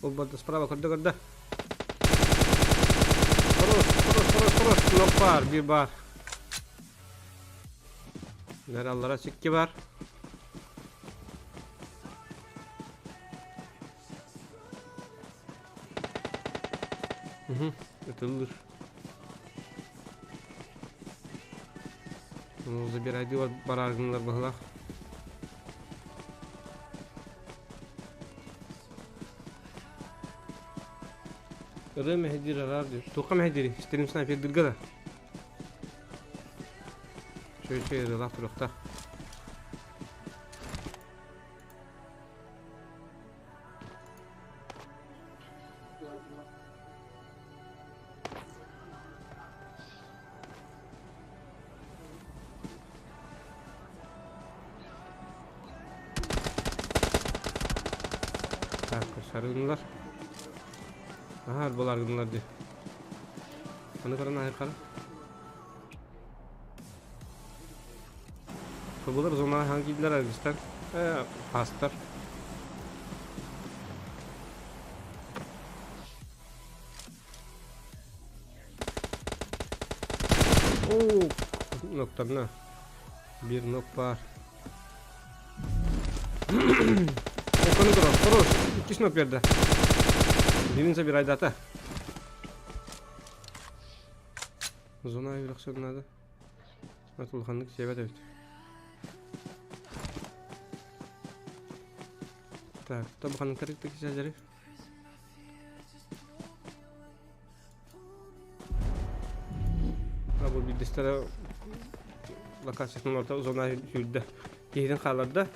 Ол барда справа көрдө көрдө. Хорош, хорош, хорош, хорош. Нок бар, bir бар. Нераллара сикки бар. Ытыллыр. Ну, забирай бараргынлар быһылах. Ырыа мэһэйдиир араар диир. Туохха мэһэйдиирий? Стрим снайпердыырга да? Үчүгэй үчүгэй ырыалаах туруохтаах. Так, сарыгыннар. Аһар буларгыннар ди. Аны каран ахыр кара. Булар зона хан кидлер аргыстан. Э, пастар. Оо, ноктарна. Биир нок баар. Окону көрөр, хорош. Иккис нок берді. Дивин забирай дата. Зона үрөхсөр надо. Атулханнык себет эбит. Так, табаханын карыктык сәзери. Бу биирдэстэрэ локациятын орто зона сүүрдэ. Киһитин хаалларда.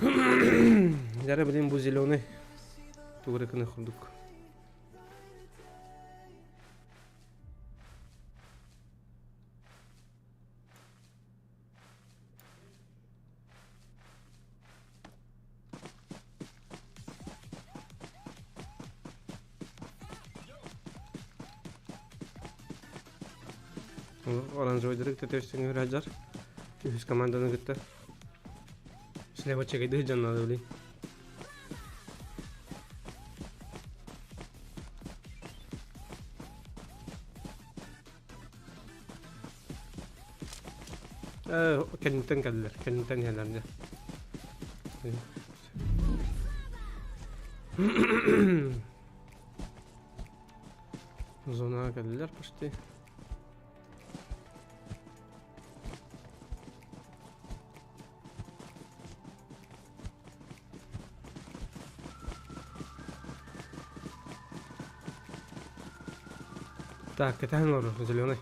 Дьэ блин бу зеленый тугу кыны курдук. Оранжевый кытта тэбистиҥ сылдьар. Үһүс команданы кытта. Слева чэгэйдии сылдьан наада блин. Кэнниттэн кэллилэр, кэнниттэн иһэллэр дьэ. Зонаҕа кэллилэр почти. Так, кэтэһэн олорор зеленый.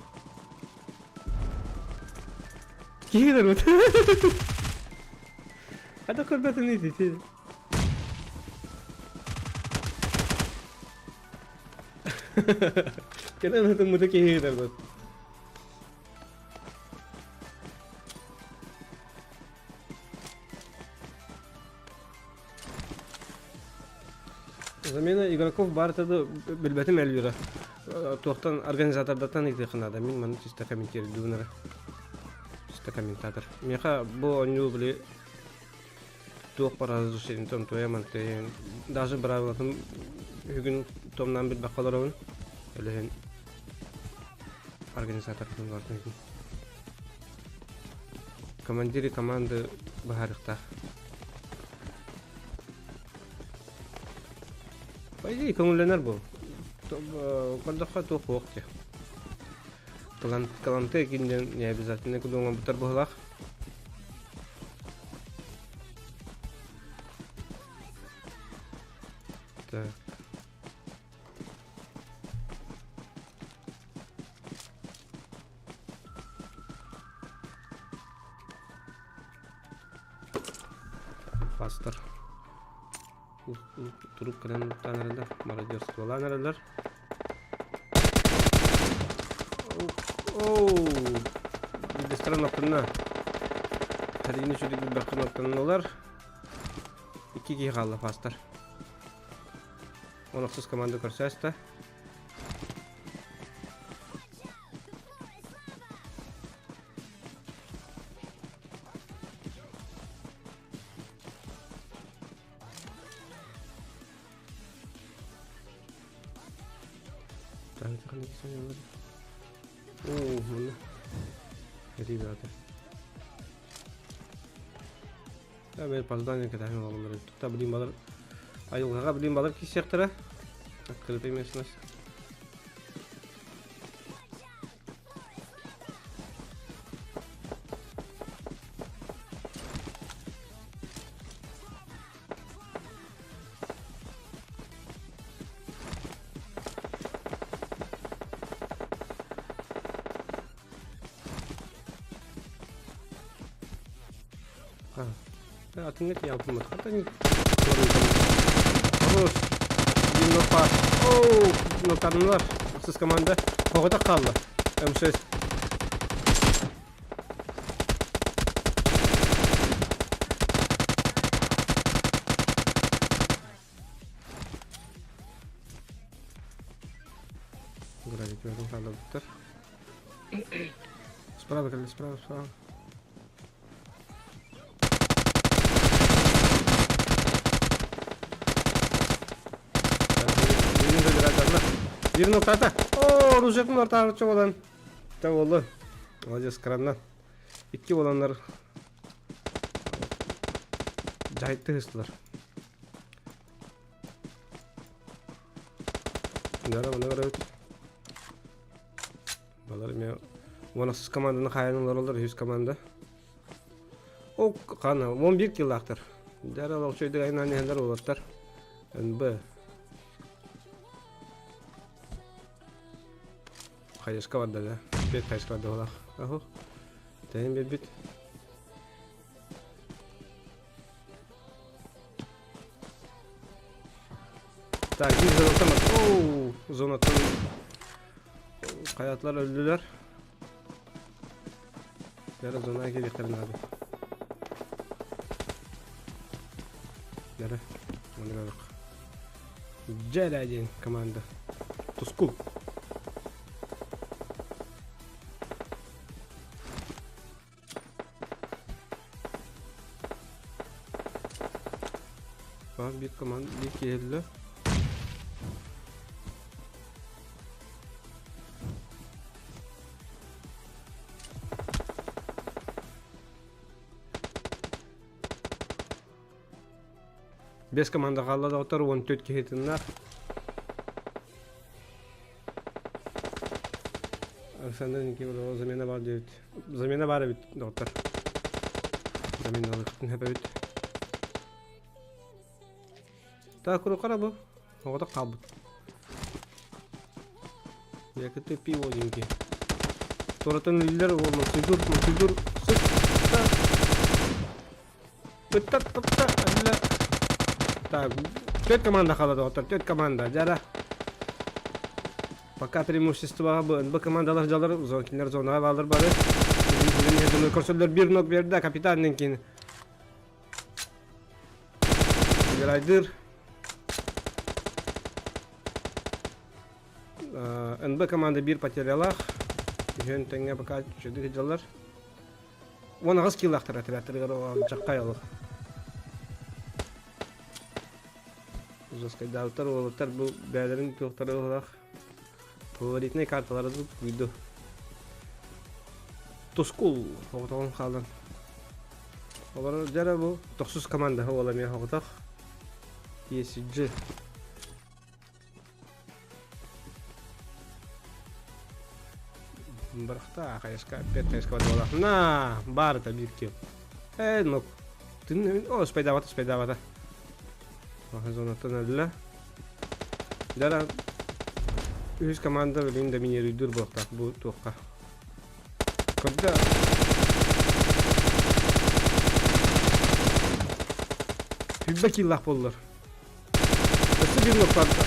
Киһи гынар Хата көрбөтүн ити. Кэлэн ытыммыта киһи гынар Замена игроков баарта да билбэтим Эльвира. Туохтан организатордартан ыйытыахха наада. Мин маны чисто комментируйдуун эрэ. Чисто комментатор. Миэхэ бу оонньуу били туох баар разрушениетын туойа мантыйын даже быраабылатын үгүн томнаан билбэккэ олоробун. Өлөһүн организатордын бардын. Командиры команды быһаарыахтаах. По идее, көҥүллэнэр бу. Көрдөххө туох суох дии. Таланты кинден не обязательно кудуҥа бутар быһылаах. Так. Пастор. Турук кэлэн уттаан эрэллэр, мародерстволаан эрэллэр. Оу! Биирдэстэрин оттонно. Тарины сүдү билбэххин оттоннулар. Икки киһи хаалла пастор. Онохсус команда көрсөөстө. Оо, манна ребята. Да, мен поздание кэтэһэн олороллор эбит. Та билим балар айылҕаҕа билим балар киирсиэхтэрэ. Открытый местность. Атыҥҥа тиийэ Хантан Хорош. Динопа. Оу, ноканылар. Ахсыс команда. Хоҕотох хаалла. М6. Гравитион хааллыбыттар. Справа кэлли, справа, справа. Биир ноктата. О, оружиетын ортаарчы болан. Та болду. Молодец, краннан. Икки боланнар жайтты хыстылар. Нара, мына көрөбүт. Балар эмиэ уонахсыс команданы хаайан олороллор, үһүс команда. О, хана, 11 килаахтар. Дьара олохчойдук айнаан иһэллэр уолаттар. НБ. Хайыска барда да. Бет хайыска барда олах. Аху. Тәйін бербит. Так, биир зонаттан Оу, зонаттан хайатлар өлдүлэр. Бәрі зонаға келиэхтэрин наада. Бәрі, манна Дьэ диэн команда. Тускул. Баар биир команда биир киһи Бес команда хаалла доҕоттор 14 киһи тыннар. Александр Никифоров замена бар диэбит. Замена бар эбит, доҕоттор. Замена эбит. Так, курукара бу. Оҕото хаалбыт. Якыты пиво диэнки. Туоратын үллэр уол сыдур, сыдур, сытта. Ытта, тутта, өллө. Так, төрт команда хаалла доҕоттор, төрт команда. Дьара. Пока преимуществоға бу НБ командалар жалар, кинилер зонаға баалар бары. Көрсөллөр бир нок берді, капитан кин. Грайдыр. НБ команда биир потерялаах. Үһүөн тэҥҥэ пока үчүгэй сылдьаллар. 18 килаахтар отрядтарыгар чаккай олох. Жесткайдаабыттар уолаттар бу бэйэлэрин туохтары олох фаворитный карталары күйду. Тускул оҕотоҕун хаалан. Олор дьара бу тохсус команда уола эмиэ оҕотох. ESG. Бырахта хайыска опять хайыска буола. На, баар это биир кил. Э, ну, тын о, спайдаабата, спайдаабата. Зонаттан өллө. Дара үһүс команда билин доминируйдуур буолуохтаах бу туохха. Когда Хүббэ киллах буоллар. Өссө биир нокпарда.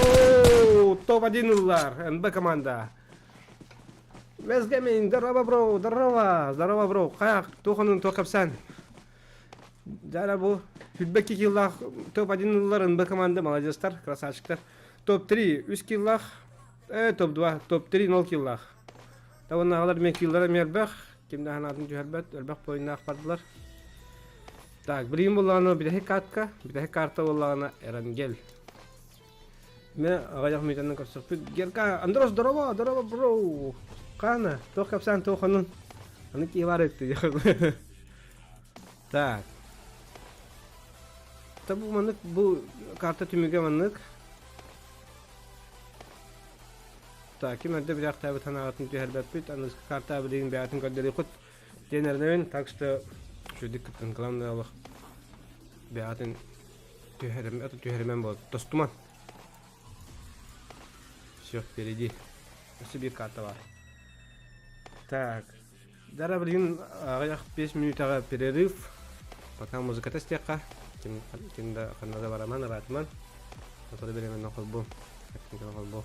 Оу, топ-1 ыллар, НБ команда. Let's Gaming, здорово, бро, здорово, здорово, бро. Хайа, туоханын туох кэпсээн? Дьара бу, хүлбэ киллах топ-1 ыллар НБ команда, молодецтар, красавчиктар. Топ-3 үс киллах, топ-2, топ-3 0 киллах. Табыннаҕалар мен киллара мербэх, ким да ханаатын түһэрбэт, элбэх поиннаах бардылар. Так, билигин буоллаҕына бүтэһик картка, бүтэһик карта буоллаҕына Эрангел. Мен аҕыйах мүнүүтэнэн көрсөхпүт. Герка, Андрос, здорово, здорово, бро. Хаана, туох кэпсээн, туох хонун? Аны киһи баар эбит. Так. Та бу маннык бу карта түмүгэ маннык. Так, ким эрдэ билээхтээбит санааҕытын түһэрбэппит, аныгыскы карта билигин бэйэтин көрдөрүөххүт диэн эрэнэбин. Так что үчүгдүк кыттан главное олох бэйэтин түһэрим, это түһэримэн буолла. Тостуман. Все, впереди. Өссө биир карта бар. Так. Дара билигин аҕыйах 5 мүнүүтэҕэ перерыв. Пока музыката истиэххэ. Ким, ким да ханна да бараман, ыраатыман. Сотору бириэмэнэн холбу. Холбу.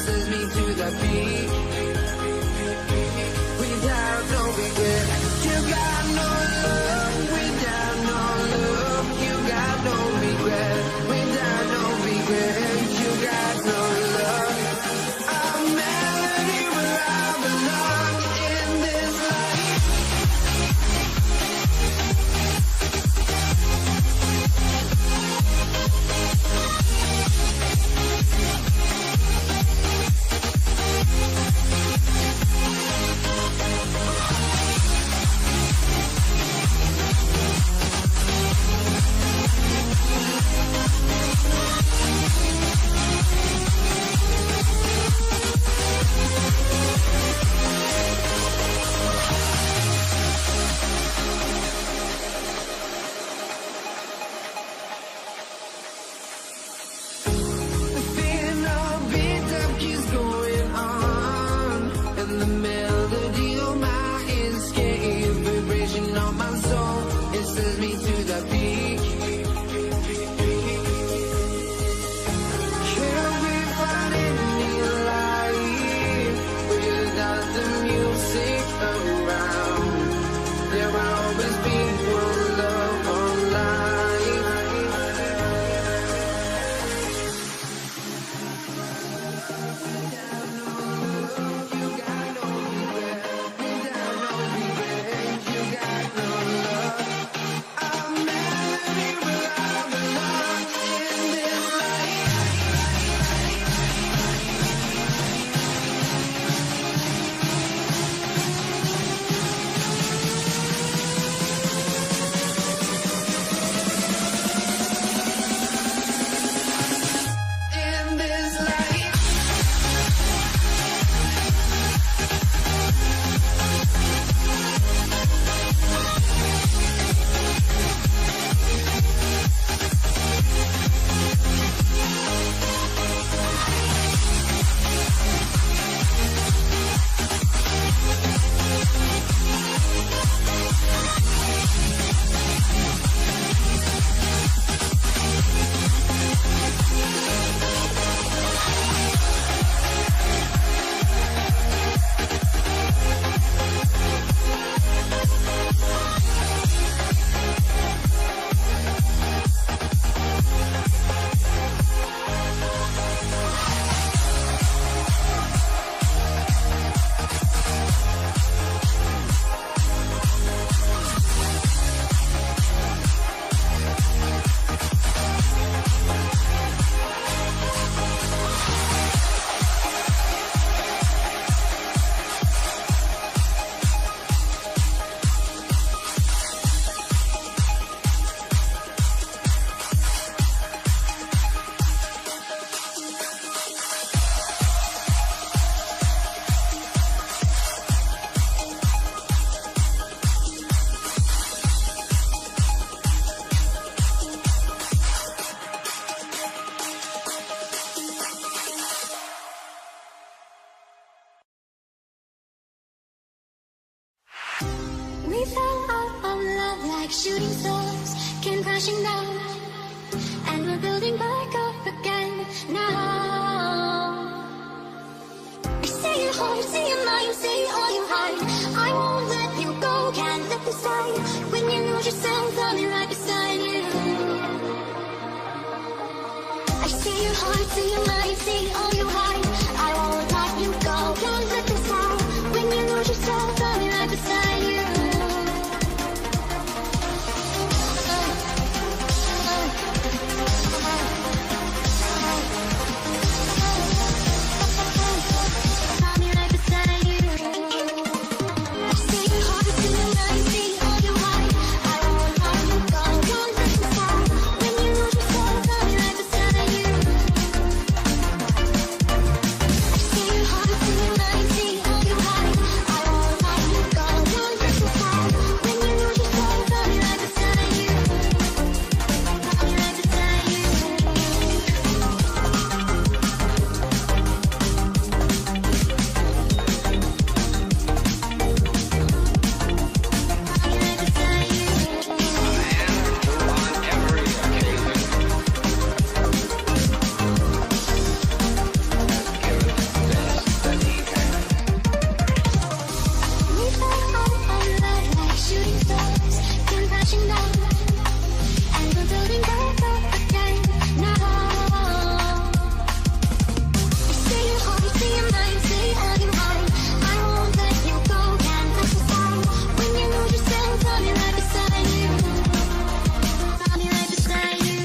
sends me to the peak. Without no regret, you got no love. Without no love, you got no regret. Without no regret, you got no love. A melody where I belong in this life. The feeling of beat up keeps going on, and the melody of my escape, vibration of my soul, it sends me to the peak. Can we find any life without the music around? There will always be one love, one life. In this life. We fell out of love like shooting stars came crashing down, and we're building back up again now. I say your heart, say your mind, say all you hide. I won't let you go, can't let this die. When you lose yourself, I'll be right beside you. I see your heart, see your mind, see all you hide. I won't let you go, can't let this die. When you lose yourself, I'll be right beside you. I'll be right beside you. I see your heart, see your mind, see all you hide. I won't let you go, can't let this die. When you lose yourself, I'll be right beside you. crashing down, and we're building back up again now. I see your heart, see your mind, see all you hide. I won't let you go, can't touch the sky. When you lose yourself, I'll be right beside you. I'll be right beside you.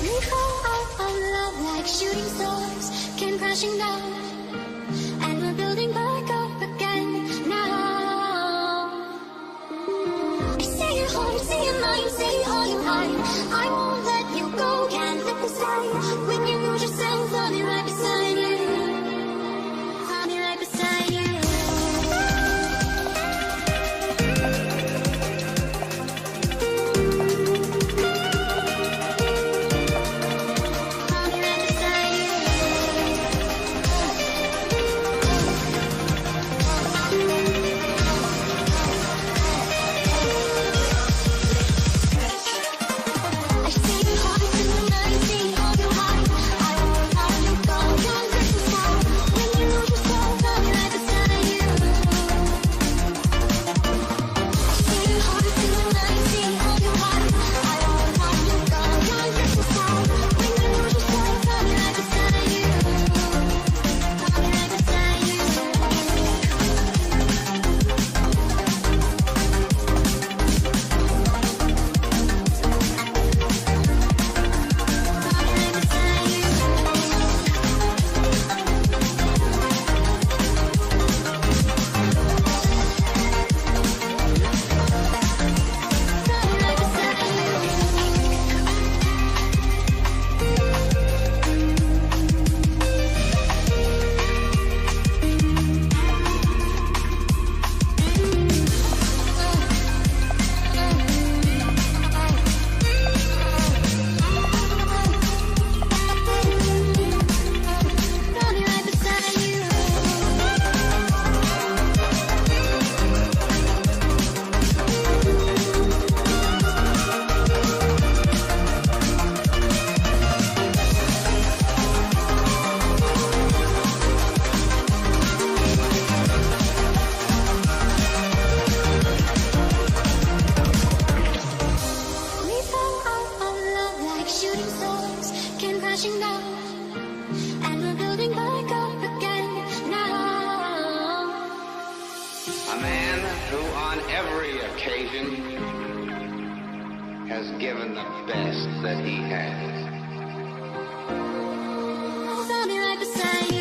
We fall out of love like shooting stars came crashing down, and we're building back up again now. I see your heart, see your mind, see all you hide. I won't let you go, can't let this die. When you lose yourself, I'll be right beside you. I'll be right beside you. I'll be right beside you. I see your heart in the night, see all you hide. I won't let you go, can't let this die. When you lose yourself, I'll be right beside you. I see your heart in the night, see all you hide. I won't let you go, can't let this die. When you lose yourself, I'll be right beside you. I'll be right beside you. I'll be right beside you. I'll be right beside you. I'll be right beside you. We fell out of love like shooting stars came crashing down, and we're building back up again now. A man who on every occasion has given the best that he has. I'll be right beside you.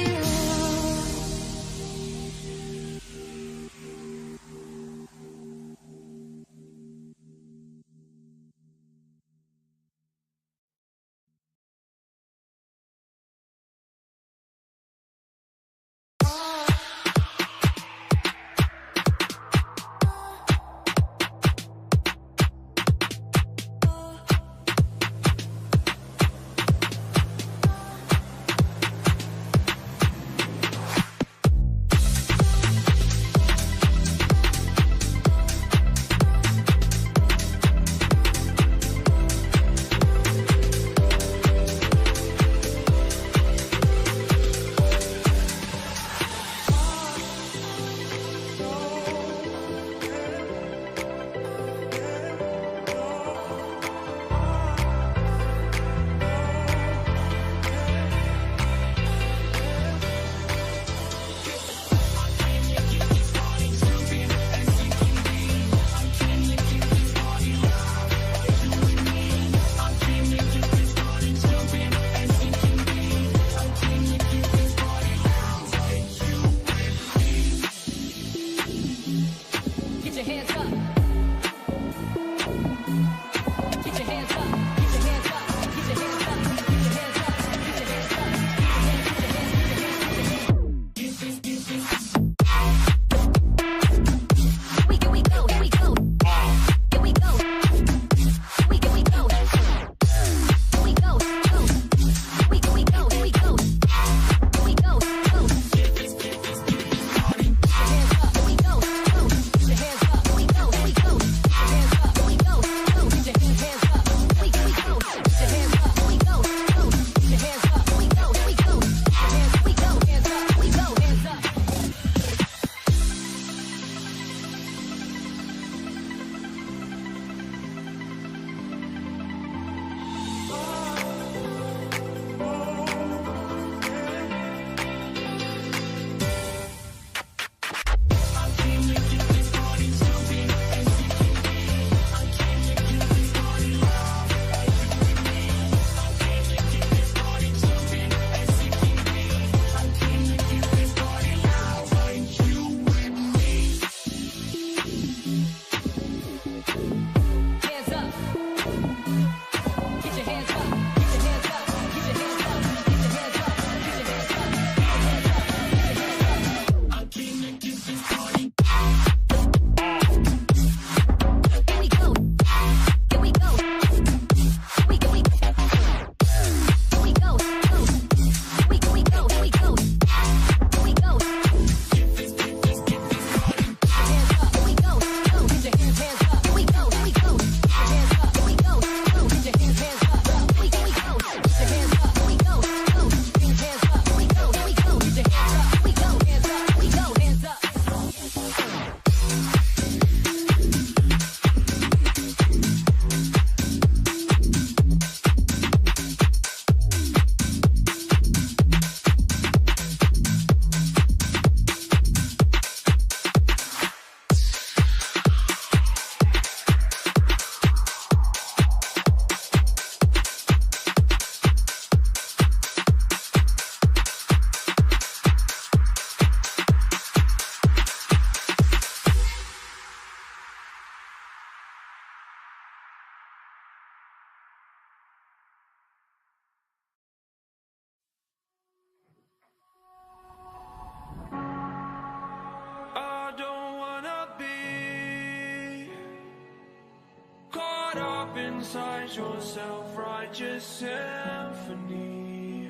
Inside your self-righteous symphony,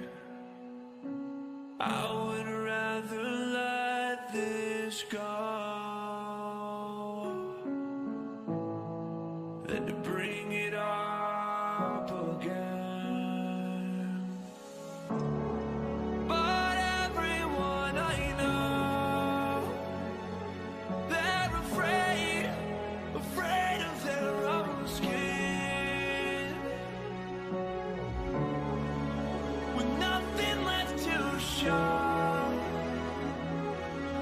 I would rather let this go than to bring it up again. But everyone I know, they're afraid, afraid of their own skin. With nothing left to show,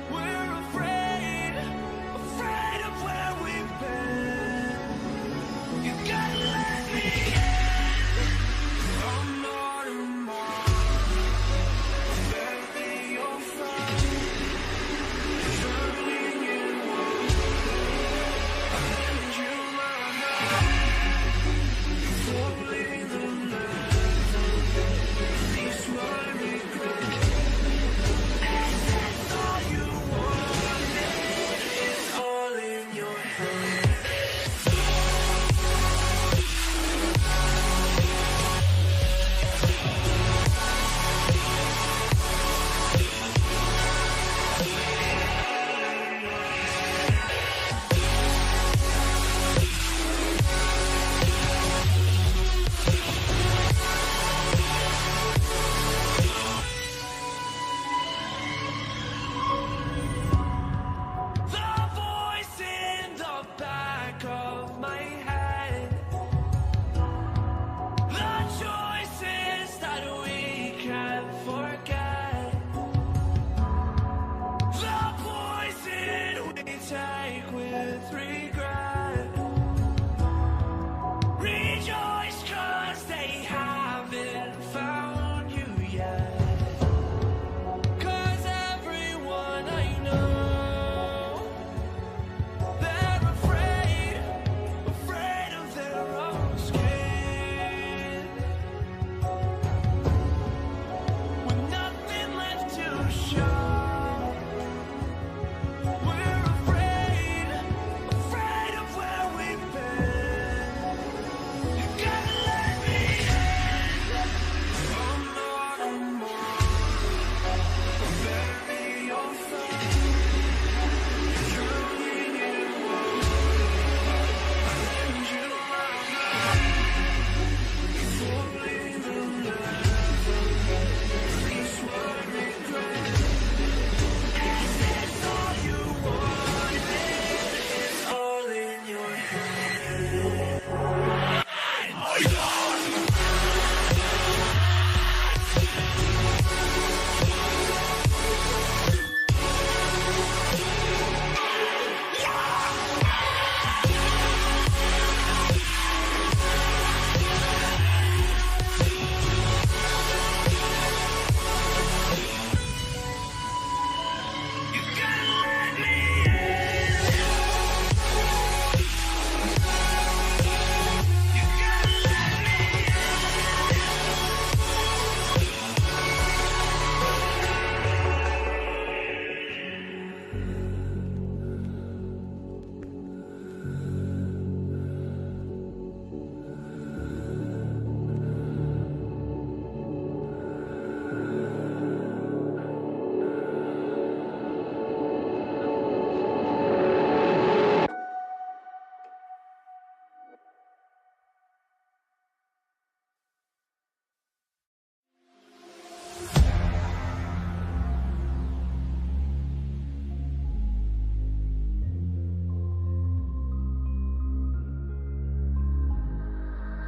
we're afraid, afraid of where we've been. You gotta let me in. I'm not a martyr. Let your fire burning in water. I lend you my heart. Fully the leather. Release my regret. Is this all you wanted? It's all in your head. The voice in the back of my head, the choices that we can't forget, the poison we take with regret. Rejoice, 'cause they haven't found you yet. 'Cause everyone I know, they're afraid, afraid of their own skin. With nothing left to show, we're afraid, afraid of where we've been. You gotta let me in. I'm not a martyr. Bury your fire, drowning in water. I lend you my heart. Fully the leather. Release my regret. Is this all you wanted? It's all in your head. You gotta let me in. You gotta let me in.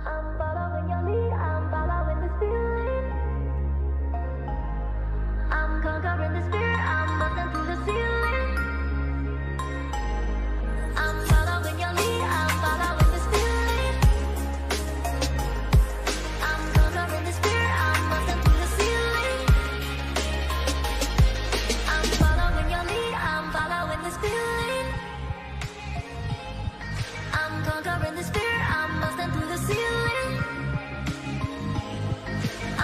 I'm following your lead, I'm following this feeling. I'm conquering this fear, I'm busting through the ceiling. I'm following your lead, I'm following this feeling. I'm conquering this fear, I'm busting through the ceiling. I'm following your lead, I'm following this feeling. I'm conquering this fear, I'm busting through the ceiling.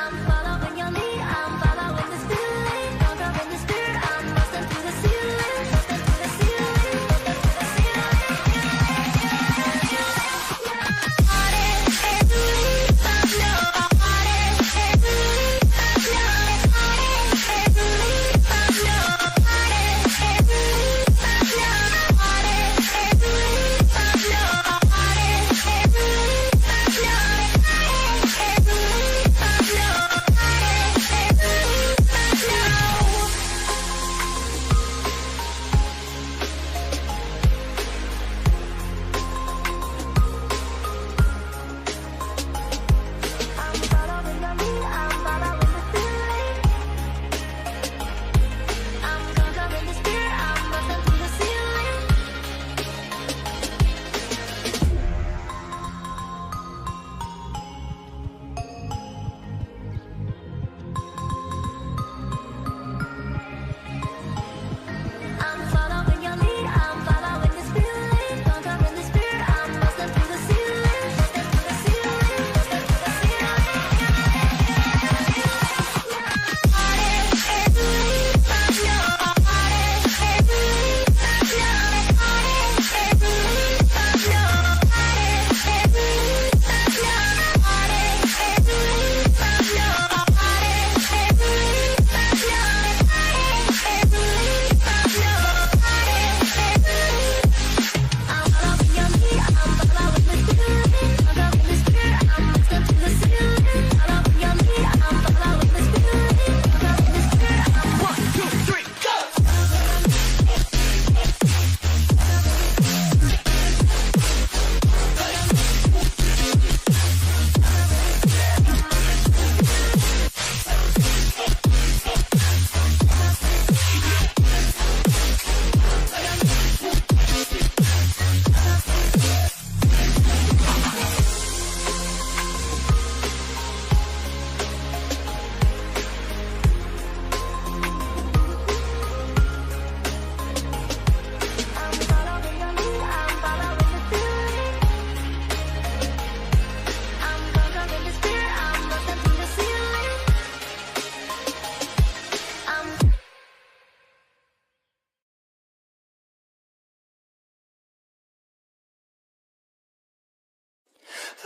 I'm following your lead, I'm following this feeling. Conquering this fear, I'm busting through the ceiling.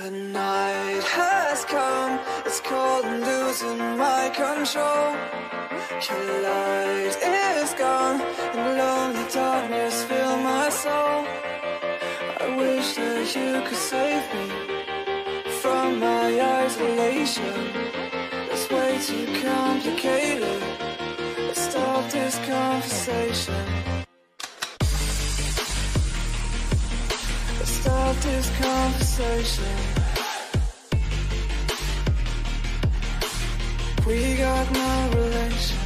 The night has come, it's cold and losing my control. Your light is gone, and lonely darkness fill my soul. I wish that you could save me from my isolation. It's way too complicated. Let's stop this conversation. Let's stop this conversation. We got no relation.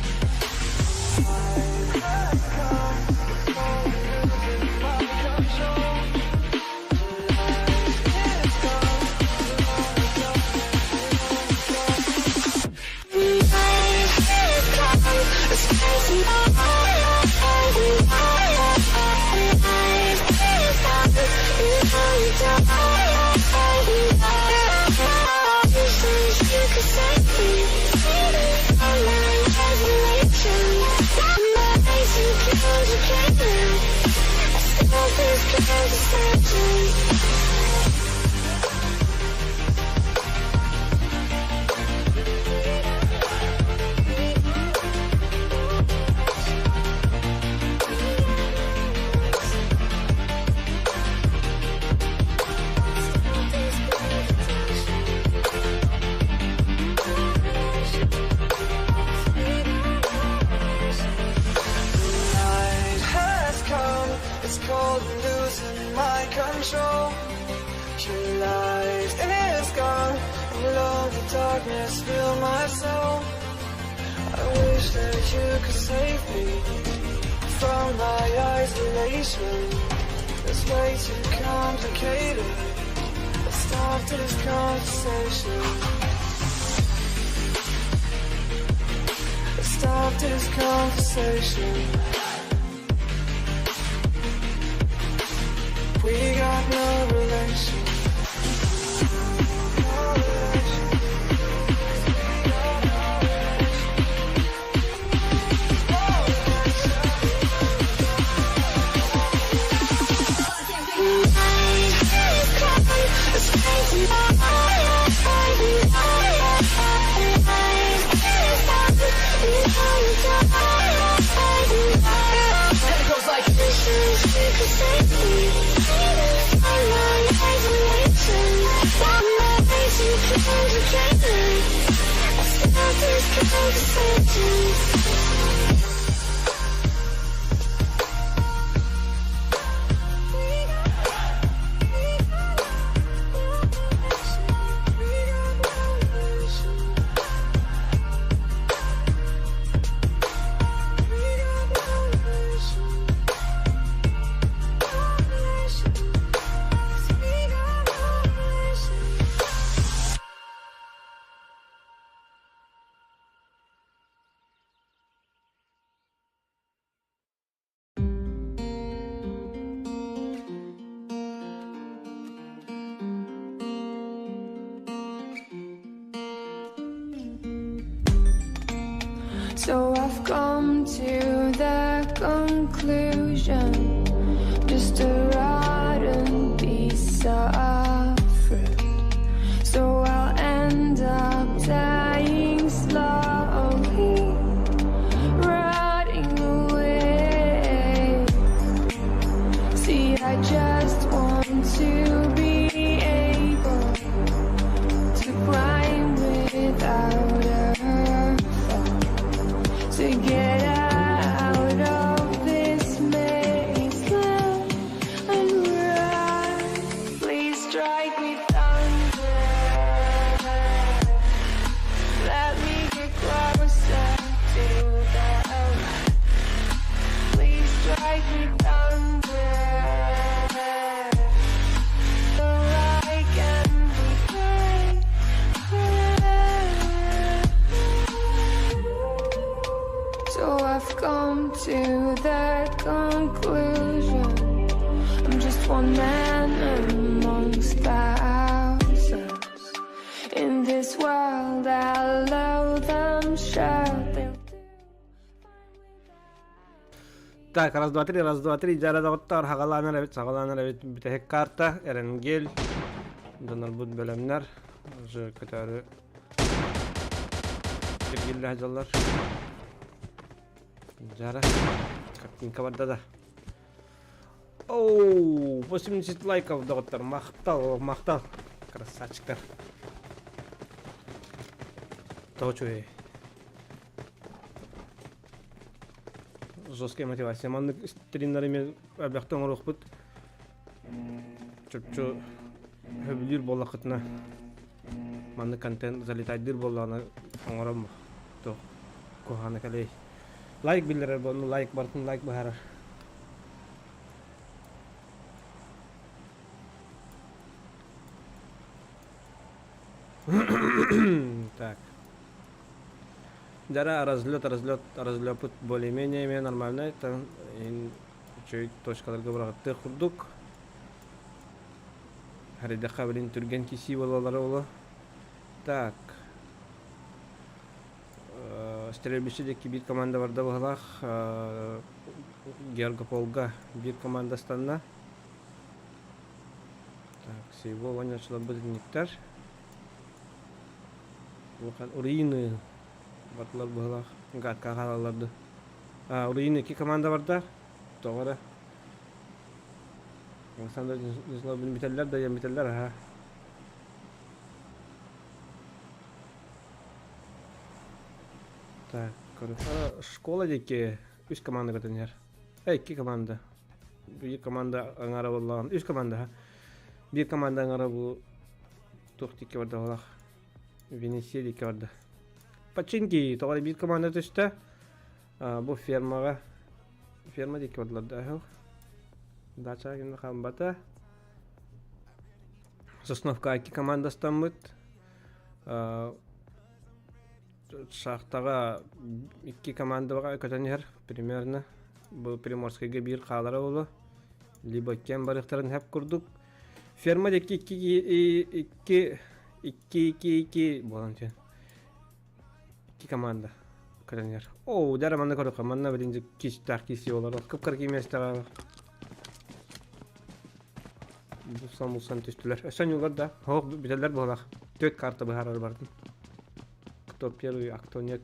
Conversation. Night has come, it's cold and losing my control. Your light is gone, and lonely darkness fill my soul. I wish that you could save me from my isolation. It's way too complicated. Let's stop this conversation. Let's stop this conversation. We got no relation. No relation. We got no relation. No relation. And it goes like Conversation. So I've come to the conclusion Just a rotten piece of fruit So I'll end up dying slowly Rotting away See, I just want to be able To climb without a fall to get out of this maze land and run. Please strike me thunder. Let me get closer to the light. Please strike me thunder. So I can be free. So I've come to the conclusion I'm just one man amongst thousands In this world I loathe, I'm sure they'll do Так, раз, два, три, раз, два, три, дьэ доҕоттор, саҕалаан эрэбит, саҕалаан эрэбит, бүтэһик карта, Эрангел. Дьоннорбут бэлэмнэр, уже көтөөрү киргиллэ сылдьаллар. Жара, картинка барда да. Оу, 80 лайков доҕоттор, махтал, махтал, красавчиктар. Тоҕо үчүгэй. Жесткая мотивация. Маннык стримнары мен элбэхтэ оҥоруохпут. Чопчу сөбүлүүр буоллаххытына маннык контент залетайдыыр буоллаҕына оҥором туох куһаҕана кэлиэй. Лайк биллэрэр буолну лайк барытын лайк быһаарар. Так. Дьара разлет, разлет, разлеппут более-менее эмиэ нормальный. Там үчүгэй точкаларга быраҕыттыах курдук. Харыйдахха билин түргэн кисии буолалара оло. Так. Стрельбище диэки биир команда барда быһалаах. Георгополга биир команда станна. Так, всего оонньоочуларбыт итинниктэр. Улахан Руины бардылар быһалаах. Гадка хаалалларды. Руины икки команда барда. Тоҕо эрэ. Александр Незлобин бүтэллэр да бүтэллэр аха. Так, школа диэки үс команда көтөн иһэр. Икки команда. Биир команда аҥара буоллаҕын. Үс команда. Биир команда аҥара бу туох диэки барда буолах. Венеция диэки барда. Починки тоҕо эрэ биир команда түстэ. Бу фермаҕа ферма диэки бардылар да аһыл. Дача ким да хаамбата. Сосновка икки команда астаммыт. Шахтаҕа икки командаҕа көтөн иһэр примерно. Бу Приморскайга биир хаалара буолуо. Либо иккиэн барыахтарын сөп курдук. Ферма диэки икки икки икки икки икки буолан түһэн. Икки команда көтөн иһэр. Оо, дьэ манна көрүөххэ, манна билин кистээх киси олорор. Кып-кыра миэстэҕэ булсан булсан түстүлэр. Өссө ньуулар да, оһох бүтэллэр буолах. Түөрт карта быһаарар бардым. Кто первый, а кто нет.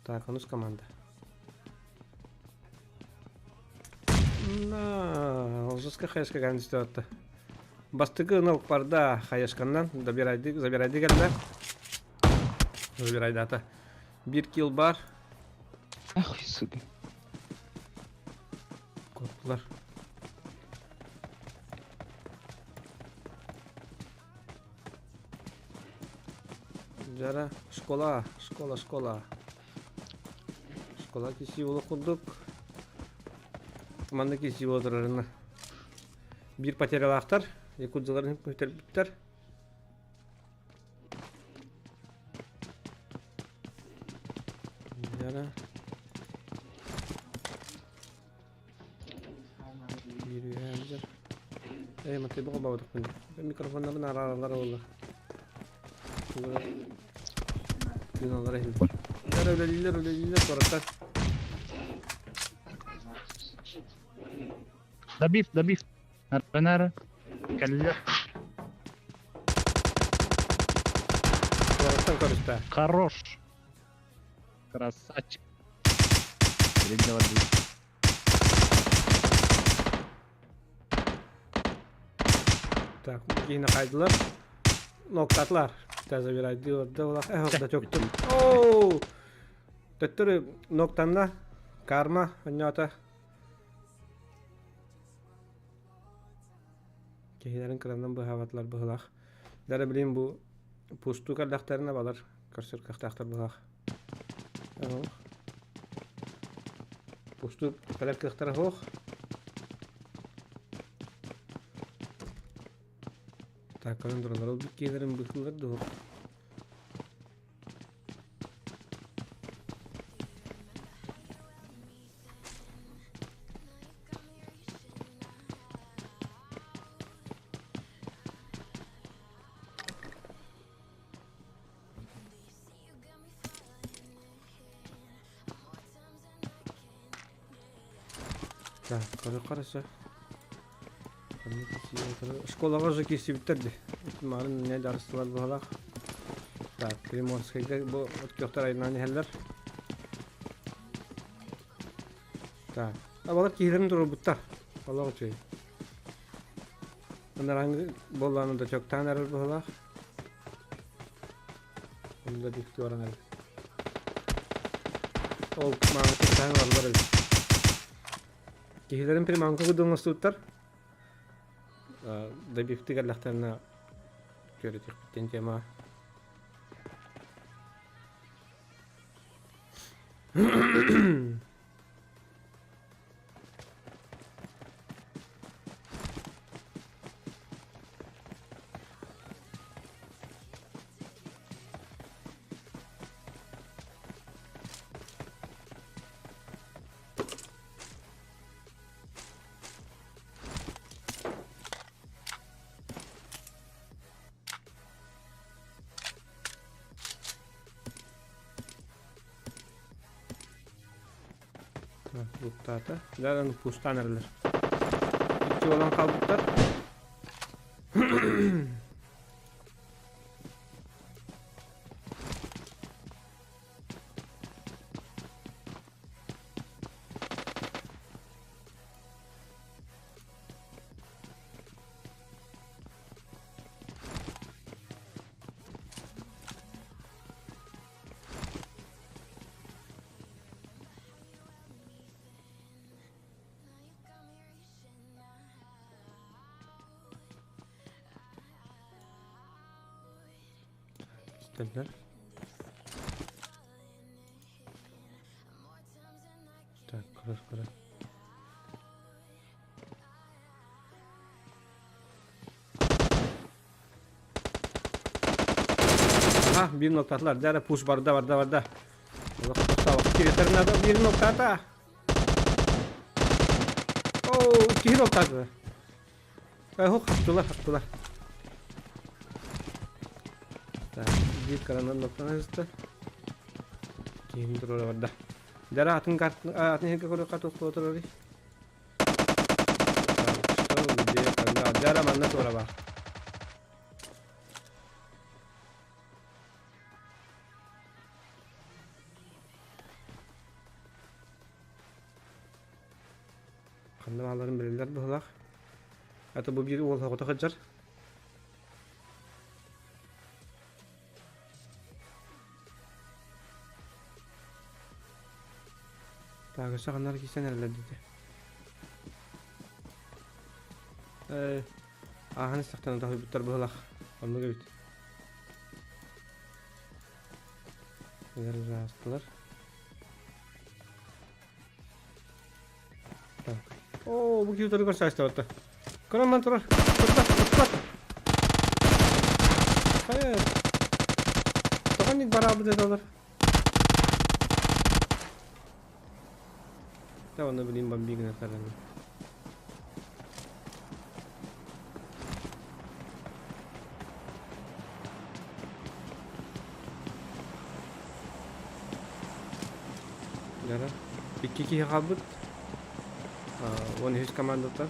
Так, онус команда. На, жестко хаешка кэлэн түстэ. Бастакы ынал парда хаешканнан забирайды, забирайды кэллэ. Забирайдата. Биир килл бар. Нахуй, сука. Коркулар. Жара, школа, школа, школа. Школа киси буолуох курдук. Манна киси буола турарына. Биир потерялаахтар, якудзаларын көтөрбүттэр. Жара. Биир үһэ сылдьар. Ээ, матыйбы холбообутукпун. Микрофоннарын араараллар буолла. Дыналара иһиллэр. Үлэлииллэр, үлэлииллэр, куораттар. Добив, добив. Нары, кэллилэр. Куораттан көрүстэ. Хорош. Красавчик. Так, киһини хайдылар. Ноктатылар. Забирайды эх, да чөктүм. Оу! Төттөрү ноктанна. Карма онньоото. Киһилэрин кыранан быһаабатылар быһылаах. Дара билин бу пустуу кэллэхтэринэ балар көрсөр кыахтаахтар быһылаах. Пустуу кэлэр кыахтара суох. Так, көрөн тураллар. Ол киһилэрин быһыылар дуо? Так, көрө-көрөсө. Школаҕа уже киирсибиттэр дии. Марын не дарыстылар быһалаах. Так, Приморскайга бу өттүөхтэр айнаан иһэллэр. Так, абалар киһилэрин туруорбуттар. Олох үчүгэй. Анараҥы буоллааны да чоктаан эрэр быһалаах. Онно да туоран эрэр. Ол мааны кыттаан ылаллар эбит. Киһилэрин приманка курдук оҥостубуттар. Добивты кэллэхтэринэ күөрэтиэхпиттэн тема. Луктаата. Дьэ, пустаан эрэллэр. Икки буолан хаалбыттар. Истэллэр. Так, көрөр, көрөр. Аха, биир ноктатылар. Дьэ, пуш барда, барда, барда. Кириттэр надо биир ноктата. Оо, киһи ноктата. Эхо, хаптылар, хаптылар. Так, биир каранан ноктана сыста. Киһим туруора барда. Дьара атын карт атын иһиргэ көрүөххэ туох туотурарый? Так, что, где, когда? Дьара манна туора бар. Ханна бааларын билэллэр быһылаах. Ата бу биир уол оҕото сылдьар. Так, өссө ханна эрэ киирсэн эрэллэр диэтэ. Э, ааһан истэхтэринэ тоһуйбуттар быһылаах. Оннук эбит. Ылар аастылар. Так. Оо, бу киһи утары көрсөөстө Көрөн турар. Турбат, турбат. Хайа. Тоҕо ник бараабыт эталар. Да, оны билин бомби гына тараны. Дара. Икки киһи хаалбыт. 13 командата.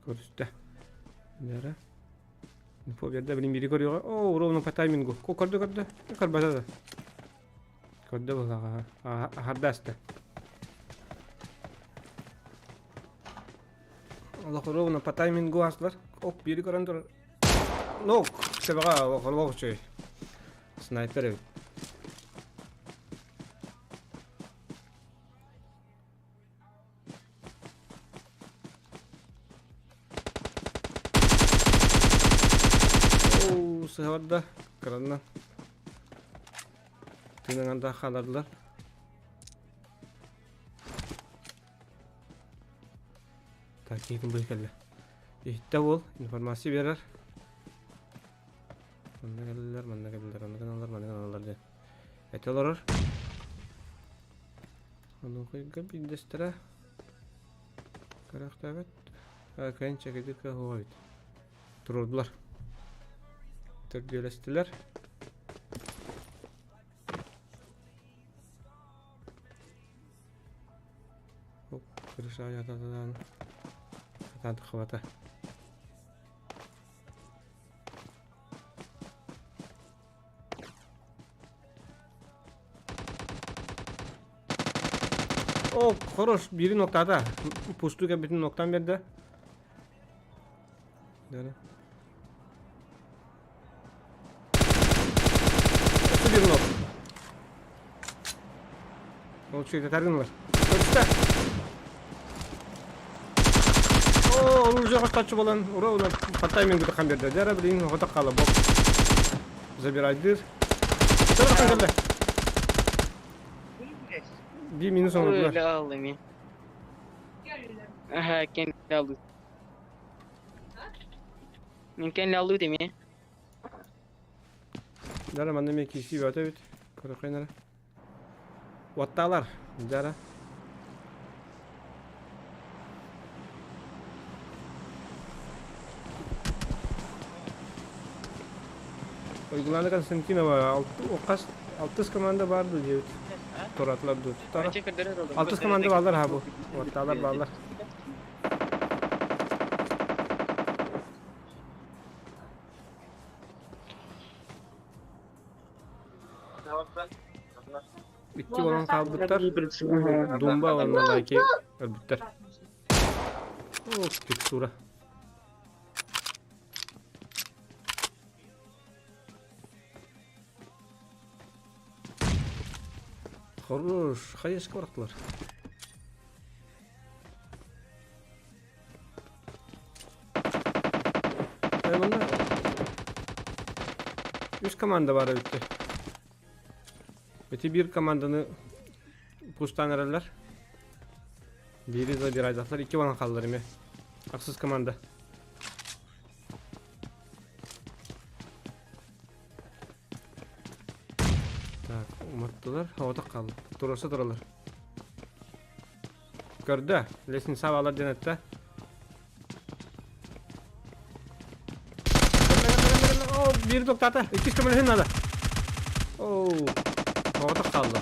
Көрүстэ. Нера. Инфо берде билин бири көрүөҕэ. Оо, ровно по таймингу. Көрдө көрдө. Көрбөтө да. Көрдө булаҕа. Аһарда аста. Олох ровно по таймингу астылар. Оп, бири көрөн турар. Ну, себеға олох үчүгэй. Снайпер эбит. Оу, сыһа Кыранна. Тыынан хаалардылар. Так, киһитин быһы кэллэ. Иһиттэ уол, информация биэрэр. Манна кэллилэр, манна кэллилэр, онно гыналлар, манна гыналлар диэн. Этэ олорор. Онуохайга биирдэстэрэ көрөөхтөөбөт. Кыайан чэкэдир кыах эбит. Туруордулар. Төрдүөлэстилэр. Сатаан таххыбата. О, хорош, бири ноктада. Пустуга бүтүн ноктан берди. Дәрі. Өссө bir нок. Ол үчүгэй татаргын бар. Көрүстэ. О, ол уже хостаччы болан, ура уна по таймингу тахан берди. Дәрі билин хоток кала бок. Забирайдыр. Сабыр келді. Bir минус оңдулар. Öyle aldım. Aha kendi aldı. Мен kendi aldı demi. Дара манна мен киси бөтө бит. Көрөкөйнөр. Уатталар. Дара. Уйгулана Константинова алтыс алтыс команда барды диэбит. Туратылар ду. Алтыс команда баллар ха бу. Уатталар баллар. Икки болон хаалбыттар. Думба уонна лайки өлбүттэр. О, текстура. Хорош, хайышка бараттылар. Манна үс команда бар эбитти. Эти бир команданы пустан эрэллэр. Бири забирайдатлар, икки балан хааллар эме. Ахсыс команда. Так, уматтылар, оҕотох хаалла. Туруорса тураллар. Көрдө, лестница баалар диэн эттэ. О, биир токтаата, иккис көмөлөһүн надо. Оу, оҕотох хаалла.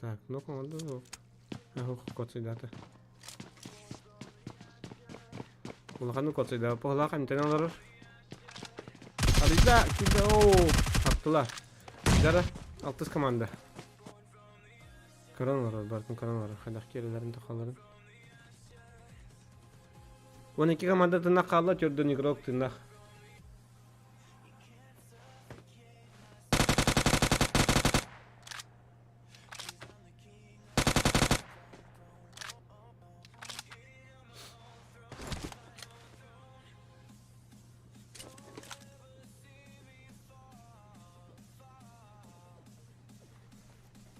Так, ну команда коцайдата. Улаханы коцайда. Похлах антенна олорор. Арыйда, кида, оу, таптылар. Дара, алтыс команда. Көрөн олорор, бартын көрөн олорор. Хайдах киэрэлэрин тахаларын. 12 команда тынах хаалла, төрдөн игрок тынах.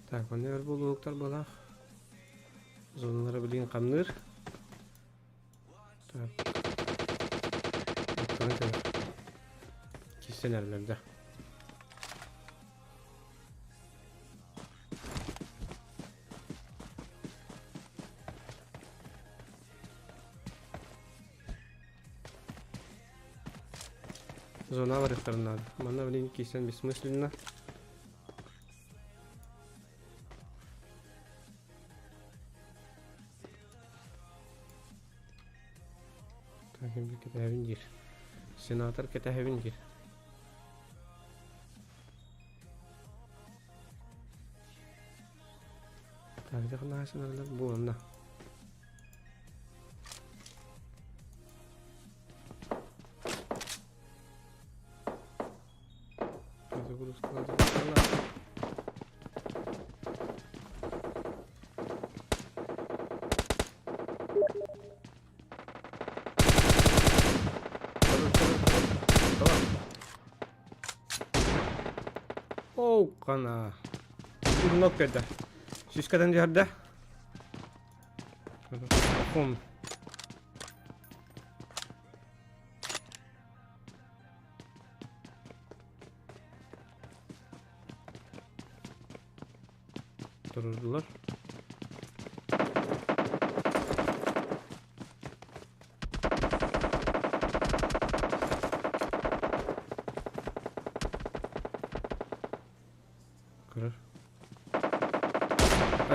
Так, манна өр буолуохтар буолаах. Зоналара билигин хамныыр. Так. Киссен эрэллэр Зона барыахтарын наада. Манна билигин киирсэн бессмысленно. Так, Кэтэһэбин диир. Сенатор кэтэһэбин диир. Так, где наһаа бу онно. Оу, қана. Нок кеді. Сүүскадан түһэрдэ. Хум. Турурдулар. Көрөр.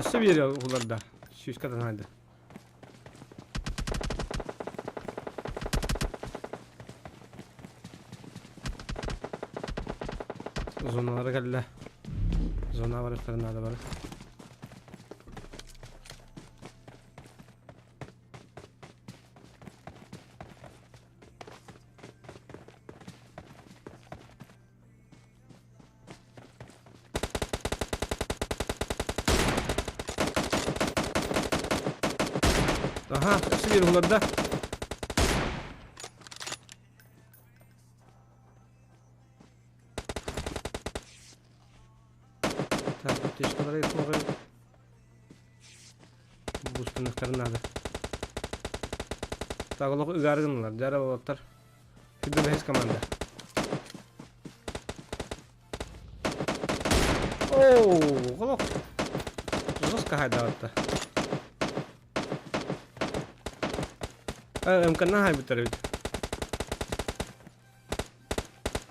Өссө биэри уларда. Сүүскэ танаайды. Зоналара кэллэ. Зона барыктарын наада бары. Аха, өссө биир уларда. Так, аптечкалары туоҕай. Бустаныктарын надо. Так, олох ыгаары гыннылар. Дьара уолаттар. Күндү бэһис команда. Оу, олох. Жестко хайдаабатта. МК-на хайбыттар эбит.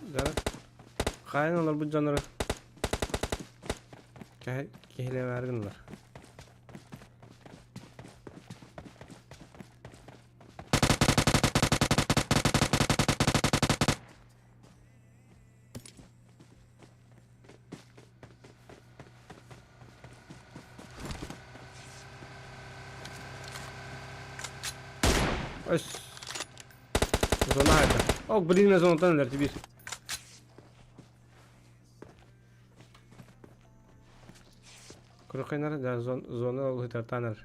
Дьара. Хаайан олорбут дьоннору киһилээмээри гыннылар. Өс. Зона это. О, блин, мен зонатан өлөрдү бир. Көрөхөйнөр да зона ылытартанар.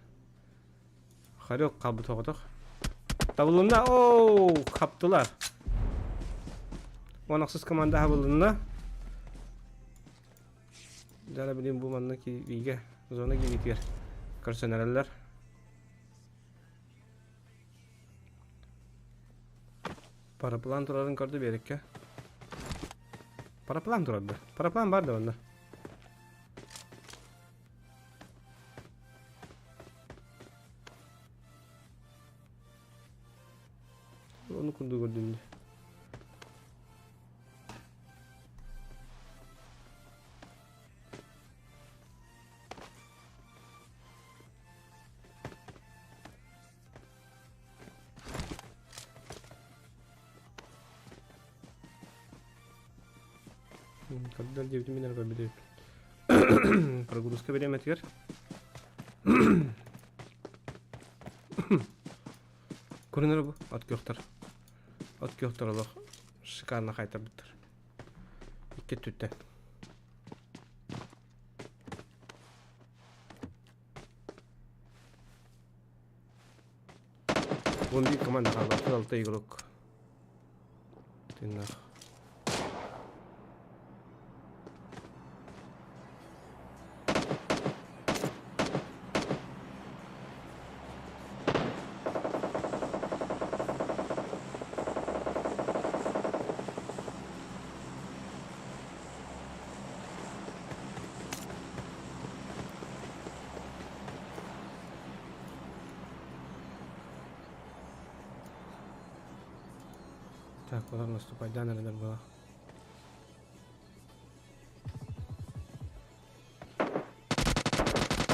Хорек кабы тоҕотох. Табылынна. Оу, хаптылар. Онахсыз команда хабылынна. Дьара билин бу манна киириигэ зона киириитигэр көрсөн эрэллэр. Параплан турарын көрдө биэриккэ. Параплан турарда. Параплан бар да онно. Ону курдук көрдүм дии. Когда диэбитим мин эрэ көрбүтүм. Прогрузка бириэмэтигэр. Көрүнэр бу от күөхтэр. От күөхтэр олох шикарно хайтарбыттар. Икки өттүттэн. 11 команда хаалла, 6 игрок. Тыыннаах. Так, куда наступать, да, наверное, было.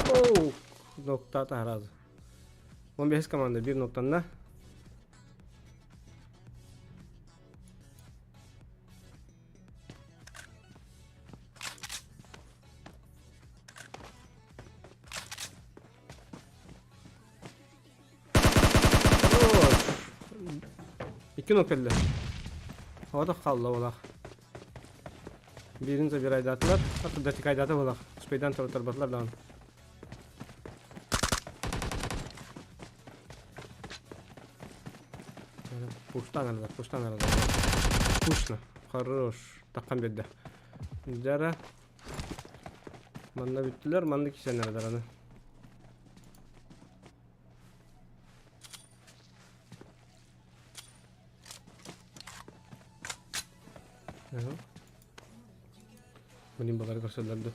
Оу, ноктата разы. 15 команда bir ноктанна. Икки ног кэллэ. Оҕото хаалла олах. Биирин забирайдаатылар, датикайдаата олах. Успейдан торторботулар даҕаны. Пуштан аралар, пуштан аралар. Пушно. Хорош. Таххан биэрдэ. Дьара. Манна бүттүлэр, манна кисэннэр аны. Блин, балар көрсөллөр ду.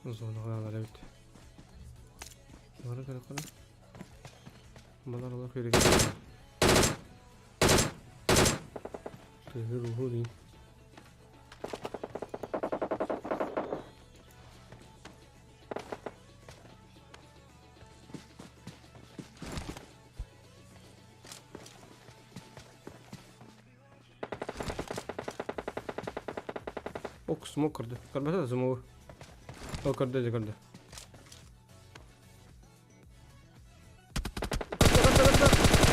Зонаҕа ылар эбит. Бары көрөххө Балар олох үөрэгин. Тыһыр уһу дии. Ок, смок көрдө. Көрбөтө да смогу. О, көрдө дьэ көрдө.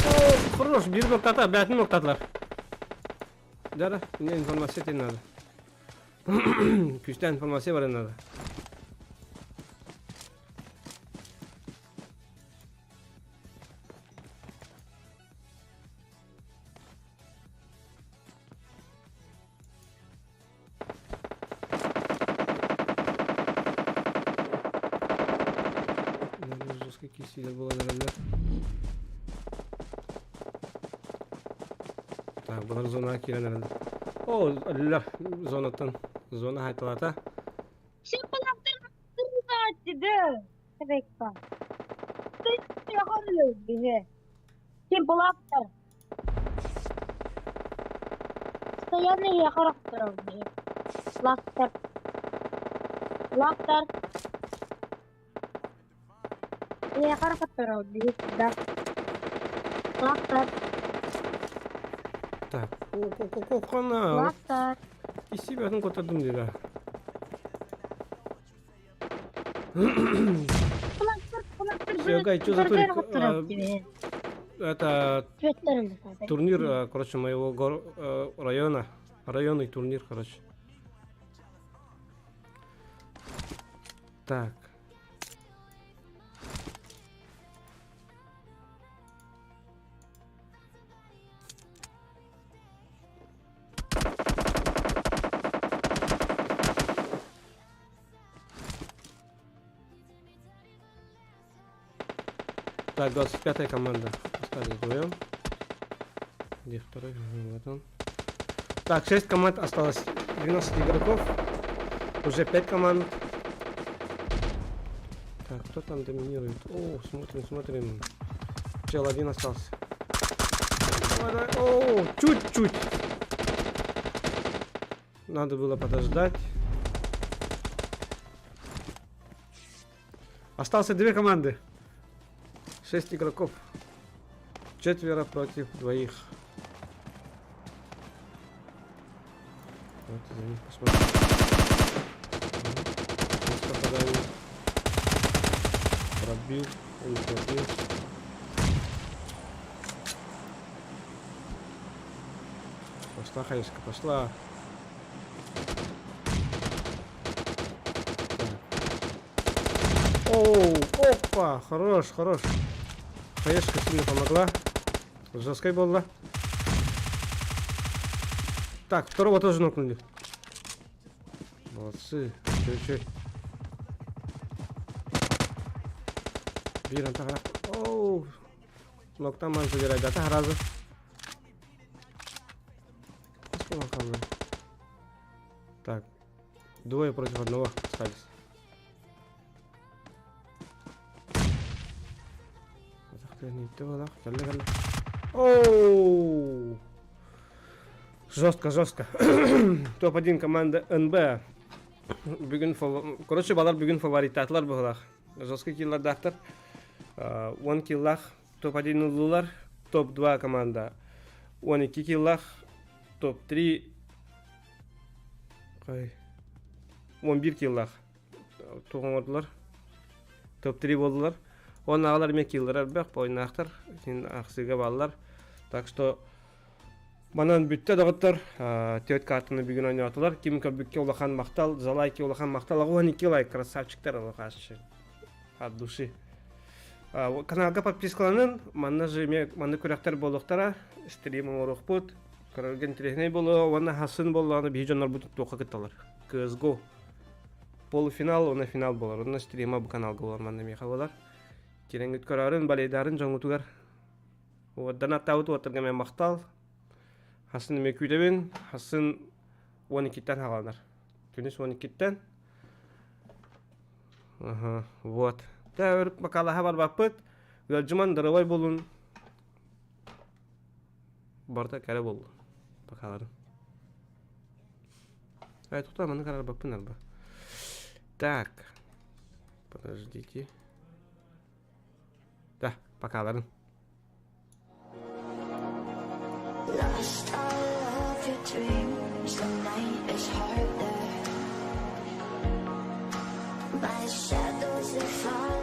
О, хорош, биир ноктата, бээтин ноктатылар. Да-да, мне информация тебе надо. Күүстээх информация баран надо. Жесткий кисилер буолан эрэллэр. Так, булар зонаға киирэн эрэллэр. О, өллөр зонаттан. Зона хайталата. Ким булаптар? Постоянно я характер Лактар. Лактар. Я характер да. Лактар. Так, о-о-о-о, Лактар. Исси бөтен котардым дида. Все, что за турик? Это турнир, короче, моего гор района. Районный турнир, короче. Так. Так, 25-я команда. Остались вдвоем. Где второй? Вот он. Так, 6 команд осталось. 12 игроков. Уже 5 команд. Так, кто там доминирует? О, смотрим, смотрим. Чел один остался. Давай, давай. О, чуть-чуть. Надо было подождать. Остался две команды. Шесть игроков. Четверо против двоих. Давайте за них посмотрим. Попадание. Пробил. Он пробил. Пошла хаешка, пошла. Оу, опа, хорош, хорош. Хаешка сильно помогла. Жесткой была. Так, второго тоже нокнули. Молодцы. Чё, чё. Биир антагара. Оу. Ноктан ман забирай. Дата разы. Так. Двое против одного остались. Оу! Жестко, жестко. Топ-1 команда НБ. Бүгүн, короче, балар бүгүн фавориттаатылар быһылаах. Жесткий киллардаахтар. 10 киллах топ-1 ыллылар, топ-2 команда 12 киллах, топ-3 11 киллах туох оҥордулар? Топ-3 буоллулар. Уонна аҕалар эмиэ киллар элбэх, ойнаахтар, син ахсыыга бааллар. Так что манан бүттэ доҕоттор. Төрт картаны бүгүн ойноотулар. Ким көрбүккэ улахан махтал, за лайки улахан махтал. 12 лайк, красавчиктар алҕааччы. От души. Каналга подпискаланын, манна же эмиэ манна күрэхтэр буолуохтара, стрим оҥоруохпут. Көрөргө интэриэһинэй буолуо уонна хасын буоллаҕына биһи дьоннорбут туохха кытталар. CSGO полуфинал уонна финал буолар. Онно стрима бу каналга буолар манна миэхэ буолар. Кирэҥҥит көрөөрүн, балейдарын дьоҥҥутугар уордан аттаабыт уоттарга мен махтал. Хасын эмиэ күүтэбин. Хасын 12-ттэн хааланар. Күнүс 12-ттэн. Ага, вот. Та өр бакалаха барбаппыт. Ыалдьыман дарабай болун. Барыта кэрэ буолла. Бакаларын. Ай, тута маны карарбаппын арба. Так. Подождите. Да, покаларын. Lost all of your dreams, the night is harder. My shadows they follow.